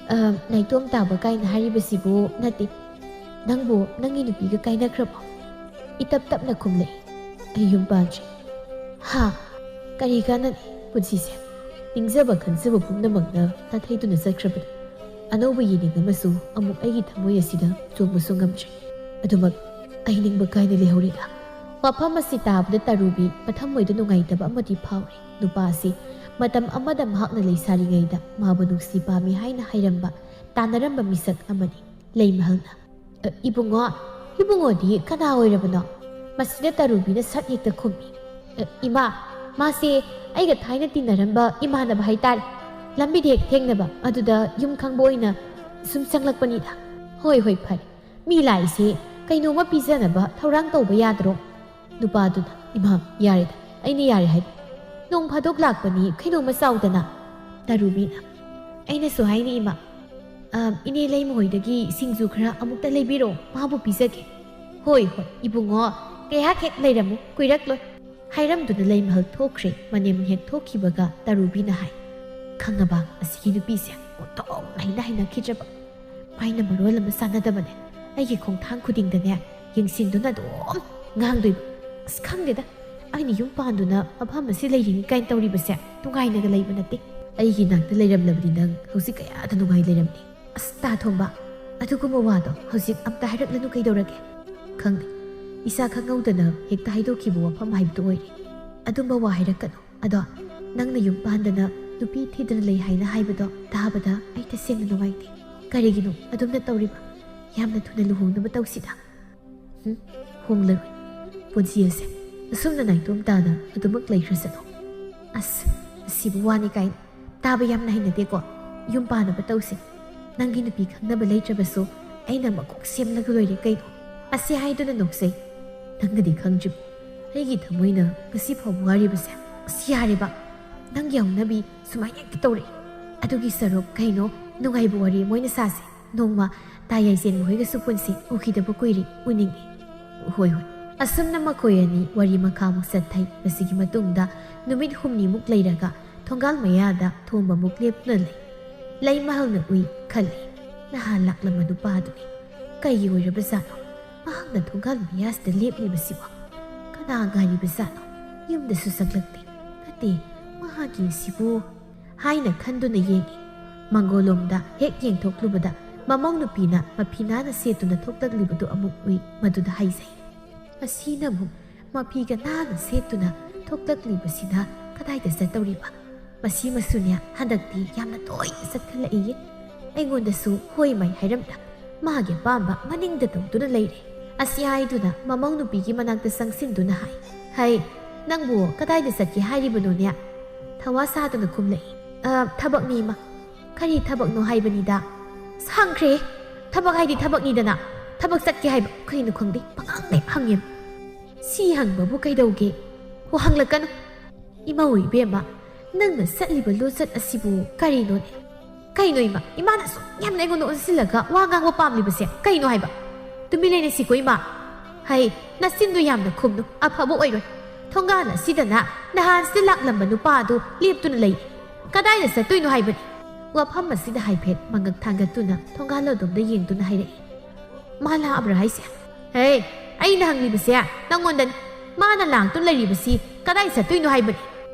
ꯑ, ꯅꯥꯏꯇꯣꯝ ꯇꯥꯕ ꯀꯥꯏꯅ ꯍꯥꯏꯔꯤꯕꯁꯤꯕꯨ ꯅꯠꯇꯦ꯫ ꯅꯪꯕꯨ ꯅꯪꯒꯤ ꯅꯨꯄꯤꯒ ꯀꯥꯏꯅꯈ꯭ꯔꯕꯣ?" ꯏꯇꯞ ꯇꯞꯅ ꯈꯨꯝꯂꯛꯏ꯫ "ꯑꯩ ꯌꯨꯝ ꯄꯥꯟꯗ꯭ꯔꯤ꯫" "ꯍꯥ? ꯀꯔꯤ ꯀꯥꯟꯅꯅꯤ ꯄꯨꯟꯁꯤꯁꯦ? ꯅꯤꯡꯖꯕ ꯈꯟꯖꯕ ꯄꯨꯝꯅꯃꯛꯅ ꯅꯥꯊꯩꯗꯨꯅ ꯆꯠꯈ꯭ꯔꯕꯅꯤ꯫ ꯑꯅꯧꯕ ꯌꯦꯅꯤꯡ ꯑꯃꯁꯨ ꯑꯃꯨꯛ ꯑꯩꯒꯤ ꯊꯃꯣꯏ ꯑꯁꯤꯗ ꯆꯣꯡꯕꯁꯨ ꯉꯝꯗ꯭ꯔꯦ꯫ ꯑꯗꯨꯃꯛ ꯑꯩ ꯅꯤꯡꯕ ꯀꯥꯏꯅ ꯂꯩꯍꯧꯔꯦꯗ꯫" ꯋꯥꯐꯝ ꯑꯁꯤ ꯇꯥꯕꯗ ꯇꯔꯨꯕꯤ ꯃꯊꯃꯣꯏꯗ ꯅꯨꯡꯉꯥꯏꯇꯕ ꯑꯃꯗꯤ ꯐꯥꯎꯔꯤ꯫ ꯅꯨꯄꯥ ꯑꯁꯤ ꯃꯇꯝ ꯑꯃꯗ ꯃꯍꯥꯛꯅ ꯂꯩꯁꯥꯔꯤꯉꯩꯗ ꯃꯥꯕꯨ ꯅꯨꯡꯁꯤ ꯄꯥꯝꯃꯤ ꯍꯥꯏꯅ ꯍꯥꯏꯔꯝꯕ, ꯇꯥꯟꯅꯔꯝꯕ ꯃꯤꯁꯛ ꯑꯃꯅꯤ꯫ ꯂꯩꯃꯍꯜꯅ, "ꯑ, ꯏꯕꯨꯡꯉꯣ, ꯏꯕꯨꯡꯉꯣꯗꯤ ꯀꯅꯥ ꯑꯣꯏꯔꯕꯅꯣ?" ꯃꯁꯤꯗ ꯇꯔꯨꯕꯤꯅ ꯁꯠ ꯍꯦꯛꯇ ꯈꯨꯝꯃꯤ, "ꯑ, ꯏꯃꯥ, ꯃꯥꯁꯦ ꯑꯩꯒ ꯊꯥꯏꯅ ꯇꯤꯟꯅꯔꯝꯕ ꯏꯃꯥꯟꯅꯕ ꯍꯥꯏꯇꯥꯔꯦ꯫ ꯂꯝꯕꯤꯗ ꯍꯦꯛ ꯊꯦꯡꯅꯕ, ꯑꯗꯨꯗ ꯌꯨꯝ ꯈꯪꯕ ꯑꯣꯏꯅ ꯁꯨꯝ ꯆꯪꯂꯛꯄꯅꯤꯗ꯫" "ꯍꯣꯏ, ꯍꯣꯏ, ꯐꯔꯦ꯫ ꯃꯤ ꯂꯥꯛꯏꯁꯦ ꯀꯩꯅꯣꯝꯃ ꯄꯤꯖꯅꯕ ꯊꯧꯔꯥꯡ ꯇꯧꯕ ꯌꯥꯗ꯭ꯔꯣ?" ꯅꯨꯄꯥꯗꯨꯅ, "ꯏꯃꯥ, ꯌꯥꯔꯦꯗ, ꯑꯩꯅ ꯌꯥꯔꯦ ꯍꯥꯏꯕ꯫ ꯅꯣꯡ ꯐꯥꯗꯣꯛ ꯂꯥꯛꯄꯅꯤ, ꯀꯩꯅꯣꯝꯃ ꯆꯥꯎꯗꯅ꯫" ꯇꯔꯨꯕꯤꯅ, "ꯑꯩꯅꯁꯨ ꯍꯥꯏꯅꯤ ꯏꯃꯥ, ꯑ, ꯏꯅꯦ ꯂꯩꯃ ꯍꯣꯏꯗꯒꯤ ꯁꯤꯡꯖꯨ ꯈꯔ ꯑꯃꯨꯛꯇ ꯂꯩꯕꯤꯔꯛꯑꯣ, ꯃꯥꯕꯨ ꯄꯤꯖꯒꯦ꯫" "ꯍꯣꯏ, ꯍꯣꯏ, ꯏꯕꯨꯡꯉꯣ, ꯀꯩꯍꯥꯛ ꯍꯦꯛ ꯂꯩꯔꯝꯃꯨ, ꯀꯨꯏꯔꯛꯂꯣꯏ꯫" ꯍꯥꯏꯔꯝꯗꯨꯅ ꯂꯩꯃꯍꯜ ꯊꯣꯛꯈ꯭ꯔꯦ꯫ ꯃꯅꯦꯝ ꯍꯦꯛ ꯊꯣꯛꯈꯤꯕꯒ ꯇꯔꯨꯕꯤꯅ ꯍꯥꯏ, "ꯈꯪꯉꯕ, ꯑꯁꯤꯒꯤ ꯅꯨꯄꯤꯁꯦ ꯑꯣꯟꯊꯣꯛꯅ ꯍꯩꯅ ꯍꯩꯅꯈꯤꯗ꯭ꯔꯕ꯫ ꯃꯥꯏꯅ ꯃꯔꯣꯜ ꯑꯃ ꯆꯥꯟꯅꯗꯕꯅꯦ꯫ ꯑꯩꯒꯤ ꯈꯣꯡꯊꯥꯡ ꯈꯨꯗꯤꯡꯗꯅꯦ ꯌꯦꯡꯁꯤꯟꯗꯨꯅ ꯑꯗꯨꯝ ꯉꯥꯡꯗꯣꯏꯕ? ꯑꯁ, ꯈꯪꯗꯦꯗ, ꯑꯩꯅ ꯌꯨꯝ ꯄꯥꯟꯗꯨꯅ ꯃꯐꯝ ꯑꯁꯤ ꯂꯩꯔꯤꯅꯤ ꯀꯥꯏꯅ ꯇꯧꯔꯤꯕꯁꯦ ꯅꯨꯡꯉꯥꯏꯅꯒ ꯂꯩꯕ ꯅꯠꯇꯦ꯫ ꯑꯩꯒꯤ ꯅꯥꯛꯇ ꯂꯩꯔꯝꯂꯕꯗꯤ ꯅꯪ ꯍꯧꯖꯤꯛ ꯀꯌꯥꯗ ꯅꯨꯡꯉꯥꯏ ꯂꯩꯔꯝꯅꯤ꯫ ꯑꯁ, ꯇꯥ ꯊꯣꯡꯕ, ꯑꯗꯨꯒꯨꯝꯕ ꯋꯥꯗꯣ ꯍꯧꯖꯤꯛ ꯑꯝꯇ ꯍꯥꯏꯔꯛꯂꯅꯨ꯫ ꯀꯩꯗꯧꯔꯒꯦ? ꯈꯪꯗꯦ, ꯏꯁꯥ ꯈꯪꯍꯧꯗꯅ ꯍꯦꯛꯇ ꯍꯥꯏꯗꯣꯛꯈꯤꯕ ꯋꯥꯐꯝ ꯍꯥꯏꯕꯗꯨ ꯑꯣꯏꯔꯦ꯫ ꯑꯗꯨꯝꯕ ꯋꯥ ꯍꯥꯏꯔꯛꯀꯅꯨ꯫ ꯑꯗꯣ ꯅꯪꯅ ꯌꯨꯝ ꯄꯥꯟꯗꯅ ꯅꯨꯄꯤ ꯊꯤꯗꯅ ꯂꯩ ꯍꯥꯏꯅ ꯍꯥꯏꯕꯗꯣ ꯇꯥꯕꯗ ꯑꯩ ꯇꯁꯦꯡꯅ ꯅꯨꯡꯉꯥꯏꯇꯦ꯫ ꯀꯔꯤꯒꯤꯅꯣ ꯑꯗꯨꯝꯅ ꯇꯧꯔꯤꯕ? ꯌꯥꯝꯅ ꯊꯨꯅ ꯂꯨꯍꯣꯡꯅꯕ ꯇꯧꯁꯤꯗ꯫ ꯍꯨꯝ, ꯍꯣꯡꯂꯔꯣꯏ꯫ ꯄꯨꯟꯁꯤ ꯑꯁꯦ ꯑꯁꯨꯝꯅ ꯅꯥꯏꯇꯣꯝ ꯇꯥꯅ ꯑꯗꯨꯃꯛ ꯂꯩꯈ꯭ꯔꯁꯅꯨ꯫ ꯑꯁ, ꯑꯁꯤꯕꯨ ꯋꯥꯅꯤ ꯀꯥꯏꯅ꯫ ꯇꯥꯕ ꯌꯥꯝꯅ ꯍꯩꯅꯗꯦꯀꯣ꯫ ꯌꯨꯝ ꯄꯥꯟꯅꯕ ꯇꯧꯁꯦ꯫ ꯅꯪꯒꯤ ꯅꯨꯄꯤ ꯈꯪꯅꯕ ꯂꯩꯇ꯭ꯔꯕꯁꯨ ꯑꯩꯅ ꯃꯀꯣꯛ ꯁꯦꯝꯂꯒ ꯂꯣꯏꯔꯦ ꯀꯩꯅꯣ꯫ ꯑꯁꯤ ꯍꯥꯏꯗꯨꯅ ꯅꯣꯛꯆꯩ꯫ ꯅꯪꯅꯗꯤ ꯈꯪꯗ꯭ꯔꯤꯕ, ꯑꯩꯒꯤ ꯊꯃꯣꯏꯅ ꯉꯁꯤ ꯐꯥꯎꯕ ꯋꯥꯔꯤꯕꯁꯦ꯫ ꯑꯁ, ꯌꯥꯔꯦꯕ꯫ ꯅꯪꯒꯤ ꯍꯧꯅꯕꯤ ꯁꯨꯃꯥꯏꯅ ꯍꯦꯛꯇ ꯇꯧꯔꯛꯏ꯫ ꯑꯗꯨꯒꯤ ꯁꯔꯨꯛ ꯀꯩꯅꯣ, ꯅꯨꯡꯉꯥꯏꯕ ꯋꯥꯔꯤ ꯑꯃ ꯑꯣꯏꯅ ꯁꯥꯁꯦ꯫ ꯅꯣꯡꯃ ꯇꯥ ꯌꯥꯏꯁꯦꯟ ꯃꯈꯣꯏꯒꯁꯨ ꯄꯨꯟꯁꯤ꯫ ꯎꯈꯤꯗꯕ ꯀꯨꯏꯔꯦ, ꯎꯅꯤꯡꯉꯤ꯫ ꯍꯣꯏ, ꯍꯣꯏ꯫ ꯑꯁꯨꯝꯅ ꯃꯈꯣꯏ ꯑꯅꯤ ꯋꯥꯔꯤ ꯃꯈꯥꯃꯨꯛ ꯆꯠꯊꯩ꯫ ꯃꯁꯤꯒꯤ ꯃꯇꯨꯡꯗ ꯅꯨꯃꯤꯠ ꯍꯨꯝꯅꯤꯃꯨꯛ ꯂꯩꯔꯒ ꯊꯣꯡꯒꯥꯜ ꯃꯌꯥꯗ ꯊꯣꯝꯕꯃꯨꯛ ꯂꯦꯞꯇꯨꯅ ꯂꯩ꯫ ꯂꯩꯃꯍꯜꯅ ꯎꯏ ꯈꯜꯂꯤ꯫ ꯅꯍꯥꯟ ꯂꯥꯛꯂꯝꯕ ꯅꯨꯄꯥꯗꯨꯅꯤ꯫ ꯀꯩꯒꯤ ꯑꯣꯏꯔꯕꯖꯥꯠꯅꯣ ꯃꯍꯥꯛꯅ ꯊꯣꯡꯒꯥꯜ ꯃꯌꯥꯁꯤꯗ ꯂꯦꯞꯂꯤꯕꯁꯤꯕꯣ? ꯀꯅꯥ ꯉꯥꯏꯔꯤꯕꯖꯥꯠꯅꯣ? ꯌꯨꯝꯗꯁꯨ ꯆꯪꯂꯛꯇꯦ꯫ ꯅꯠꯇꯦ, ꯃꯍꯥꯛꯀꯤ ꯑꯁꯤꯕꯨ ꯍꯥꯏꯅ ꯈꯟꯗꯨꯅ ꯌꯦꯡꯏ꯫ ꯃꯪꯒꯣꯜꯂꯣꯝꯗ ꯍꯦꯛ ꯌꯦꯡꯊꯣꯛꯂꯨꯕꯗ ꯃꯃꯧ ꯅꯨꯄꯤꯅ ꯃꯐꯤ ꯅꯥꯟꯅ ꯁꯦꯠꯇꯨꯅ ꯊꯣꯛꯂꯛꯂꯤꯕꯗꯨ ꯑꯃꯨꯛ ꯎꯏ꯫ ꯃꯗꯨꯗ ꯍꯥꯏꯖꯩ, ꯃꯁꯤꯅ ꯑꯃꯨꯛ ꯃꯐꯤꯒ ꯅꯥꯟꯅ ꯁꯦꯠꯇꯨꯅ ꯊꯣꯛꯂꯛꯂꯤꯕꯁꯤꯅ ꯀꯗꯥꯏꯗ ꯆꯠꯇꯧꯔꯤꯕ? ꯃꯁꯤꯃꯁꯨꯅꯦ, ꯍꯟꯗꯛꯇꯤ ꯌꯥꯝꯅ ꯇꯣꯏꯅ ꯆꯠꯈꯠꯂꯛꯏꯌꯦ꯫ ꯑꯩꯉꯣꯟꯗꯁꯨ ꯍꯣꯏ ꯃꯥꯏ ꯍꯥꯏꯔꯝꯗ, ꯃꯥꯒꯤ ꯑꯄꯥꯝꯕ ꯃꯅꯤꯡꯗ ꯇꯧꯗꯨꯅ ꯂꯩꯔꯦ꯫ ꯑꯁꯤ ꯍꯥꯏꯗꯨꯅ ꯃꯃꯧ ꯅꯨꯄꯤꯒꯤ ꯃꯅꯥꯛꯇ ꯆꯪꯁꯤꯟꯗꯨꯅ ꯍꯥꯏ, "ꯍꯩ, ꯅꯪꯕꯨ ꯀꯗꯥꯏꯗ ꯆꯠꯀꯦ ꯍꯥꯏꯔꯤꯕꯅꯣꯅꯦ? ꯊꯋꯥ ꯁꯥꯗꯅ ꯈꯨꯝꯂꯛꯏ꯫ "ꯑ, ꯊꯕꯛꯅꯤ, ꯏꯃꯥ꯫ ꯀꯔꯤ ꯊꯕꯛꯅꯣ ꯍꯥꯏꯕꯅꯤꯗ?" ꯁꯪꯈ꯭ꯔꯦ꯫ ꯊꯕꯛ ꯍꯥꯏꯗꯤ ꯊꯕꯛꯅꯤꯗꯅ꯫ ꯊꯕꯛ ꯆꯠꯀꯦ ꯍꯥꯏꯕ ꯀꯩꯅꯣ ꯈꯪꯗꯦ꯫ ꯄꯉꯥꯡꯗ ꯍꯪꯉꯦ꯫ ꯁꯤ ꯍꯪꯕꯕꯨ ꯀꯩꯗꯧꯒꯦ? ꯍꯣ, ꯍꯪꯂꯛꯀꯅꯨ꯫ ꯏꯃꯧ ꯏꯕꯦꯝꯃ, ꯅꯪꯅ ꯆꯠꯂꯤꯕ ꯂꯣꯆꯠ ꯑꯁꯤꯕꯨ ꯀꯔꯤꯅꯣꯅꯦ? ꯀꯩꯅꯣ ꯏꯃꯥ? ꯏꯃꯥꯅ ꯑꯁꯨꯛ ꯌꯥꯝꯅ ꯑꯩꯉꯣꯟꯗ ꯑꯣꯟꯁꯤꯜꯂꯒ ꯋꯥ ꯉꯥꯡꯕ ꯄꯥꯝꯂꯤꯕꯁꯦ ꯀꯩꯅꯣ ꯍꯥꯏꯕ? ꯇꯨꯃꯤꯟ ꯂꯩꯅꯁꯤꯀꯣ ꯏꯃꯥ꯫ ꯍꯩ, ꯅꯆꯤꯟꯗꯨ ꯌꯥꯝꯅ ꯈꯨꯝꯅꯨ, ꯑꯐꯕ ꯑꯣꯏꯔꯣꯏ꯫ ꯊꯣꯡꯒꯥꯜ ꯑꯁꯤꯗꯅ ꯅꯍꯥꯟꯁꯤꯗ ꯂꯥꯛꯂꯝꯕ ꯅꯨꯄꯥ ꯑꯗꯨ ꯂꯦꯞꯇꯨꯅ ꯂꯩ꯫ ꯀꯗꯥꯏꯗ ꯆꯠꯇꯣꯏꯅꯣ ꯍꯥꯏꯕꯅꯤ? ꯋꯥꯐꯝ ꯑꯁꯤꯗ ꯍꯥꯏꯐꯦꯠ ꯃꯉꯛ ꯊꯥꯡꯒꯠꯇꯨꯅ ꯊꯣꯡꯒꯥꯜ ꯑꯗꯣꯝꯗ ꯌꯦꯡꯗꯨꯅ ꯍꯥꯏꯔꯛꯏ꯫ ꯃꯥ ꯂꯥꯛꯑꯕ꯭ꯔꯥ ꯍꯥꯏꯁꯦ? ꯍꯦ, ꯑꯩꯅ ꯍꯪꯂꯤꯕꯁꯦ ꯅꯪꯉꯣꯟꯗꯅꯤ꯫ ꯃꯥꯅ ꯂꯥꯛꯇꯨꯅ ꯂꯩꯔꯤꯕꯁꯤ ꯀꯗꯥꯏ ꯆꯠꯇꯣꯏꯅꯣ ꯍꯥꯏꯕꯅꯤ?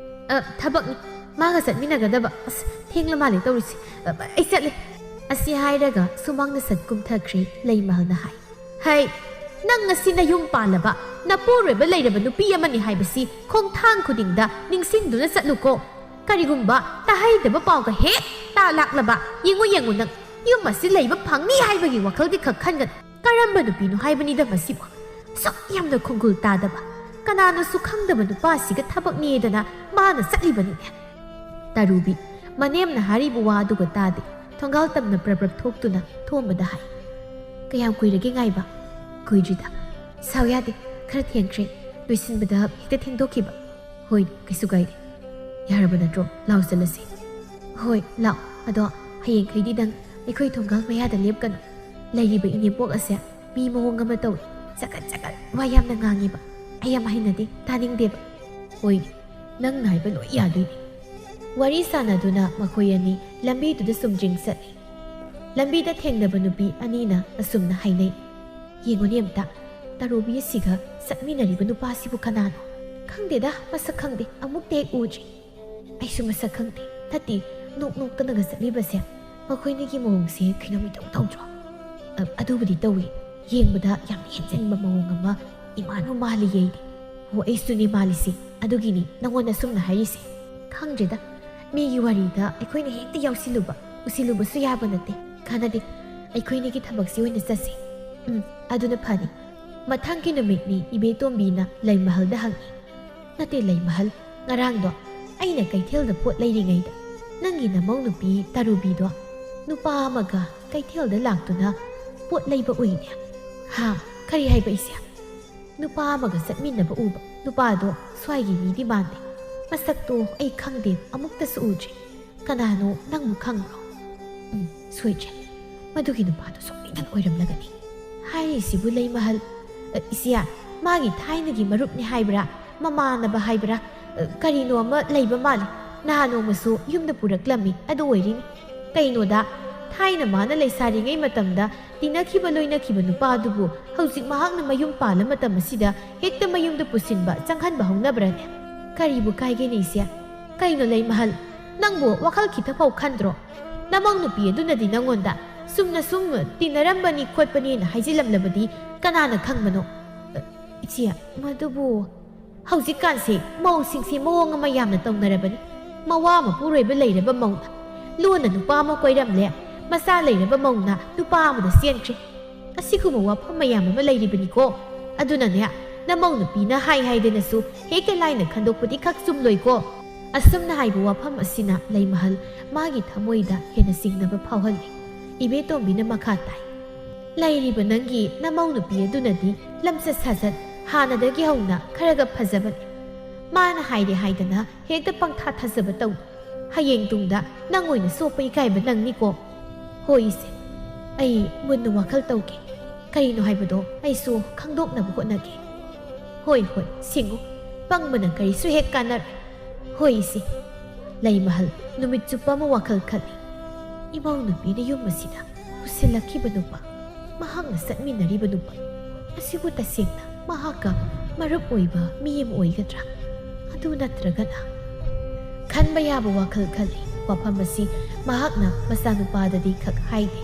ꯑ, ꯊꯕꯛꯅꯤ꯫ ꯃꯥꯒ ꯆꯠꯃꯤꯟꯅꯒꯗꯕ꯫ ꯑꯁ, ꯊꯦꯡꯂ ꯃꯥꯜꯂꯦ ꯇꯧꯔꯤꯁꯦ꯫ ꯑ, ꯑꯩ ꯆꯠꯂꯦ꯫ ꯑꯁꯤ ꯍꯥꯏꯔꯒ ꯁꯨꯃꯥꯡꯗ ꯁꯠ ꯀꯨꯝꯊꯈ꯭ꯔꯦ ꯂꯩꯃꯍꯜꯅ ꯍꯥꯏ꯫ ꯍꯩ, ꯅꯪ ꯉꯁꯤ ꯅꯌꯨꯝ ꯄꯥꯜꯂꯕ, ꯅꯄꯨꯔꯣꯏꯕ ꯂꯩꯔꯕ ꯅꯨꯄꯤ ꯑꯃꯅꯤ ꯍꯥꯏꯕꯁꯤ ꯈꯣꯡꯊꯥꯡ ꯈꯨꯗꯤꯡꯗ ꯅꯤꯡꯁꯤꯡꯗꯨꯅ ꯆꯠꯂꯨꯀꯣ꯫ ꯀꯔꯤꯒꯨꯝꯕ ꯇꯥꯍꯩꯗꯕ ꯄꯥꯎꯒ ꯍꯦꯛ ꯇꯥ ꯂꯥꯛꯂꯕ, ꯌꯦꯡꯉꯨ, ꯌꯦꯡꯉꯨ, ꯅꯪ ꯌꯨꯝ ꯑꯁꯤ ꯂꯩꯕ ꯐꯪꯅꯤ ꯍꯥꯏꯕꯒꯤ ꯋꯥꯈꯜꯗꯤ ꯈꯛ ꯈꯟꯒꯅꯨ꯫ ꯀꯔꯝꯕ ꯅꯨꯄꯤꯅꯣ ꯍꯥꯏꯕꯅꯤꯗ ꯃꯁꯤꯕꯨ? ꯁꯨꯛ ꯌꯥꯝꯅ ꯈꯣꯡꯒꯨꯜ ꯇꯥꯗꯕ, ꯀꯅꯥꯅꯁꯨ ꯈꯪꯗꯕ ꯅꯨꯄꯥꯁꯤꯒ ꯊꯕꯛꯅꯦꯗꯅ ꯃꯥꯅ ꯆꯠꯂꯤꯕꯅꯤꯅꯦ꯫ ꯇꯔꯨꯕꯤ, ꯃꯅꯦꯝꯅ ꯍꯥꯏꯔꯤꯕ ꯋꯥ ꯑꯗꯨꯒ ꯇꯥꯗꯦ꯫ ꯊꯣꯡꯒꯥꯜ ꯇꯝꯅ ꯄ꯭ꯔꯞ ꯄ꯭ꯔꯞ ꯊꯣꯛꯇꯨꯅ ꯊꯣꯝꯕꯗ ꯍꯥꯏ, "ꯀꯌꯥꯝ ꯀꯨꯏꯔꯒꯦ ꯉꯥꯏꯕ?" "ꯀꯨꯏꯗ꯭ꯔꯤꯗ꯫ ꯁꯥꯎ ꯌꯥꯗꯦ, ꯈꯔ ꯊꯦꯡꯈ꯭ꯔꯦ꯫ ꯂꯣꯏꯁꯤꯟꯕꯗ ꯍꯦꯛꯇ ꯊꯦꯡꯗꯣꯛꯈꯤꯕ꯫ ꯍꯣꯏ, ꯀꯩꯁꯨ ꯀꯥꯏꯗꯦ꯫ ꯌꯥꯔꯕ ꯅꯠꯇ꯭ꯔꯣ? ꯂꯥꯎ ꯆꯠꯂꯁꯤ꯫" "ꯍꯣꯏ, ꯂꯥꯎ꯫ ꯑꯗꯣ ꯍꯌꯦꯡꯈꯩꯗꯤ ꯅꯪ ꯑꯩꯈꯣꯏ ꯊꯣꯡꯒꯥꯜ ꯃꯌꯥꯗ ꯂꯦꯞꯀꯅꯨ꯫ ꯂꯩꯔꯤꯕ ꯏꯅꯦꯝꯄꯣꯛ ꯑꯁꯦ ꯃꯤ ꯃꯑꯣꯡ ꯑꯃ ꯇꯧꯏ꯫ ꯆꯒꯠ ꯆꯒꯠ ꯋꯥ ꯌꯥꯝꯅ ꯉꯥꯡꯉꯦꯕ꯫ ꯑꯩ ꯌꯥꯝ ꯍꯩꯅꯗꯦ, ꯇꯥꯅꯤꯡꯗꯦꯕ꯫" "ꯍꯣꯏ, ꯅꯪꯅ ꯍꯥꯏꯕ ꯂꯣꯏ ꯌꯥꯗꯣꯏꯅꯤ꯫" ꯋꯥꯔꯤ ꯁꯥꯟꯅꯗꯨꯅ ꯃꯈꯣꯏ ꯑꯅꯤ ꯂꯝꯕꯤꯗꯨꯗ ꯆꯨꯝꯗ꯭ꯔꯤꯡ ꯆꯠꯂꯤ꯫ ꯂꯝꯕꯤꯗ ꯊꯦꯡꯅꯕ ꯅꯨꯄꯤ ꯑꯅꯤꯅ ꯑꯁꯨꯝꯅ ꯍꯥꯏꯅꯩ, "ꯌꯦꯡꯉꯨꯅꯦ ꯑꯝꯇ, ꯇꯔꯨꯕꯤ ꯑꯁꯤꯒ ꯆꯠꯃꯤꯟꯅꯔꯤꯕ ꯅꯨꯄꯥꯁꯤꯕꯨ ꯀꯅꯥꯅꯣ? ꯈꯪꯗꯦꯗ, ꯃꯁꯛ ꯈꯪꯗꯦ, ꯑꯃꯨꯛꯇ ꯍꯦꯛ ꯎꯗ꯭ꯔꯤ꯫" "ꯑꯩꯁꯨ ꯃꯁꯛ ꯈꯪꯗꯦ꯫ ꯅꯠꯇꯦ, ꯅꯣꯛ ꯅꯣꯛꯇꯅꯒ ꯆꯠꯂꯤꯕꯁꯦ, ꯃꯈꯣꯏꯅꯤꯒꯤ ꯃꯑꯣꯡꯁꯦ ꯀꯩꯅꯣꯝ ꯏꯇꯧ ꯇꯧꯗ꯭ꯔꯣ?" "ꯑ, ꯑꯗꯨꯕꯨꯗꯤ ꯇꯧꯏ꯫ ꯌꯦꯡꯕꯗ ꯌꯥꯝ ꯍꯦꯟꯖꯤꯟꯕ ꯃꯑꯣꯡ ꯑꯃ ꯏꯃꯥꯟꯕꯨ ꯃꯥꯜꯂꯤꯌꯦ ꯑꯩꯗꯤ꯫" "ꯑꯣ, ꯑꯩꯁꯨꯅꯦ ꯃꯥꯜꯂꯤꯁꯦ꯫ ꯑꯗꯨꯒꯤꯅꯤ ꯅꯪꯉꯣꯟꯗ ꯁꯨꯝꯅ ꯍꯥꯏꯔꯤꯁꯦ꯫" "ꯈꯪꯗ꯭ꯔꯦꯗ, ꯃꯤꯒꯤ ꯋꯥꯔꯤꯗ ꯑꯩꯈꯣꯏꯅ ꯍꯦꯛꯇ ꯌꯥꯎꯁꯤꯜꯂꯨꯕ, ꯎꯁꯤꯜꯂꯨꯕꯁꯨ ꯌꯥꯕ ꯅꯠꯇꯦ꯫ ꯀꯥꯟꯅꯗꯦ, ꯑꯩꯈꯣꯏꯅꯤꯒꯤ ꯊꯕꯛꯁꯤ ꯑꯣꯏꯅ ꯆꯠꯁꯤ꯫" "ꯎꯝ, ꯑꯗꯨꯅ ꯐꯅꯤ꯫" ꯃꯊꯪꯒꯤ ꯅꯨꯃꯤꯠꯅꯤ ꯏꯕꯦꯇꯣꯝꯕꯤꯅ ꯂꯩꯃꯍꯜꯗ ꯍꯪꯉꯤ꯫ "ꯅꯠꯇꯦ ꯂꯩꯃꯍꯜ, ꯉꯔꯥꯡꯗꯣ ꯑꯩꯅ ꯀꯩꯊꯦꯜꯗ ꯄꯣꯠ ꯂꯩꯔꯤꯉꯩꯗ ꯅꯪꯒꯤ ꯅꯃꯧ ꯅꯨꯄꯤ ꯇꯔꯨꯕꯤꯗꯣ ꯅꯨꯄꯥ ꯑꯃꯒ ꯀꯩꯊꯦꯜꯗ ꯂꯥꯛꯇꯨꯅ ꯄꯣꯠ ꯂꯩꯕ ꯎꯏꯅꯦ꯫" "ꯍꯥ? ꯀꯔꯤ ꯍꯥꯏꯕ ꯏꯆꯦ?" "ꯅꯨꯄꯥ ꯑꯃꯒ ꯆꯠꯃꯤꯟꯅꯕ ꯎꯕ꯫ ꯅꯨꯄꯥꯗꯣ ꯁ꯭ꯋꯥꯏꯒꯤ ꯃꯤꯗꯤ ꯃꯥꯟꯗꯦ꯫ ꯃꯁꯛꯇꯣ ꯑꯩ ꯈꯪꯗꯦ, ꯑꯃꯨꯛꯇꯁꯨ ꯎꯗ꯭ꯔꯤ꯫ ꯀꯅꯥꯅꯣ, ꯅꯪꯕꯨ ꯈꯪꯕ꯭ꯔꯣ?" "ꯎꯝ, ꯁꯣꯏꯗ꯭ꯔꯦ꯫ ꯃꯗꯨꯒꯤ ꯅꯨꯄꯥꯗꯣ ꯁꯣꯏꯗꯅ ꯑꯣꯏꯔꯝꯂꯒꯅꯤ꯫" "ꯍꯥꯏꯔꯤꯁꯤꯕꯨ ꯂꯩꯃꯍꯜ, ꯑ, ꯏꯆꯦ, ꯃꯥꯒꯤ ꯊꯥꯏꯅꯒꯤ ꯃꯔꯨꯞꯅꯤ ꯍꯥꯏꯕ꯭ꯔꯥ, ꯃꯃꯥꯟꯅꯕ ꯍꯥꯏꯕ꯭ꯔꯥ, ꯑ, ꯀꯔꯤꯅꯣ ꯑꯃ ꯂꯩꯕ ꯃꯥꯜꯂꯤ꯫ ꯅꯍꯥꯟ ꯅꯣꯡꯃꯁꯨ ꯌꯨꯝꯗ ꯄꯨꯔꯛꯂꯝꯃꯤ, ꯑꯗꯨ ꯑꯣꯏꯔꯤꯅꯤ꯫ ꯀꯩꯅꯣꯗ, ꯊꯥꯏꯅ ꯃꯥꯅ ꯂꯩꯁꯥꯔꯤꯉꯩ ꯃꯇꯝꯗ ꯇꯤꯟꯅꯈꯤꯕ ꯂꯣꯏꯅꯈꯤꯕ ꯅꯨꯄꯥ ꯑꯗꯨꯕꯨ ꯍꯧꯖꯤꯛ ꯃꯍꯥꯛꯅ ꯃꯌꯨꯝ ꯄꯥꯜꯂ ꯃꯇꯝ ꯑꯁꯤꯗ ꯍꯦꯛꯇ ꯃꯌꯨꯝꯗ ꯄꯨꯁꯤꯟꯕ ꯆꯪꯍꯟꯕ ꯍꯧꯅꯕ꯭ꯔꯅꯦ? ꯀꯔꯤꯕꯨ ꯀꯥꯏꯒꯦꯅꯦ ꯏꯆꯦ? ꯀꯩꯅꯣ ꯂꯩꯃꯍꯜ, ꯅꯪꯕꯨ ꯋꯥꯈꯜ ꯈꯤꯇ ꯐꯥꯎ ꯈꯟꯗ꯭ꯔꯣ? ꯅꯃꯧ ꯅꯨꯄꯤ ꯑꯗꯨꯅꯗꯤ ꯅꯪꯉꯣꯟꯗ ꯁꯨꯝꯅ ꯁꯨꯝ ꯇꯤꯟꯅꯔꯝꯕꯅꯤ ꯈꯣꯠꯄꯅꯤꯅ ꯍꯥꯏꯖꯤꯜꯂꯝꯂꯕꯗꯤ ꯀꯅꯥꯅ ꯈꯪꯕꯅꯣ? ꯑ, ꯏꯆꯦ, ꯃꯗꯨꯕꯨ ꯍꯧꯖꯤꯛꯀꯥꯟꯁꯦ ꯃꯧꯁꯤꯡꯁꯦ ꯃꯑꯣꯡ ꯑꯃ ꯌꯥꯝꯅ ꯇꯧꯅꯔꯕꯅꯤ꯫ ꯃꯋꯥ ꯃꯄꯨꯔꯣꯏꯕ ꯂꯩꯔꯕ ꯃꯧꯅ ꯂꯣꯟꯅ ꯅꯨꯄꯥ ꯑꯃ ꯀꯣꯏꯔꯝꯂꯦ, ꯃꯆꯥ ꯂꯩꯔꯕ ꯃꯧꯅ ꯅꯨꯄꯥ ꯑꯃꯗ ꯆꯦꯟꯈ꯭ꯔꯦ꯫ ꯑꯁꯤꯒꯨꯝꯕ ꯋꯥꯐꯝ ꯃꯌꯥꯝ ꯑꯃ ꯂꯩꯔꯤꯕꯅꯤꯀꯣ꯫ ꯑꯗꯨꯅꯅꯦ, ꯅꯃꯧ ꯅꯨꯄꯤꯅ ꯍꯥꯏ ꯍꯥꯏꯗꯅꯁꯨ ꯍꯦꯛꯇ ꯂꯥꯏꯅ ꯈꯟꯗꯣꯛꯄꯗꯤ ꯈꯛ ꯆꯨꯝꯂꯣꯏꯀꯣ꯫ ꯑꯁꯨꯝꯅ ꯍꯥꯏꯕ ꯋꯥꯐꯝ ꯑꯁꯤꯅ ꯂꯩꯃꯍꯜ ꯃꯥꯒꯤ ꯊꯃꯣꯏꯗ ꯍꯦꯟꯅ ꯆꯤꯡꯅꯕ ꯐꯥꯎꯍꯜꯂꯤ꯫ ꯏꯕꯦꯇꯣꯝꯕꯤꯅ ꯃꯈꯥ ꯇꯥꯏ, "ꯂꯩꯔꯤꯕ ꯅꯪꯒꯤ ꯅꯃꯧ ꯅꯨꯄꯤ ꯑꯗꯨꯅꯗꯤ ꯂꯝꯆꯠ ꯁꯥꯖꯠ ꯍꯥꯟꯅꯗꯒꯤ ꯍꯧꯅ ꯈꯔꯒ ꯐꯖꯕꯅꯤ꯫ ꯃꯥꯅ ꯍꯥꯏꯔꯦ ꯍꯥꯏꯗꯅ ꯍꯦꯛꯇ ꯄꯪꯊꯥ ꯊꯥꯖꯕ ꯇꯧꯅꯨ꯫ ꯍꯌꯦꯡ ꯇꯨꯡꯗ ꯅꯪ ꯑꯣꯏꯅ ꯆꯣꯞꯄ ꯏꯀꯥꯏꯕ ꯅꯪꯅꯤꯀꯣ꯫" "ꯍꯣꯏ ꯏꯆꯦ, ꯑꯩ ꯃꯨꯟꯅ ꯋꯥꯈꯜ ꯇꯧꯒꯦ꯫ ꯀꯔꯤꯅꯣ ꯍꯥꯏꯕꯗꯣ ꯑꯩꯁꯨ ꯈꯪꯗꯣꯛꯅꯕ ꯍꯣꯠꯅꯒꯦ꯫" "ꯍꯣꯏ, ꯍꯣꯏ, ꯁꯤꯡꯉꯨ꯫ ꯄꯪꯕꯅ ꯀꯔꯤꯁꯨ ꯍꯦꯛ ꯀꯥꯟꯅꯔꯣꯏ꯫" "ꯍꯣꯏ ꯏꯆꯦ꯫" ꯂꯩꯃꯍꯜ ꯅꯨꯃꯤꯠ ꯆꯨꯞꯄ ꯑꯃ ꯋꯥꯈꯜ ꯈꯜꯂꯤ꯫ ꯏꯃꯧ ꯅꯨꯄꯤꯅ ꯌꯨꯝ ꯑꯁꯤꯗ ꯄꯨꯁꯤꯜꯂꯛꯈꯤꯕ ꯅꯨꯄꯥ, ꯃꯍꯥꯛꯅ ꯆꯠꯃꯤꯟꯅꯔꯤꯕ ꯅꯨꯄꯥ ꯑꯁꯤꯕꯨ ꯇꯁꯦꯡꯅ ꯃꯍꯥꯛꯀ ꯃꯔꯨꯞ ꯑꯣꯏꯕ ꯃꯤ ꯑꯃ ꯑꯣꯏꯒꯗ꯭ꯔꯥ? ꯑꯗꯨ ꯅꯠꯇ꯭ꯔꯒꯅ? ꯈꯟꯕ ꯌꯥꯕ ꯋꯥꯈꯜ ꯈꯜꯂꯤ꯫ ꯋꯥꯐꯝ ꯑꯁꯤ ꯃꯍꯥꯛꯅ ꯃꯆꯥꯅꯨꯄꯥꯗꯗꯤ ꯈꯛ ꯍꯥꯏꯗꯦ꯫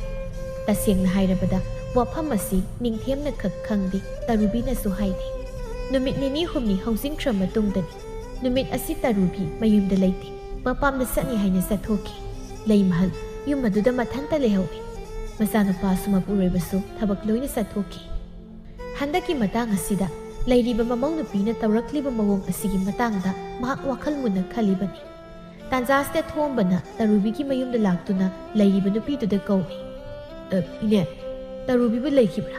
ꯇꯁꯦꯡꯅ ꯍꯥꯏꯔꯕꯗ, ꯋꯥꯐꯝ ꯑꯁꯤ ꯅꯤꯡꯊꯦꯝꯅ ꯈꯛ ꯈꯪꯗꯦ, ꯇꯔꯨꯕꯤꯅꯁꯨ ꯍꯥꯏꯗꯦ꯫ ꯅꯨꯃꯤꯠ ꯅꯤꯅꯤ ꯍꯨꯝꯅꯤ ꯍꯧꯖꯤꯟꯈ꯭ꯔ ꯃꯇꯨꯡꯗꯅꯤ ꯅꯨꯃꯤꯠ ꯑꯁꯤ ꯇꯔꯨꯕꯤ ꯃꯌꯨꯝꯗ ꯂꯩꯇꯦ꯫ ꯃꯄꯥꯝꯗ ꯆꯠꯅꯤ ꯍꯥꯏꯅ ꯆꯠꯊꯣꯛꯈꯤ꯫ ꯂꯩꯃꯍꯜ ꯌꯨꯝ ꯑꯗꯨꯗ ꯃꯊꯟꯇ ꯂꯩꯍꯧꯏ꯫ ꯃꯆꯥꯅꯨꯄꯥꯁꯨ ꯃꯄꯨꯔꯣꯏꯕꯁꯨ ꯊꯕꯛ ꯂꯣꯏꯅ ꯆꯠꯊꯣꯛꯈꯤ꯫ ꯍꯟꯗꯛꯀꯤ ꯃꯇꯥꯡ ꯑꯁꯤꯗ ꯂꯩꯔꯤꯕ ꯃꯃꯧ ꯅꯨꯄꯤꯅ ꯇꯧꯔꯛꯂꯤꯕ ꯃꯑꯣꯡ ꯑꯁꯤꯒꯤ ꯃꯇꯥꯡꯗ ꯃꯍꯥꯛ ꯋꯥꯈꯜ ꯃꯨꯟꯅ ꯈꯜꯂꯤꯕꯅꯤ꯫ ꯇꯥꯟꯖꯥꯁꯤꯗ ꯊꯣꯝꯕꯅ ꯇꯔꯨꯕꯤꯒꯤ ꯃꯌꯨꯝꯗ ꯂꯥꯛꯇꯨꯅ ꯂꯩꯔꯤꯕ ꯅꯨꯄꯤꯗꯨꯗ ꯀꯧꯏ꯫ "ꯑ, ꯏꯅꯦ, ꯇꯔꯨꯕꯤꯕꯨ ꯂꯩꯈꯤꯕ꯭ꯔꯥ?"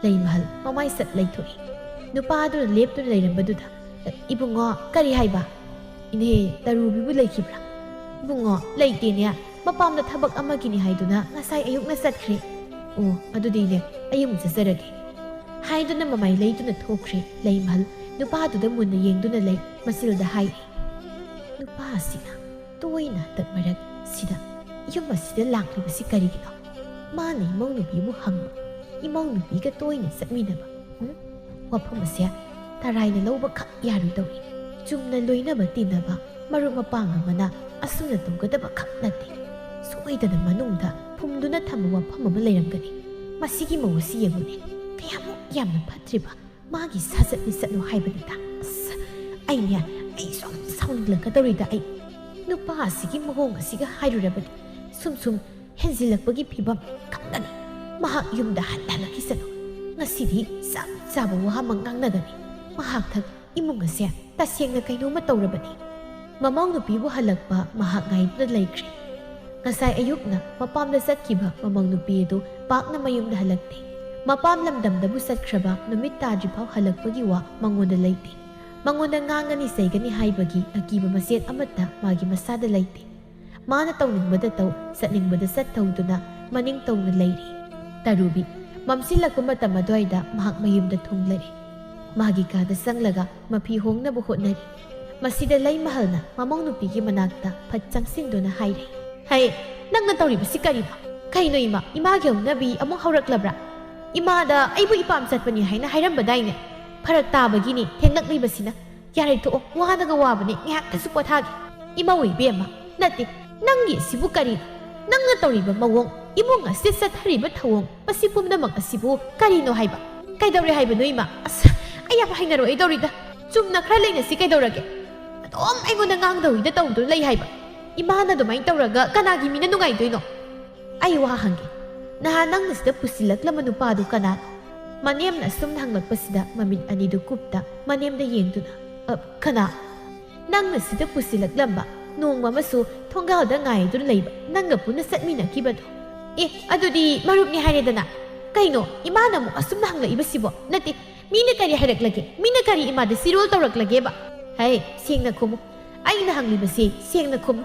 ꯂꯩꯃꯍꯜ ꯃꯃꯥꯏ ꯁꯠ ꯂꯩꯊꯣꯛꯏ꯫ ꯅꯨꯄꯥ ꯑꯗꯨꯅ ꯂꯦꯞꯇꯨꯅ ꯂꯩꯔꯝꯕꯗꯨꯗ, "ꯑ, ꯏꯕꯨꯡꯉꯣ, ꯀꯔꯤ ꯍꯥꯏꯕ?" "ꯏꯅꯦ, ꯇꯔꯨꯕꯤꯕꯨ ꯂꯩꯈꯤꯕ꯭ꯔꯥ?" "ꯏꯕꯨꯡꯉꯣ, ꯂꯩꯇꯦꯅꯦ꯫ ꯃꯄꯥꯝꯗ ꯊꯕꯛ ꯑꯃꯒꯤꯅꯤ ꯍꯥꯏꯗꯨꯅ ꯉꯁꯥꯏ ꯑꯌꯨꯛꯅ ꯆꯠꯈ꯭ꯔꯦ꯫" "ꯑꯣ, ꯑꯗꯨꯗꯤ ꯏꯅꯦ, ꯑꯩ ꯑꯃꯨꯛ ꯆꯠꯆꯔꯒꯦ꯫" ꯍꯥꯏꯗꯨꯅ ꯃꯃꯥꯏ ꯂꯩꯗꯨꯅ ꯊꯣꯛꯈ꯭ꯔꯦ꯫ ꯂꯩꯃꯍꯜ ꯅꯨꯄꯥꯗꯨꯗ ꯃꯨꯟꯅ ꯌꯦꯡꯗꯨꯅ ꯂꯩ꯫ ꯃꯆꯤꯜꯗ ꯍꯥꯏꯔꯤ, "ꯅꯨꯄꯥ ꯑꯁꯤꯅ ꯇꯣꯏꯅ ꯍꯟꯗꯛ ꯃꯔꯛ ꯁꯤꯗ ꯌꯨꯝ ꯑꯁꯤꯗ ꯂꯥꯛꯂꯤꯕꯁꯤ ꯀꯔꯤꯒꯤꯅꯣ? ꯃꯥꯅ ꯏꯃꯧ ꯅꯨꯄꯤꯕꯨ ꯍꯪꯕ, ꯏꯃꯧ ꯅꯨꯄꯤꯒ ꯇꯣꯏꯅ ꯆꯠꯃꯤꯟꯅꯕ꯫ ꯎꯝ? ꯋꯥꯐꯝ ꯑꯁꯦ ꯇꯔꯥꯏꯅ ꯂꯧꯕ ꯈꯛ ꯌꯥꯔꯣꯏꯗꯧꯔꯤ꯫ ꯆꯨꯝꯅ ꯂꯣꯏꯅꯕ ꯇꯤꯟꯅꯕ ꯃꯔꯨꯞ ꯃꯄꯥꯡ ꯑꯃꯅ ꯑꯁꯨꯝꯅ ꯇꯧꯒꯗꯕ ꯈꯛ ꯅꯠꯇꯦ꯫ ꯁꯣꯏꯗꯅ ꯃꯅꯨꯡꯗ ꯐꯨꯝꯗꯨꯅ ꯊꯝꯕ ꯋꯥꯐꯝ ꯑꯃ ꯂꯩꯔꯝꯒꯅꯤ꯫ ꯃꯁꯤꯒꯤ ꯃꯧ ꯑꯁꯤ ꯌꯦꯡꯉꯨꯅꯦ, ꯀꯌꯥꯃꯨꯛ ꯌꯥꯝꯅ ꯐꯠꯇ꯭ꯔꯤꯕ꯫ ꯃꯥꯒꯤ ꯁꯥꯖꯠ ꯂꯤꯆꯠꯅꯣ ꯍꯥꯏꯕꯅꯤꯗ꯫ ꯑꯁ, ꯑꯩꯅꯦ, ꯑꯩ ꯁꯨꯝ ꯁꯥꯎꯅꯤꯡꯂꯛꯀꯗꯧꯔꯤꯗ꯫ ꯑꯩ ꯅꯨꯄꯥ ꯑꯁꯤꯒꯤ ꯃꯑꯣꯡ ꯑꯁꯤꯒ ꯍꯥꯏꯔꯨꯔꯕꯗꯤ ꯁꯨꯝ ꯁꯨꯝ ꯍꯦꯟꯖꯤꯜꯂꯛꯄꯒꯤ ꯐꯤꯕꯝ ꯈꯪꯒꯅꯤ꯫ ꯃꯍꯥꯛ ꯌꯨꯝꯗ ꯍꯟꯅ ꯍꯜꯂꯛꯈꯤꯁꯅꯨ꯫ ꯉꯁꯤꯗꯤ ꯆꯞ ꯆꯥꯕ ꯋꯥ ꯑꯃ ꯉꯥꯡꯅꯒꯅꯤ꯫ ꯃꯍꯥꯛ ꯊꯛ ꯏꯃꯨꯡ ꯑꯁꯦ ꯇꯁꯦꯡꯅ ꯀꯩꯅꯣꯝꯃ ꯇꯧꯔꯕꯅꯤ꯫ ꯃꯃꯧ ꯅꯨꯄꯤꯕꯨ ꯍꯜꯂꯛꯄ ꯃꯍꯥꯛ ꯉꯥꯏꯗꯨꯅ ꯂꯩꯈ꯭ꯔꯦ꯫ ꯉꯁꯥꯏ ꯑꯌꯨꯛꯅ ꯃꯄꯥꯝꯗ ꯆꯠꯈꯤꯕ ꯃꯃꯧ ꯅꯨꯄꯤ ꯑꯗꯨ ꯄꯥꯛꯅ ꯃꯌꯨꯝꯗ ꯍꯜꯂꯛꯇꯦ꯫ ꯃꯄꯥꯝ ꯂꯝꯗꯝꯗꯕꯨ ꯆꯠꯈ꯭ꯔꯕ ꯅꯨꯃꯤꯠ ꯇꯥꯗ꯭ꯔꯤꯐꯥꯎ ꯍꯜꯂꯛꯄꯒꯤ ꯋꯥ ꯃꯉꯣꯟꯗ ꯂꯩꯇꯦ꯫ ꯃꯉꯣꯟꯗ ꯉꯥꯡꯒꯅꯤ ꯆꯩꯒꯅꯤ ꯍꯥꯏꯕꯒꯤ ꯑꯀꯤꯕ ꯃꯆꯦꯠ ꯑꯃꯠꯇ ꯃꯥꯒꯤ ꯃꯁꯥꯗ ꯂꯩꯇꯦ꯫ ꯃꯥꯅ ꯇꯧꯅꯤꯡꯕꯗ ꯇꯧ, ꯆꯠꯅꯤꯡꯕꯗ ꯆꯠ ꯇꯧꯗꯨꯅ ꯃꯅꯤꯡ ꯇꯧꯅ ꯂꯩꯔꯤ꯫ ꯇꯔꯨꯕꯤ, ꯃꯝꯁꯤꯜꯂꯛꯄ ꯃꯇꯝ ꯑꯗꯨꯋꯥꯏꯗ ꯃꯍꯥꯛ ꯃꯌꯨꯝꯗ ꯊꯨꯡꯂꯔꯦ꯫ ꯃꯥꯒꯤ ꯀꯥꯗ ꯆꯪꯂꯒ ꯃꯐꯤ ꯍꯣꯡꯅꯕ ꯍꯣꯠꯅꯔꯤ꯫ ꯃꯁꯤꯗ ꯂꯩꯃꯍꯜꯅ ꯃꯃꯧ ꯅꯨꯄꯤꯒꯤ ꯃꯅꯥꯛꯇ ꯐꯠ ꯆꯪꯁꯤꯟꯗꯨꯅ ꯍꯥꯏꯔꯦ, "ꯍꯩ, ꯅꯪꯅ ꯇꯧꯔꯤꯕꯁꯤ ꯀꯔꯤꯅꯣ? ꯀꯩꯅꯣ ꯏꯃꯥ, ꯏꯃꯥꯒꯤ ꯍꯧꯅꯕꯤ ꯑꯃꯨꯛ ꯍꯧꯔꯛꯂꯕ꯭ꯔꯥ? ꯏꯃꯥꯗ ꯑꯩꯕꯨ ꯏꯄꯥꯝ ꯆꯠꯄꯅꯤ ꯍꯥꯏꯅ ꯍꯥꯏꯔꯝꯕꯗꯥꯏꯅꯦ? ꯐꯔꯛ ꯇꯥꯕꯒꯤꯅꯤ ꯊꯦꯡꯂꯛꯂꯤꯕꯁꯤꯅ꯫ ꯌꯥꯔꯦ, ꯊꯣꯛꯑꯣ, ꯋꯥꯅꯒ ꯋꯥꯕꯅꯦ, ꯉꯥꯏꯍꯥꯛꯇꯁꯨ ꯄꯣꯊꯥꯒꯦ꯫" "ꯏꯃꯧ ꯏꯕꯦꯝꯃ, ꯅꯠꯇꯦ, ꯅꯪꯒꯤ ꯑꯁꯤꯕꯨ ꯀꯔꯤꯅꯣ? ꯅꯪꯅ ꯇꯧꯔꯤꯕ ꯃꯑꯣꯡ, ꯏꯃꯨꯡ ꯑꯁꯤꯗ ꯆꯠꯊꯔꯤꯕ ꯊꯧꯑꯣꯡ, ꯃꯁꯤ ꯄꯨꯝꯅꯃꯛ ꯑꯁꯤꯕꯨ ꯀꯔꯤꯅꯣ ꯍꯥꯏꯕ? ꯀꯩꯗꯧꯔꯦ ꯍꯥꯏꯕꯅꯣ ꯏꯃꯥ? ꯑꯁ, ꯑꯩ ꯌꯥꯝ ꯍꯩꯅꯔꯣꯏꯗꯧꯔꯤꯗ꯫ ꯆꯨꯝꯅ ꯈꯔ ꯂꯩꯅꯁꯤ ꯀꯩꯗꯧꯔꯒꯦ? ꯑꯗꯨꯝ ꯑꯩꯉꯣꯟꯗ ꯉꯥꯡꯗꯧꯔꯤꯗ ꯇꯧꯗꯨꯅ ꯂꯩ ꯍꯥꯏꯕ꯫ ꯏꯃꯥꯅ ꯑꯗꯨꯃꯥꯏꯅ ꯇꯧꯔꯒ ꯀꯅꯥꯒꯤ ꯃꯤꯅ ꯅꯨꯡꯉꯥꯏꯗꯣꯏꯅꯣ?" "ꯑꯩ ꯋꯥ ꯍꯪꯒꯦ, ꯅꯍꯥꯟ ꯅꯪꯅ ꯁꯤꯗ ꯄꯨꯁꯤꯜꯂꯛꯂꯝꯕ ꯅꯨꯄꯥꯗꯨ ꯀꯅꯥꯅꯣ?" ꯃꯅꯦꯝꯅ ꯑꯁꯨꯝꯅ ꯍꯪꯂꯛꯄꯁꯤꯗ ꯃꯃꯤꯠ ꯑꯅꯤꯗꯨ ꯀꯨꯞꯇ ꯃꯅꯦꯝꯗ ꯌꯦꯡꯗꯨꯅ, "ꯑ, ꯀꯅꯥ?" "ꯅꯪꯅ ꯁꯤꯗ ꯄꯨꯁꯤꯜꯂꯛꯂꯝꯕ, ꯅꯣꯡꯃ ꯑꯃꯁꯨ ꯊꯣꯡꯒꯥꯜꯗ ꯉꯥꯏꯗꯨꯅ ꯂꯩꯕ ꯅꯪꯒ ꯄꯨꯟꯅ ꯆꯠꯃꯤꯟꯅꯈꯤꯕꯗꯣ?" "ꯑꯦ, ꯑꯗꯨꯗꯤ ꯃꯔꯨꯞꯅꯤ ꯍꯥꯏꯔꯦꯗꯅ꯫ ꯀꯩꯅꯣ, ꯏꯃꯥꯅ ꯑꯃꯨꯛ ꯑꯁꯨꯝꯅ ꯍꯪꯂꯛꯏꯕꯁꯤꯕꯣ? ꯅꯠꯇꯦ, ꯃꯤꯅ ꯀꯔꯤ ꯍꯥꯏꯔꯛꯂꯒꯦ? ꯃꯤꯅ ꯀꯔꯤ ꯏꯃꯥꯗ ꯆꯤꯔꯣꯜ ꯇꯧꯔꯛꯂꯒꯦꯕ? ꯍꯩ, ꯁꯦꯡꯅ ꯈꯨꯝꯃꯨ꯫ ꯑꯩꯅ ꯍꯪꯂꯤꯕꯁꯤ ꯁꯦꯡꯅ ꯈꯨꯝꯃꯨ꯫"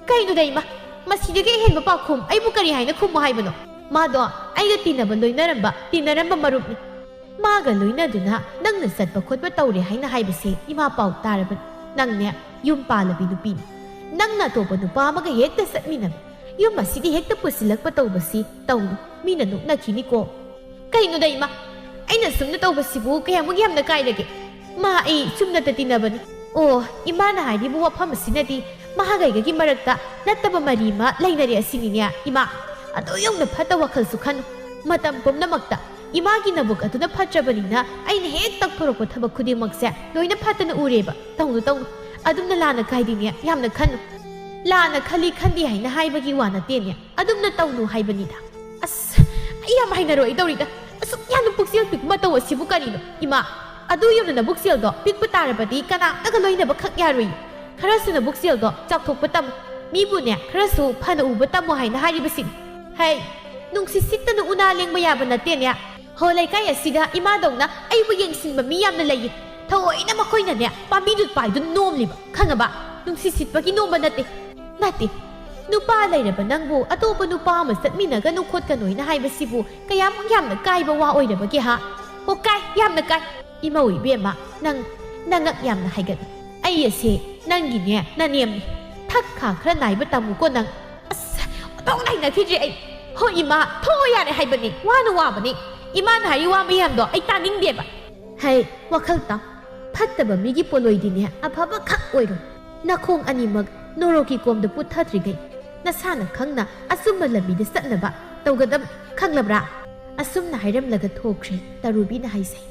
"ꯀꯩꯅꯣꯗ ꯏꯃꯥ, ꯃꯁꯤꯗꯒꯤ ꯑꯍꯦꯟꯕ ꯄꯥꯎꯈꯨꯝ ꯑꯩꯕꯨ ꯀꯔꯤ ꯍꯥꯏꯅ ꯈꯨꯝꯃꯨ ꯍꯥꯏꯕꯅꯣ? ꯃꯥꯗꯣ ꯑꯩꯒ ꯇꯤꯟꯅꯕ, ꯂꯣꯏꯅꯔꯝꯕ, ꯇꯤꯟꯅꯔꯝꯕ ꯃꯔꯨꯞꯅꯤ꯫ ꯃꯥꯒ ꯂꯣꯏꯅꯗꯨꯅ ꯅꯪꯅ ꯆꯠꯄ ꯈꯣꯠꯄ ꯇꯧꯔꯦ ꯍꯥꯏꯅ ꯍꯥꯏꯕꯁꯦ ꯏꯃꯥ ꯄꯥꯎ ꯇꯥꯔꯕꯅꯤ꯫ ꯅꯪꯅꯦ, ꯌꯨꯝ ꯄꯥꯜꯂꯕꯤ ꯅꯨꯄꯤꯅꯤ꯫ ꯅꯪꯅ ꯑꯇꯣꯞꯄ ꯅꯨꯄꯥ ꯑꯃꯒ ꯍꯦꯛꯇ ꯆꯠꯃꯤꯟꯅꯕ, ꯌꯨꯝ ꯑꯁꯤꯗ ꯍꯦꯛꯇ ꯄꯨꯁꯤꯜꯂꯛꯄ ꯇꯧꯕꯁꯤ ꯇꯧꯅꯨ, ꯃꯤꯅ ꯅꯣꯛꯅꯈꯤꯅꯤꯀꯣ꯫ ꯀꯩꯅꯣꯗ ꯏꯃꯥ, ꯑꯩꯅ ꯁꯨꯝꯅ ꯇꯧꯕꯁꯤꯕꯨ ꯀꯌꯥꯃꯨꯛ ꯌꯥꯝꯅ ꯀꯥꯏꯔꯒꯦ? ꯃꯥ ꯑꯩ ꯆꯨꯝꯅꯇ ꯇꯤꯟꯅꯕꯅꯤ꯫ ꯑꯣ, ꯏꯃꯥꯅ ꯍꯥꯏꯔꯤꯕ ꯋꯥꯐꯝ ꯑꯁꯤꯅꯗꯤ ꯃꯍꯥꯛ ꯑꯩꯒꯒꯤ ꯃꯔꯛꯇ ꯅꯠꯇꯕ ꯃꯔꯤ ꯑꯃ ꯂꯩꯅꯔꯦ ꯑꯁꯤꯅꯤꯅꯦ ꯏꯃꯥ꯫ ꯑꯗꯨ ꯌꯧꯅ ꯐꯠꯇ ꯋꯥꯈꯜꯁꯨ ꯈꯟꯅꯨ꯫ ꯃꯇꯝ ꯄꯨꯝꯅꯃꯛꯇ ꯏꯃꯥꯒꯤ ꯅꯕꯨꯛ ꯑꯗꯨꯅ ꯐꯠꯇ꯭ꯔꯕꯅꯤꯅ ꯑꯩꯅ ꯍꯦꯛ ꯇꯧꯊꯣꯔꯛꯄ ꯊꯕꯛ ꯈꯨꯗꯤꯡꯃꯛꯁꯦ ꯂꯣꯏꯅ ꯐꯠꯇꯅ ꯎꯔꯦꯕ꯫ ꯇꯧꯅꯨ, ꯇꯧꯅꯨ꯫ ꯑꯗꯨꯝꯅ ꯂꯥꯟꯅ ꯈꯥꯏꯗꯤꯅꯦ ꯌꯥꯝꯅ ꯈꯟꯅꯨ꯫ ꯂꯥꯟꯅ ꯈꯜꯂꯤ ꯈꯟꯗꯦ ꯍꯥꯏꯅ ꯍꯥꯏꯕꯒꯤ ꯋꯥ ꯅꯠꯇꯦꯅꯦ꯫ ꯑꯗꯨꯝꯅ ꯇꯧꯅꯨ ꯍꯥꯏꯕꯅꯤꯗ꯫ ꯑꯁ, ꯑꯩ ꯌꯥꯝ ꯍꯩꯅꯔꯣꯏꯗꯧꯔꯤꯗ꯫ ꯑꯁꯨꯛ ꯌꯥꯝꯅ ꯄꯨꯛꯆꯦꯜ ꯄꯤꯛꯄ ꯃꯇꯧ ꯑꯁꯤꯕꯨ ꯀꯔꯤꯅꯣ? ꯏꯃꯥ, ꯑꯗꯨ ꯌꯧꯅ ꯅꯕꯨꯛꯆꯦꯜꯗꯣ ꯄꯤꯛꯄ ꯇꯥꯔꯕꯗꯤ ꯀꯅꯥꯝꯇꯒ ꯂꯣꯏꯅꯕ ꯈꯛ ꯌꯥꯔꯣꯏ꯫ ꯈꯔꯁꯨ ꯅꯕꯨꯛꯆꯦꯜꯗꯣ ꯆꯥꯎꯊꯣꯛꯄ ꯇꯝꯃꯨ꯫ ꯃꯤꯕꯨꯅꯦ ꯈꯔꯁꯨ ꯐꯅ ꯎꯕ ꯇꯝꯃꯨ ꯍꯥꯏꯅ ꯍꯥꯏꯔꯤꯕꯁꯤꯅꯤ꯫ ꯍꯩ, ꯅꯨꯡꯁꯤꯠ ꯁꯤꯠꯇꯅ ꯎꯅꯥ ꯂꯦꯡꯕ ꯌꯥꯕ ꯅꯠꯇꯦꯅꯦ꯫ ꯍꯣ, ꯂꯩꯀꯥꯏ ꯑꯁꯤꯗ ꯏꯃꯥꯗꯧꯅ ꯑꯩꯕꯨ ꯌꯦꯡꯁꯤꯟꯕ ꯃꯤ ꯌꯥꯝꯅ ꯂꯩꯌꯦ꯫ ꯊꯑꯣꯏꯅ ꯃꯈꯣꯏꯅꯅꯦ ꯄꯥꯝꯕꯤꯗꯨ ꯄꯥꯏꯗꯨ ꯅꯣꯝꯂꯤꯕ, ꯈꯪꯉꯕ? ꯅꯨꯡꯁꯤꯠ ꯁꯤꯠꯄꯒꯤ ꯅꯣꯝꯕ ꯅꯠꯇꯦ꯫ ꯅꯠꯇꯦ꯫ ꯅꯨꯄꯥ ꯂꯩꯔꯕ ꯅꯪꯕꯨ ꯑꯇꯣꯞꯄ ꯅꯨꯄꯥ ꯑꯃ ꯆꯠꯃꯤꯟꯅꯒꯅꯨ ꯈꯣꯠꯀꯅꯨ ꯍꯥꯏꯅ ꯍꯥꯏꯕꯁꯤꯕꯨ ꯀꯌꯥꯃꯨꯛ ꯌꯥꯝꯅ ꯀꯥꯏꯕ ꯋꯥ ꯑꯣꯏꯔꯕꯒꯦ ꯍꯥ? ꯑꯣ, ꯀꯥꯏ, ꯌꯥꯝꯅ ꯀꯥꯏ꯫ ꯏꯃꯧ ꯏꯕꯦꯝꯃ, ꯅꯪ ꯅꯉꯛ ꯌꯥꯝꯅ ꯍꯥꯏꯒꯠꯂꯤ꯫ ꯑꯩ ꯑꯁꯦ ꯅꯪꯒꯤꯅꯦ ꯅꯅꯦꯝꯅꯤ꯫ ꯊꯛ ꯈꯥ ꯈꯔ ꯅꯥꯏꯕ ꯇꯝꯃꯨꯀꯣ ꯅꯪ꯫ ꯑꯁ, ꯑꯣꯟꯊꯣꯛꯅ ꯍꯩꯅꯈꯤꯗ꯭ꯔꯦ ꯑꯩ꯫ ꯍꯣ ꯏꯃꯥ, ꯊꯣꯛꯑꯣ ꯌꯥꯔꯦ ꯍꯥꯏꯕꯅꯤ, ꯋꯥꯅ ꯋꯥꯕꯅꯤ꯫ ꯏꯃꯥꯅ ꯍꯥꯏꯔꯤ ꯋꯥ ꯃꯌꯥꯝꯗꯣ ꯑꯩ ꯇꯥꯅꯤꯡꯗꯦꯕ꯫ ꯍꯩ, ꯋꯥꯈꯜ ꯇꯥꯎ꯫ ꯐꯠꯇꯕ ꯃꯤꯒꯤ ꯄꯣꯠꯂꯣꯏꯗꯤꯅꯦ ꯑꯐꯕ ꯈꯛ ꯑꯣꯏꯔꯣ꯫ ꯅꯈꯣꯡ ꯑꯅꯤꯃꯛ ꯅꯣꯔꯣꯛꯀꯤ ꯀꯣꯝꯗ ꯄꯨꯊꯗ꯭ꯔꯤꯉꯩ ꯅꯁꯥꯅ ꯈꯪꯅ ꯑꯆꯨꯝꯕ ꯂꯝꯕꯤꯗ ꯆꯠꯅꯕ ꯇꯧꯒꯗꯕ, ꯈꯪꯂꯕ꯭ꯔꯥ? ꯑꯁꯨꯝꯅ ꯍꯥꯏꯔꯝꯂꯒ ꯊꯣꯛꯈ꯭ꯔꯦ ꯇꯔꯨꯕꯤꯅ ꯍꯥꯏꯖꯩ꯫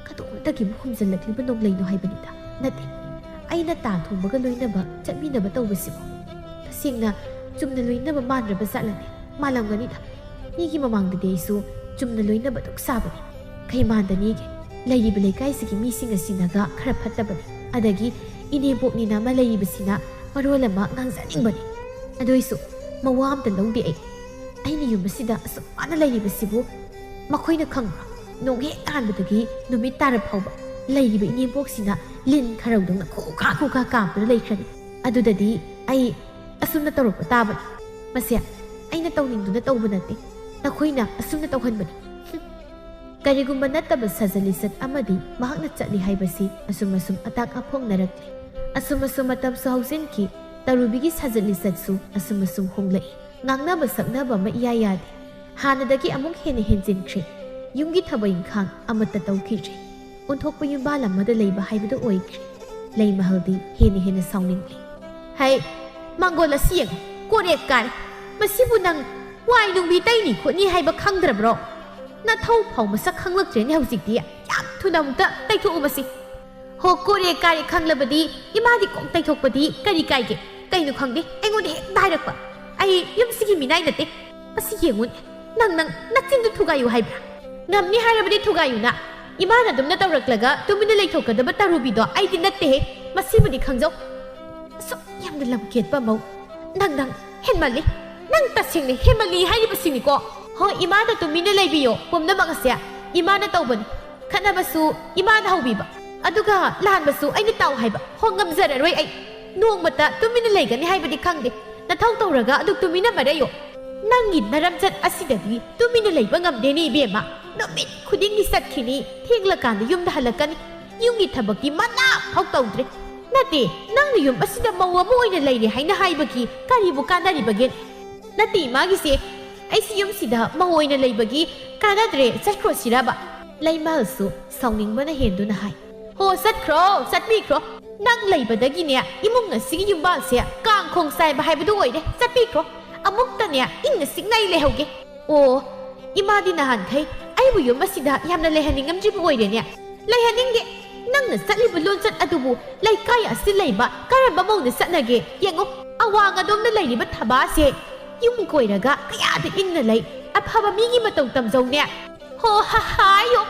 ꯀꯗꯣꯝꯗꯒꯤ ꯑꯃꯨꯛ ꯍꯨꯝꯖꯤꯜꯂꯛꯂꯤꯕ ꯅꯣꯡꯂꯩꯅꯣ ꯍꯥꯏꯕꯅꯤꯗ꯫ ꯅꯠꯇꯦ, ꯑꯩꯅ ꯇꯥ ꯊꯣꯡꯕꯒ ꯂꯣꯏꯅꯕ ꯆꯠꯃꯤꯟꯅꯕ ꯇꯧꯕꯁꯤꯕꯨ ꯇꯁꯦꯡꯅ ꯆꯨꯝꯅ ꯂꯣꯏꯅꯕ ꯃꯥꯟꯗ꯭ꯔꯕ ꯖꯥꯠꯂꯅꯦ? ꯃꯥꯜꯂꯝꯒꯅꯤꯗ꯫ ꯃꯤꯒꯤ ꯃꯃꯥꯡꯗꯗꯤ ꯑꯩꯁꯨ ꯆꯨꯝꯅ ꯂꯣꯏꯅꯕ ꯑꯗꯨꯝ ꯁꯥꯕꯅꯤ꯫ ꯀꯩ ꯃꯥꯟꯗꯅꯤꯒꯦ? ꯂꯩꯔꯤꯕ ꯂꯩꯀꯥꯏꯁꯤꯒꯤ ꯃꯤꯁꯤꯡ ꯑꯁꯤꯅꯒ ꯈꯔ ꯐꯠꯇꯕꯅꯤ꯫ ꯑꯗꯒꯤ ꯏꯅꯦꯝꯕꯣꯛꯅꯤꯅ ꯑꯃ ꯂꯩꯔꯤꯕꯁꯤꯅ ꯃꯔꯣꯜ ꯑꯃ ꯉꯥꯡꯖꯅꯤꯡꯕꯅꯤ꯫ ꯑꯗꯨꯏꯁꯨ ꯃꯋꯥ ꯑꯝꯇ ꯂꯧꯗꯦ ꯑꯩ꯫ ꯑꯩꯅ ꯌꯨꯝ ꯑꯁꯤꯗ ꯑꯁꯨꯛ ꯋꯥꯅ ꯂꯩꯔꯤꯕꯁꯤꯕꯨ ꯃꯈꯣꯏꯅ ꯈꯪꯕ꯭ꯔꯥ? ꯅꯣꯡ ꯍꯦꯛ ꯉꯥꯟꯕꯗꯒꯤ ꯅꯨꯃꯤꯠ ꯇꯥꯔ ꯐꯥꯎꯕ ꯂꯩꯔꯤꯕ ꯏꯅꯦꯝꯕꯣꯛꯁꯤꯅ ꯂꯤꯟ ꯈꯔꯧꯗꯧꯅ ꯈꯨꯀꯥ ꯈꯨꯀꯥ ꯀꯥꯝꯗꯨꯅ ꯂꯩꯈ꯭ꯔꯅꯤ꯫ ꯑꯗꯨꯗꯗꯤ ꯑꯩ ꯑꯁꯨꯝꯅ ꯇꯧꯔꯛꯄ ꯇꯥꯕꯅꯤ꯫ ꯃꯁꯦ ꯑꯩꯅ ꯇꯧꯅꯤꯡꯗꯨꯅ ꯇꯧꯕ ꯅꯠꯇꯦ, ꯅꯈꯣꯏꯅ ꯑꯁꯨꯝꯅ ꯇꯧꯍꯟꯕꯅꯤ꯫ ꯍꯨꯝ꯫ ꯀꯔꯤꯒꯨꯝꯕ ꯅꯠꯇꯕ ꯁꯥꯖꯠ ꯂꯤꯆꯠ ꯑꯃꯗꯤ ꯃꯍꯥꯛꯅ ꯆꯠꯂꯤ ꯍꯥꯏꯕꯁꯤ ꯑꯁꯨꯝ ꯑꯁꯨꯝ ꯑꯇꯥꯛ ꯑꯐꯣꯡꯅꯔꯛꯂꯤ꯫ ꯑꯁꯨꯝ ꯑꯁꯨꯝ ꯃꯇꯝꯁꯨ ꯍꯧꯖꯤꯟꯈꯤ꯫ ꯇꯔꯨꯕꯤꯒꯤ ꯁꯥꯖꯠ ꯂꯤꯆꯠꯁꯨ ꯑꯁꯨꯝ ꯑꯁꯨꯝ ꯍꯣꯡꯂꯛꯏ꯫ ꯉꯥꯡꯅꯕ ꯁꯛꯅꯕ ꯑꯃ ꯏꯌꯥ ꯌꯥꯗꯦ꯫ ꯍꯥꯟꯅꯗꯒꯤ ꯑꯃꯨꯛ ꯍꯦꯟꯅ ꯍꯦꯟꯖꯤꯟꯈ꯭ꯔꯦ꯫ ꯌꯨꯝꯒꯤ ꯊꯕꯛ ꯏꯪꯈꯥꯡ ꯑꯃꯠꯇ ꯇꯧꯈꯤꯗ꯭ꯔꯦ꯫ ꯑꯣꯟꯊꯣꯛꯄ ꯌꯨꯝꯕꯥꯜ ꯑꯃꯗ ꯂꯩꯕ ꯍꯥꯏꯕꯗꯨ ꯑꯣꯏꯈ꯭ꯔꯦ꯫ ꯂꯩꯃꯍꯜꯗꯤ ꯍꯦꯟꯅ ꯍꯦꯟꯅ ꯁꯥꯎꯅꯤꯡꯂꯦ꯫ "ꯍꯩ, ꯃꯥꯡꯒꯣꯜ ꯑꯁꯤ ꯌꯦꯡꯉꯨ, ꯀꯣꯔꯦꯛ ꯀꯥꯔꯦ꯫ ꯃꯁꯤꯕꯨ ꯅꯪ ꯋꯥꯏ ꯅꯨꯡꯕꯤ ꯇꯩꯅꯤ ꯈꯣꯠꯅꯤ ꯍꯥꯏꯕ ꯈꯪꯗ꯭ꯔꯕ꯭ꯔꯣ? ꯅꯊꯧ ꯐꯥꯎ ꯃꯁꯛ ꯈꯪꯂꯛꯇ꯭ꯔꯦꯅꯦ ꯍꯧꯖꯤꯛꯇꯤ꯫ ꯌꯥꯝ ꯊꯨꯅ ꯑꯃꯨꯛꯇ ꯇꯩꯊꯣꯛꯎ ꯃꯁꯤ꯫ ꯍꯣ, ꯀꯣꯔꯦ ꯀꯥꯔꯦ ꯈꯪꯂꯕꯗꯤ ꯏꯃꯥꯗꯤ ꯀꯣꯛ ꯇꯩꯊꯣꯛꯄꯗꯤ ꯀꯔꯤ ꯀꯥꯏꯒꯦ? ꯀꯩꯅꯣ ꯈꯪꯗꯦ, ꯑꯩꯉꯣꯟꯗ ꯍꯦꯛꯇ ꯍꯥꯏꯔꯛꯄ꯫ ꯑꯩ ꯌꯨꯝꯁꯤꯒꯤ ꯃꯤꯅꯥꯏ ꯅꯠꯇꯦ꯫ ꯃꯁꯤ ꯌꯦꯡꯉꯨꯅꯦ, ꯅꯪ, ꯅꯪ ꯅꯆꯤꯟꯗꯨ ꯊꯨꯒꯥꯏꯌꯨ ꯍꯥꯏꯕ꯭ꯔꯥ? ꯉꯝꯅꯤ ꯍꯥꯏꯔꯕꯗꯤ ꯊꯨꯒꯥꯏꯌꯨꯅ꯫ ꯏꯃꯥꯅ ꯑꯗꯨꯝꯅ ꯇꯧꯔꯛꯂꯒ ꯇꯨꯃꯤꯟꯅ ꯂꯩꯊꯣꯛꯀꯗꯕ ꯇꯔꯨꯕꯤꯗꯣ ꯑꯩꯗꯤ ꯅꯠꯇꯦꯍꯦ꯫ ꯃꯁꯤꯃꯗꯤ ꯈꯪꯖꯧ꯫ ꯑꯁꯨꯛ ꯌꯥꯝꯅ ꯂꯝꯀꯦꯠꯄ ꯃꯧ꯫ ꯅꯪ, ꯅꯪ ꯍꯦꯟꯃꯜꯂꯤ꯫ ꯅꯪ ꯇꯁꯦꯡꯅ ꯍꯦꯟꯃꯜꯂꯤ ꯍꯥꯏꯔꯤꯕꯁꯤꯅꯤꯀꯣ꯫ ꯍꯣꯏ, ꯏꯃꯥꯅ ꯇꯨꯃꯤꯟꯅ ꯂꯩꯕꯤꯌꯣ꯫ ꯄꯨꯝꯅꯃꯛ ꯑꯁꯦ ꯏꯃꯥꯅ ꯇꯧꯕꯅꯤ꯫ ꯈꯠꯅꯕꯁꯨ ꯏꯃꯥꯅ ꯍꯧꯕꯤꯕ꯫ ꯑꯗꯨꯒ ꯂꯥꯟꯕꯁꯨ ꯑꯩꯅ ꯇꯥꯎ ꯍꯥꯏꯕ꯫ ꯍꯣ, ꯉꯝꯖꯔꯔꯣꯏ ꯑꯩ꯫ ꯅꯣꯡꯃꯇ ꯇꯨꯃꯤꯟꯅ ꯂꯩꯒꯅꯤ ꯍꯥꯏꯕꯗꯤ ꯈꯪꯗꯦ꯫ ꯅꯊꯧ ꯇꯧꯔꯒ ꯑꯗꯨ ꯇꯨꯃꯤꯟꯅ ꯃꯔꯩꯌꯣ꯫ ꯅꯪꯒꯤ ꯅꯔꯝꯆꯠ ꯑꯁꯤꯗꯗꯤ ꯇꯨꯃꯤꯟꯅ ꯂꯩꯕ ꯉꯝꯗꯦꯅꯦ ꯏꯕꯦꯝꯃ꯫ ꯅꯨꯃꯤꯠ ꯈꯨꯗꯤꯡꯒꯤ ꯆꯠꯈꯤꯅꯤ, ꯊꯦꯡꯂꯀꯥꯟꯗ ꯌꯨꯝꯗ ꯍꯜꯂꯛꯀꯅꯤ꯫ ꯌꯨꯝꯒꯤ ꯊꯕꯛꯇꯤ ꯃꯅꯥ ꯐꯥꯎ ꯇꯧꯗ꯭ꯔꯦ꯫ ꯅꯠꯇꯦ, ꯅꯪꯅ ꯌꯨꯝ ꯑꯁꯤꯗ ꯃꯧ ꯑꯃ ꯑꯣꯏꯅ ꯂꯩꯔꯦ ꯍꯥꯏꯅ ꯍꯥꯏꯕꯒꯤ ꯀꯔꯤꯕꯨ ꯀꯥꯟꯅꯔꯤꯕꯒꯦ? ꯅꯠꯇꯦ, ꯏꯃꯥꯒꯤꯁꯦ, ꯑꯩꯁꯤ ꯌꯨꯝꯁꯤꯗ ꯃꯧ ꯑꯣꯏꯅ ꯂꯩꯕꯒꯤ ꯀꯥꯟꯅꯗ꯭ꯔꯦ, ꯆꯠꯈ꯭ꯔꯣ ꯁꯤꯔꯕ? ꯂꯩꯃꯍꯜꯁꯨ ꯁꯥꯎꯅꯤꯡꯕꯅ ꯍꯦꯟꯗꯨꯅ ꯍꯥꯏ꯫ ꯍꯣ, ꯆꯠꯈ꯭ꯔꯣ, ꯆꯠꯄꯤꯈ꯭ꯔꯣ꯫ ꯅꯪ ꯂꯩꯕꯗꯒꯤꯅꯦ ꯏꯃꯨꯡ ꯑꯁꯤꯒꯤ ꯌꯨꯝꯕꯥꯜꯁꯦ ꯀꯥꯡꯈꯣꯡ ꯆꯥꯏꯕ ꯍꯥꯏꯕꯗꯨ ꯑꯣꯏꯔꯦ꯫ ꯆꯠꯄꯤꯈ꯭ꯔꯣ꯫ ꯑꯃꯨꯛꯇꯅꯦ ꯏꯪꯅ ꯆꯤꯛꯅ ꯑꯩ ꯂꯩꯍꯧꯒꯦ꯫ ꯑꯣ, ꯏꯃꯥꯗꯤ ꯅꯍꯥꯟꯈꯩ ꯑꯩꯕꯨ ꯌꯨꯝ ꯑꯁꯤꯗ ꯌꯥꯝꯅ ꯂꯩꯍꯟꯅꯤꯡꯉꯝꯗ꯭ꯔꯤꯕ ꯑꯣꯏꯔꯦꯅꯦ꯫ ꯂꯩꯍꯟꯅꯤꯡꯗꯦ꯫ ꯅꯪꯅ ꯆꯠꯂꯤꯕ ꯂꯣꯟꯆꯠ ꯑꯗꯨꯕꯨ ꯂꯩꯀꯥꯏ ꯑꯁꯤ ꯂꯩꯕ ꯀꯔꯝꯕ ꯃꯧꯅ ꯆꯠꯅꯒꯦ? ꯌꯦꯡꯉꯨ, ꯑꯋꯥꯡ ꯑꯗꯣꯝꯗ ꯂꯩꯔꯤꯕ ꯊꯕꯥ ꯑꯁꯦ ꯌꯨꯝ ꯀꯣꯏꯔꯒ ꯀꯌꯥꯗ ꯏꯪꯅ ꯂꯩ꯫ ꯑꯐꯕ ꯃꯤꯒꯤ ꯃꯇꯧ ꯇꯝꯖꯧꯅꯦ꯫ ꯍꯣ, ꯍꯥ, ꯍꯥꯏꯌꯣ꯫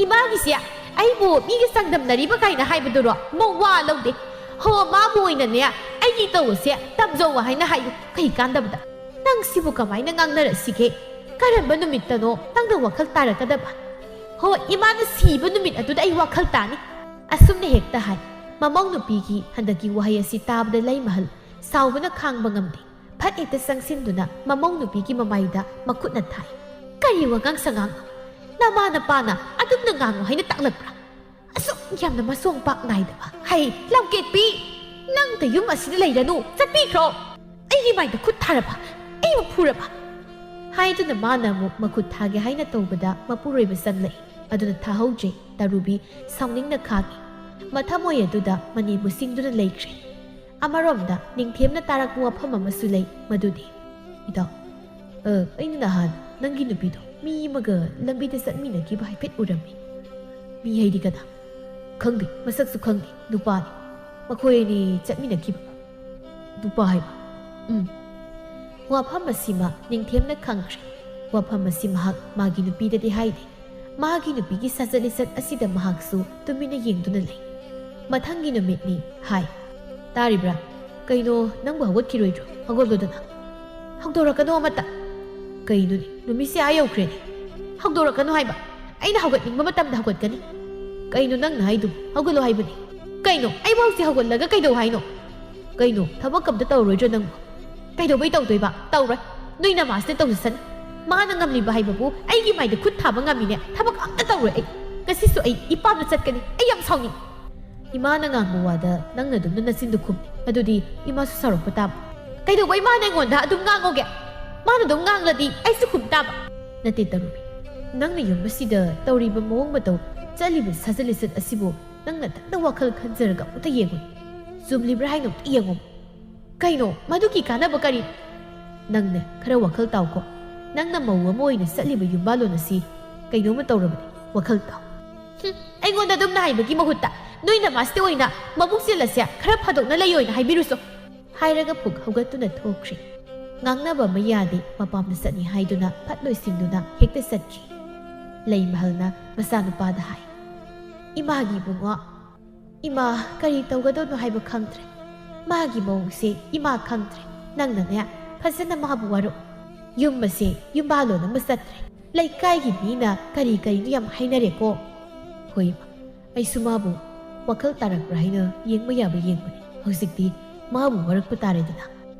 ꯏꯃꯥꯒꯤꯁꯦ ꯑꯩꯕꯨ ꯃꯤꯒ ꯆꯥꯡꯗꯝꯅꯔꯤꯕ ꯀꯥꯏꯅ ꯍꯥꯏꯕꯗꯨꯔꯣ? ꯃꯋꯥ ꯂꯧꯗꯦ꯫ ꯍꯣ, ꯃꯥꯕꯨ ꯑꯣꯏꯅꯅꯦ ꯑꯩꯒꯤ ꯏꯇꯧ ꯑꯁꯦ ꯇꯝꯖꯧ ꯍꯥꯏꯅ ꯍꯥꯏꯌꯨ꯫ ꯀꯩ ꯀꯥꯟꯗꯕꯗ꯫ ꯅꯪ ꯁꯤꯕꯨ ꯀꯃꯥꯏꯅ ꯉꯥꯡꯅꯔꯁꯤꯒꯦ? ꯀꯔꯝꯕ ꯅꯨꯃꯤꯠꯇꯅꯣ ꯅꯪꯅ ꯋꯥꯈꯜ ꯇꯥꯔꯛꯀꯗꯕ? ꯍꯣ, ꯏꯃꯥꯅ ꯁꯤꯕ ꯅꯨꯃꯤꯠ ꯑꯗꯨꯗ ꯑꯩ ꯋꯥꯈꯜ ꯇꯥꯅꯤ꯫ ꯑꯁꯨꯝꯅ ꯍꯦꯛꯇ ꯍꯥꯏ꯫ ꯃꯃꯧ ꯅꯨꯄꯤꯒꯤ ꯍꯟꯗꯛꯀꯤ ꯋꯥꯍꯩ ꯑꯁꯤ ꯇꯥꯕꯗ ꯂꯩꯃꯍꯜ ꯁꯥꯎꯕꯅ ꯈꯥꯡꯕ ꯉꯝꯗꯦ꯫ ꯐꯠ ꯍꯦꯛꯇ ꯆꯪꯁꯤꯟꯗꯨꯅ ꯃꯃꯧ ꯅꯨꯄꯤꯒꯤ ꯃꯃꯥꯏꯗ ꯃꯈꯨꯠꯅ ꯊꯥꯏ꯫ "ꯀꯔꯤ ꯋꯥꯉꯥꯡ ꯁꯉꯥꯡꯅꯣ? ꯅꯃꯥ ꯅꯄꯥꯅ ꯑꯗꯨꯝꯅ ꯉꯥꯡꯉꯨ ꯍꯥꯏꯅ ꯇꯥꯛꯂꯛꯄ꯭ꯔꯥ? ꯑꯁꯨꯛ ꯌꯥꯝꯅ ꯃꯁꯣꯡ ꯄꯥꯛ ꯅꯥꯏꯗꯕ꯫ ꯍꯩ, ꯂꯝꯀꯦꯠꯄꯤ!" "ꯅꯪꯗ ꯌꯨꯝ ꯑꯁꯤꯗ ꯂꯩꯔꯅꯨ, ꯆꯠꯄꯤꯈ꯭ꯔꯣ꯫ ꯑꯩꯒꯤ ꯃꯥꯏꯗ ꯈꯨꯠ ꯊꯥꯔꯕ, ꯑꯩꯕꯨ ꯐꯨꯔꯕ?" ꯍꯥꯏꯗꯨꯅ ꯃꯥꯅ ꯑꯃꯨꯛ ꯃꯈꯨꯠ ꯊꯥꯒꯦ ꯍꯥꯏꯅ ꯇꯧꯕꯗ ꯃꯄꯨꯔꯣꯏꯕ ꯆꯪꯂꯛꯏ꯫ ꯑꯗꯨꯅ ꯊꯥꯍꯧꯗ꯭ꯔꯦ꯫ ꯇꯔꯨꯕꯤ ꯁꯥꯎꯅꯤꯡꯅ ꯈꯥꯡꯉꯤ꯫ ꯃꯊꯃꯣꯏ ꯑꯗꯨꯗ ꯃꯅꯦꯝꯕꯨ ꯁꯤꯡꯗꯨꯅ ꯂꯩꯈ꯭ꯔꯦ꯫ ꯑꯃꯔꯣꯝꯗ ꯅꯤꯡꯊꯦꯝꯅ ꯇꯥꯔꯛꯄ ꯋꯥꯐꯝ ꯑꯃꯁꯨ ꯂꯩ, ꯃꯗꯨꯗꯤ, "ꯏꯇꯥꯎ, ꯑ, ꯑꯩꯅ ꯅꯍꯥꯟ ꯅꯪꯒꯤ ꯅꯨꯄꯤꯗꯣ ꯃꯤ ꯑꯃꯒ ꯂꯝꯕꯤꯗ ꯆꯠꯃꯤꯟꯅꯈꯤꯕ ꯍꯥꯏꯐꯦꯠ ꯎꯔꯝꯃꯤ꯫" "ꯃꯤ ꯍꯥꯏꯗꯤ ꯀꯅꯥ?" "ꯈꯪꯗꯦ, ꯃꯁꯛꯁꯨ ꯈꯪꯗꯦ, ꯅꯨꯄꯥꯅꯤ꯫ ꯃꯈꯣꯏ ꯑꯅꯤ ꯆꯠꯃꯤꯟꯅꯈꯤꯕ ꯅꯨꯄꯥ ꯍꯥꯏꯕ꯫" "ꯎꯝ꯫" ꯋꯥꯐꯝ ꯑꯁꯤꯃ ꯅꯤꯡꯊꯦꯝꯅ ꯈꯪꯈ꯭ꯔꯦ꯫ ꯋꯥꯐꯝ ꯑꯁꯤ ꯃꯍꯥꯛ ꯃꯥꯒꯤ ꯅꯨꯄꯤꯗꯗꯤ ꯍꯥꯏꯗꯦ꯫ ꯃꯥꯒꯤ ꯅꯨꯄꯤꯒꯤ ꯁꯥꯖꯠ ꯂꯤꯆꯠ ꯑꯁꯤꯗ ꯃꯍꯥꯛꯁꯨ ꯇꯨꯃꯤꯟꯅ ꯌꯦꯡꯗꯨꯅ ꯂꯩ꯫ ꯃꯊꯪꯒꯤ ꯅꯨꯃꯤꯠꯅꯤ꯫ ꯍꯥꯏ, "ꯇꯥꯔꯤꯕ꯭ꯔꯥ? ꯀꯩꯅꯣ, ꯅꯪꯕꯨ ꯍꯧꯒꯠꯈꯤꯔꯣꯏꯗ꯭ꯔꯣ? ꯍꯧꯒꯠꯂꯣꯗꯅ꯫" "ꯍꯧꯗꯣꯔꯛꯀꯅꯣ ꯑꯃꯠꯇ꯫" "ꯀꯩꯅꯣꯅꯦ, ꯅꯨꯃꯤꯠꯁꯦ ꯑꯥ ꯌꯧꯈ꯭ꯔꯦꯅꯦ꯫ ꯍꯧꯗꯣꯔꯛꯀꯅꯣ ꯍꯥꯏꯕ꯫ ꯑꯩꯅ ꯍꯧꯒꯠꯅꯤꯡꯕ ꯃꯇꯝꯗ ꯍꯧꯒꯠꯀꯅꯤ꯫ ꯀꯩꯅꯣ ꯅꯪꯅ ꯍꯥꯏꯗꯨ? ꯍꯧꯒꯠꯂꯣ ꯍꯥꯏꯕꯅꯤ꯫" "ꯀꯩꯅꯣ? ꯑꯩꯕꯨ ꯍꯧꯖꯤꯛ ꯍꯧꯒꯠꯂꯒ ꯀꯩꯗꯧ ꯍꯥꯏꯅꯣ?" "ꯀꯩꯅꯣ, ꯊꯕꯛ ꯑꯝꯇ ꯇꯧꯔꯣꯏꯗ꯭ꯔꯣ ꯅꯪꯕꯨ?" "ꯀꯩꯗꯧꯕꯩ ꯇꯧꯗꯣꯏꯕ? ꯇꯧꯔꯣꯏ꯫ ꯅꯣꯏ ꯅꯃꯥꯁꯤꯅ ꯇꯧꯖꯁꯅꯤ꯫ ꯃꯥꯅ ꯉꯝꯂꯤꯕ ꯍꯥꯏꯕꯕꯨ ꯑꯩꯒꯤ ꯃꯥꯏꯗ ꯈꯨꯠ ꯊꯥꯕ ꯉꯝꯃꯤꯅꯦ꯫ ꯊꯕꯛ ꯑꯝꯇ ꯇꯧꯔꯣꯏ ꯑꯩ꯫ ꯉꯁꯤꯁꯨ ꯑꯩ ꯏꯄꯥꯝꯗ ꯆꯠꯀꯅꯤ꯫ ꯑꯩ ꯌꯥꯝ ꯁꯥꯎꯅꯤꯡꯉꯤ꯫" "ꯏꯃꯥꯅ ꯉꯥꯡꯕ ꯋꯥꯗ ꯅꯪꯅ ꯑꯗꯨꯝꯅ ꯅꯆꯤꯟꯗꯨ ꯈꯨꯝꯃꯤ꯫ ꯑꯗꯨꯗꯤ ꯏꯃꯥꯁꯨ ꯁꯥꯎꯔꯛꯄ ꯇꯥꯕ꯫" "ꯀꯩꯗꯧꯕ ꯏꯃꯥꯅ ꯑꯩꯉꯣꯟꯗ ꯑꯗꯨꯝ ꯉꯥꯡꯉꯨꯒꯦ? ꯃꯥꯅ ꯑꯗꯨꯝ ꯉꯥꯡꯂꯗꯤ ꯑꯩꯁꯨ ꯈꯨꯝ ꯇꯥꯕ꯫" "ꯅꯠꯇꯦ ꯇꯔꯨꯕꯤ, ꯅꯪꯅ ꯌꯨꯝ ꯑꯁꯤꯗ ꯇꯧꯔꯤꯕ ꯃꯑꯣꯡ ꯃꯇꯧ, ꯆꯠꯂꯤꯕ ꯁꯥꯖꯠ ꯂꯤꯆꯠ ꯑꯁꯤꯕꯨ ꯅꯪ ꯅꯊꯟꯗ ꯋꯥꯈꯜ ꯈꯟꯖꯔꯒ ꯑꯃꯨꯛꯇ ꯌꯦꯡꯉꯨ꯫ ꯆꯨꯝꯂꯤꯕ꯭ꯔꯥ ꯍꯥꯏꯅ ꯑꯃꯨꯛꯇ ꯌꯦꯡꯉꯨ꯫" "ꯀꯩꯅꯣ? ꯃꯗꯨꯒꯤ ꯀꯥꯟꯅꯕ ꯀꯔꯤ?" "ꯅꯪꯅꯦ, ꯈꯔ ꯋꯥꯈꯜ ꯇꯥꯎꯀꯣ꯫ ꯅꯪꯅ ꯃꯧ ꯑꯃ ꯑꯣꯏꯅ ꯆꯠꯂꯤꯕ ꯌꯨꯝꯕꯥꯂꯣꯟ ꯑꯁꯤ ꯀꯩꯅꯣꯝꯃ ꯇꯧꯔꯕꯅꯤ꯫ ꯋꯥꯈꯜ ꯇꯥꯎ꯫" "ꯍꯨꯝ, ꯑꯩꯉꯣꯟꯗ ꯑꯗꯨꯝꯅ ꯍꯥꯏꯕꯒꯤ ꯃꯍꯨꯠꯇ ꯅꯣꯏ ꯅꯃꯥꯁꯤꯗ ꯑꯣꯏꯅ ꯃꯕꯨꯛ ꯆꯦꯜꯂꯁꯦ ꯈꯔ ꯐꯥꯗꯣꯛꯅ ꯂꯩꯌꯣꯅ ꯍꯥꯏꯕꯤꯔꯨꯁꯣ꯫" ꯍꯥꯏꯔꯒ ꯐꯨꯛ ꯍꯧꯒꯠꯇꯨꯅ ꯊꯣꯛꯈ꯭ꯔꯦ꯫ ꯉꯥꯡꯅꯕ ꯑꯃ ꯌꯥꯗꯦ, ꯃꯄꯥꯝꯗ ꯆꯠꯅꯤ ꯍꯥꯏꯗꯨꯅ ꯐꯠ ꯂꯣꯏꯁꯤꯟꯗꯨꯅ ꯍꯦꯛꯇ ꯆꯠꯈꯤ꯫ ꯂꯩꯃꯍꯜꯅ ꯃꯆꯥꯅꯨꯄꯥꯗ ꯍꯥꯏ, "ꯏꯃꯥꯒꯤ ꯏꯕꯨꯡꯉꯣ, ꯏꯃꯥ, ꯀꯔꯤ ꯇꯧꯒꯗꯧꯅꯣ ꯍꯥꯏꯕ ꯈꯪꯗ꯭ꯔꯦ꯫ ꯃꯥꯒꯤ ꯃꯑꯣꯡꯁꯦ ꯏꯃꯥ ꯈꯪꯗ꯭ꯔꯦ꯫ ꯅꯪꯅꯅꯦ, ꯐꯖꯅ ꯃꯥꯕꯨ ꯋꯥꯔꯛꯎ꯫ ꯌꯨꯝ ꯑꯁꯦ ꯌꯨꯝꯕꯥꯂꯣꯟ ꯑꯃ ꯆꯠꯇ꯭ꯔꯦ꯫ ꯂꯩꯀꯥꯏꯒꯤ ꯃꯤꯅ ꯀꯔꯤ ꯀꯔꯤꯅꯣ ꯌꯥꯝ ꯍꯥꯏꯅꯔꯦꯀꯣ꯫" "ꯍꯣꯏ ꯏꯃꯥ, ꯑꯩꯁꯨ ꯃꯥꯕꯨ ꯋꯥꯈꯜ ꯇꯥꯔꯛꯄ꯭ꯔꯥ ꯍꯥꯏꯅ ꯌꯦꯡꯕ ꯌꯥꯕ ꯌꯦꯡꯕꯅꯤ꯫ ꯍꯧꯖꯤꯛꯇꯤ ꯃꯥꯕꯨ ꯋꯥꯔꯛꯄ ꯇꯥꯔꯦꯗꯅ꯫"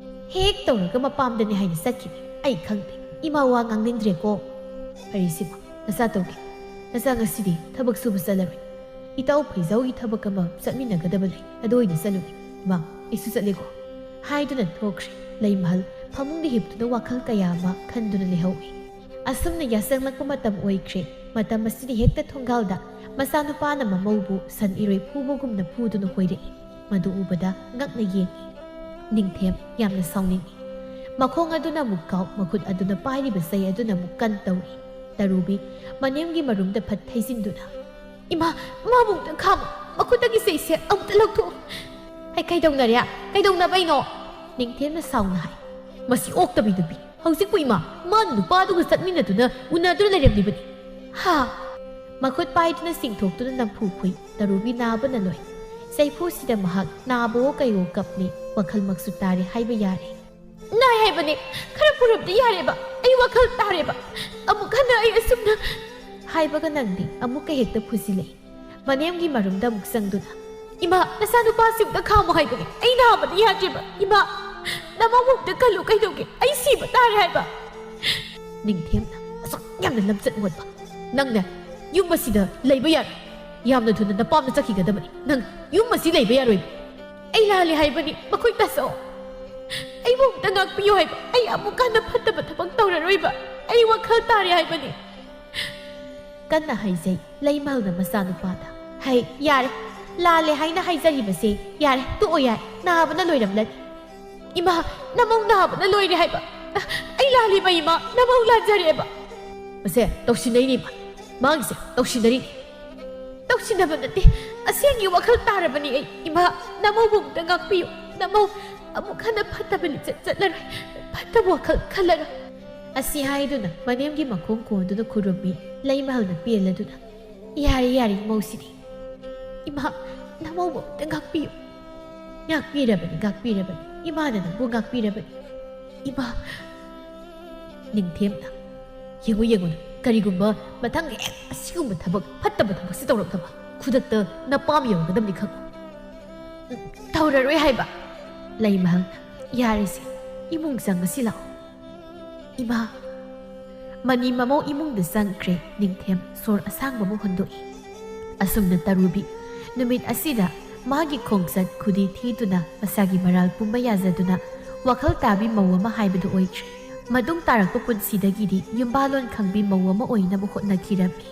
ꯍꯦꯛ ꯇꯧꯔꯒ ꯃꯄꯥꯝꯗꯅꯤ ꯍꯥꯏꯅ ꯆꯠꯈꯤꯅꯤ꯫ ꯑꯩ ꯈꯪꯗꯦ, ꯏꯃꯥ ꯋꯥ ꯉꯥꯡꯅꯤꯡꯗ꯭ꯔꯦꯀꯣ꯫ "ꯐꯔꯦꯁꯤꯃ, ꯅꯆꯥ ꯇꯧꯒꯦ꯫ ꯅꯆꯥ ꯉꯁꯤꯗꯤ ꯊꯕꯛ ꯁꯨꯕ ꯆꯠꯂꯔꯣꯏ꯫ ꯏꯇꯥꯎ ꯐꯩꯖꯥꯎꯒꯤ ꯊꯕꯛ ꯑꯃ ꯆꯠꯃꯤꯟꯅꯒꯗꯕ ꯂꯩ, ꯑꯗꯨ ꯑꯣꯏꯅ ꯆꯠꯂꯨꯒꯦ꯫ "ꯃꯥ, ꯑꯩꯁꯨ ꯆꯠꯂꯦꯀꯣ" ꯍꯥꯏꯗꯨꯅ ꯊꯣꯛꯈ꯭ꯔꯦ꯫ ꯂꯩꯃꯍꯜ ꯐꯃꯨꯡꯗ ꯍꯤꯞꯇꯨꯅ ꯋꯥꯈꯜ ꯀꯌꯥ ꯑꯃ ꯈꯟꯗꯨꯅ ꯂꯩꯍꯧꯏ꯫ ꯑꯁꯨꯝꯅ ꯌꯥꯆꯪꯂꯛꯄ ꯃꯇꯝ ꯑꯣꯏꯈ꯭ꯔꯦ꯫ ꯃꯇꯝ ꯑꯁꯤꯗ ꯍꯦꯛꯇ ꯊꯣꯡꯒꯥꯜꯗ ꯃꯆꯥꯅꯨꯄꯥꯅ ꯃꯃꯧꯕꯨ ꯁꯟ ꯏꯔꯣꯏ ꯐꯨꯕꯒꯨꯝꯅ ꯐꯨꯗꯨꯅ ꯍꯣꯏꯔꯛꯏ꯫ ꯃꯗꯨ ꯎꯕꯗ ꯉꯛꯅ ꯌꯦꯡꯏ꯫ ꯅꯤꯡꯊꯦꯝ ꯌꯥꯝꯅ ꯁꯥꯎꯅꯤꯡꯏ꯫ ꯃꯈꯣꯡ ꯑꯗꯨꯅ ꯑꯃꯨꯛ ꯀꯥꯎ, ꯃꯈꯨꯠ ꯑꯗꯨꯅ ꯄꯥꯏꯔꯤꯕ ꯆꯩ ꯑꯗꯨꯅ ꯑꯃꯨꯛ ꯀꯟ ꯇꯧꯏ꯫ ꯇꯔꯨꯕꯤ ꯃꯅꯦꯝꯒꯤ ꯃꯔꯨꯝꯗ ꯐꯠ ꯊꯩꯖꯤꯟꯗꯨꯅ, "ꯏꯃꯥ, ꯃꯥꯕꯨ ꯑꯃꯨꯛꯇ ꯈꯥꯝꯃꯨ, ꯃꯈꯨꯠꯇꯒꯤ ꯆꯩꯁꯦ ꯑꯃꯨꯛꯇ ꯂꯧꯊꯣꯛꯎ"꯫ "ꯑꯩ ꯀꯩꯗꯧꯅꯔꯦ? ꯀꯩꯗꯧꯅꯕꯩꯅꯣ?" ꯅꯤꯡꯊꯦꯝꯅ ꯁꯥꯎꯅ ꯍꯥꯏ꯫ "ꯃꯁꯤ ꯑꯣꯛꯇꯕꯤ ꯅꯨꯄꯤ, ꯍꯧꯖꯤꯛꯄꯨ ꯏꯃꯥ, ꯃꯥ ꯅꯨꯄꯥꯗꯨꯒ ꯆꯠꯃꯤꯟꯅꯗꯨꯅ ꯎꯅꯗꯨꯅ ꯂꯩꯔꯝꯂꯤꯕꯅꯤ"꯫ "ꯍꯥ?" ꯃꯈꯨꯠ ꯄꯥꯏꯗꯨꯅ ꯆꯤꯡꯊꯣꯛꯇꯨꯅ ꯅꯝꯐꯨ ꯐꯨꯏ꯫ ꯇꯔꯨꯕꯤ ꯅꯥꯕꯅ ꯂꯣꯏ꯫ ꯆꯩꯐꯨꯁꯤꯗ ꯃꯍꯥꯛ ꯅꯥꯕꯑꯣ ꯀꯩꯑꯣ ꯀꯞꯂꯤ, ꯋꯥꯈꯜꯃꯛꯁꯨ ꯇꯥꯔꯦ ꯍꯥꯏꯕ ꯌꯥꯔꯦ꯫ "ꯅꯥꯏ ꯍꯥꯏꯕꯅꯦ, ꯈꯔ ꯐꯨꯔꯕꯗꯤ ꯌꯥꯔꯦꯕ, ꯑꯩ ꯋꯥꯈꯜ ꯇꯥꯔꯦꯕ, ꯑꯃꯨꯛ ꯍꯟꯅ ꯑꯩ ꯑꯁꯨꯝꯅ" ꯍꯥꯏꯕꯒ ꯅꯪꯗꯤ ꯑꯃꯨꯛꯀ ꯍꯦꯛꯇ ꯐꯨꯖꯤꯜꯂꯛꯏ꯫ ꯃꯅꯦꯝꯒꯤ ꯃꯔꯨꯝꯗ ꯑꯃꯨꯛ ꯆꯪꯗꯨꯅ, "ꯏꯃꯥ, ꯅꯆꯥꯅꯨꯄꯥꯁꯤ ꯑꯝꯇ ꯈꯥꯝꯃꯨ ꯍꯥꯏꯕꯅꯦ, ꯑꯩ ꯅꯥꯕꯅ ꯌꯥꯗ꯭ꯔꯦꯕ꯫ ꯏꯃꯥ, ꯅꯃꯧ ꯑꯝꯇ ꯀꯜꯂꯨ ꯀꯩꯗꯧꯒꯦ, ꯑꯩ ꯁꯤꯕ ꯇꯥꯔꯦ ꯍꯥꯏꯕ"꯫ ꯅꯤꯡꯊꯦꯝꯅ ꯑꯁꯨꯛ ꯌꯥꯝꯅ ꯂꯝꯆꯠ ꯑꯣꯠꯄ ꯅꯪꯅ ꯌꯨꯝ ꯑꯁꯤꯗ ꯂꯩꯕ ꯌꯥꯔꯣꯏ꯫ ꯌꯥꯝꯅ ꯊꯨꯅ ꯅꯄꯥꯝꯗ ꯆꯠꯈꯤꯒꯗꯕꯅꯤ꯫ ꯅꯪ ꯌꯨꯝ ꯑꯁꯤ ꯂꯩꯕ ꯌꯥꯔꯣꯏ꯫ "ꯑꯩ ꯂꯥꯜꯂꯦ ꯍꯥꯏꯕꯅꯤ, ꯃꯈꯣꯏ ꯇꯥꯆꯧ꯫ ꯑꯩꯕꯨ ꯑꯃꯨꯛꯇ ꯉꯥꯛꯄꯤꯌꯨ ꯍꯥꯏꯕ꯫ ꯑꯩ ꯑꯃꯨꯛ ꯍꯟꯅ ꯐꯠꯇꯕ ꯊꯕꯛ ꯇꯧꯔꯔꯣꯏꯕ꯫ ꯑꯩ ꯋꯥꯈꯜ ꯇꯥꯔꯦ ꯍꯥꯏꯕꯅꯤ"꯫ ꯀꯟꯅ ꯍꯥꯏꯖꯩ ꯂꯩꯃꯍꯜꯅ ꯃꯆꯥꯅꯨꯄꯥꯗ꯫ "ꯍꯩ, ꯌꯥꯔꯦ꯫ ꯂꯥꯜꯂꯦ ꯍꯥꯏꯅ ꯍꯥꯏꯖꯔꯤꯕꯁꯦ ꯌꯥꯔꯦ, ꯇꯣꯛꯑꯣ ꯌꯥꯔꯦ꯫ ꯅꯥꯕꯅ ꯂꯣꯏꯔꯝꯂꯅꯤ"꯫ "ꯏꯃꯥ, ꯅꯃꯧ ꯅꯥꯕꯅ ꯂꯣꯏꯔꯦ ꯍꯥꯏꯕ꯫ ꯑꯩ ꯂꯥꯜꯂꯤꯕ ꯏꯃꯥ, ꯅꯃꯧ ꯂꯥꯟꯖꯔꯦꯕ"꯫ "ꯃꯁꯦ ꯇꯧꯁꯤꯟꯅꯩꯅꯤ ꯏꯃꯥ꯫ ꯃꯥꯒꯤꯁꯦ ꯇꯧꯁꯤꯟꯅꯔꯤꯅꯤ"꯫ "ꯇꯧꯁꯤꯟꯅꯕ ꯅꯠꯇꯦ, ꯑꯁꯦꯡꯒꯤ ꯋꯥꯈꯜ ꯇꯥꯔꯕꯅꯤ ꯑꯩ꯫ ꯏꯃꯥ, ꯅꯃꯧꯕꯨ ꯑꯃꯨꯛꯇ ꯉꯥꯛꯄꯤꯌꯨ꯫ ꯅꯃꯧ ꯑꯃꯨꯛ ꯍꯟꯅ ꯐꯠꯇꯕ ꯂꯤꯆꯠ ꯆꯠꯂꯔꯣꯏ, ꯐꯠꯇꯕ ꯋꯥꯈꯜ ꯈꯜꯂꯔꯣꯏ"꯫ ꯑꯁꯤ ꯍꯥꯏꯗꯨꯅ ꯃꯅꯦꯝꯒꯤ ꯃꯈꯣꯡ ꯀꯣꯟꯗꯨꯅ ꯈꯨꯔꯨꯝꯃꯤ ꯂꯩꯃꯍꯜꯅ ꯄꯦꯜꯂꯗꯨꯅ꯫ "ꯌꯥꯔꯦ, ꯌꯥꯔꯦ, ꯏꯃꯧꯁꯤꯗꯤ꯫ ꯏꯃꯥ, ꯅꯃꯧꯕꯨ ꯑꯃꯨꯛꯇ ꯉꯥꯛꯄꯤꯌꯨ꯫ ꯉꯥꯛꯄꯤꯔꯕꯅꯤ, ꯉꯥꯛꯄꯤꯔꯕꯅꯤ꯫ ꯏꯃꯥꯅ ꯅꯪꯕꯨ ꯉꯥꯛꯄꯤꯔꯕꯅꯤ꯫ ꯏꯃꯥ"꯫ ꯅꯤꯡꯊꯦꯝꯅ, "ꯌꯦꯡꯉꯨ, ꯌꯦꯡꯉꯨ, ꯀꯔꯤꯒꯨꯝꯕ ꯃꯊꯪ ꯍꯦꯛ ꯑꯁꯤꯒꯨꯝꯕ ꯊꯕꯛ, ꯐꯠꯇꯕ ꯊꯕꯛꯁꯤ ꯇꯧꯔꯛꯅꯕ ꯈꯨꯗꯛꯇ ꯅꯄꯥꯝ ꯌꯧꯔꯒꯗꯕꯅꯤ ꯈꯪꯉꯨ"꯫ "ꯎꯝ, ꯇꯧꯔꯔꯣꯏ ꯍꯥꯏꯕ"꯫ ꯂꯩꯃꯍꯜꯅ, "ꯌꯥꯔꯦꯁꯦ, ꯏꯃꯨꯡ ꯆꯪꯉꯁꯤ ꯂꯥꯛꯑꯣ"꯫ "ꯏꯃꯥ"꯫ ꯃꯅꯤ ꯃꯃꯧ ꯏꯃꯨꯡꯗ ꯆꯪꯈ꯭ꯔꯦ꯫ ꯅꯤꯡꯊꯦꯝ ꯁꯣꯔ ꯑꯁꯥꯡꯕ ꯑꯃ ꯍꯣꯟꯗꯣꯛꯏ꯫ ꯑꯁꯨꯝꯅ ꯇꯔꯨꯕꯤ ꯅꯨꯃꯤꯠ ꯑꯁꯤꯗ ꯃꯥꯒꯤ ꯈꯣꯡꯆꯠ ꯈꯨꯗꯤ ꯊꯤꯗꯨꯅ ꯃꯁꯥꯒꯤ ꯃꯔꯥꯜ ꯄꯨꯝꯕ ꯌꯥꯖꯗꯨꯅ ꯋꯥꯈꯜ ꯇꯥꯕꯤ ꯃꯧ ꯑꯃ ꯍꯥꯏꯕꯗꯨ ꯑꯣꯏꯈ꯭ꯔꯦ꯫ ꯃꯇꯨꯡ ꯇꯥꯔꯛꯄ ꯄꯨꯟꯁꯤꯗꯒꯤꯗꯤ ꯌꯨꯝꯕꯥꯂꯣꯟ ꯈꯪꯕꯤ ꯃꯧ ꯑꯃ ꯑꯣꯏꯅꯕ ꯍꯣꯠꯅꯈꯤꯔꯝꯃꯤ꯫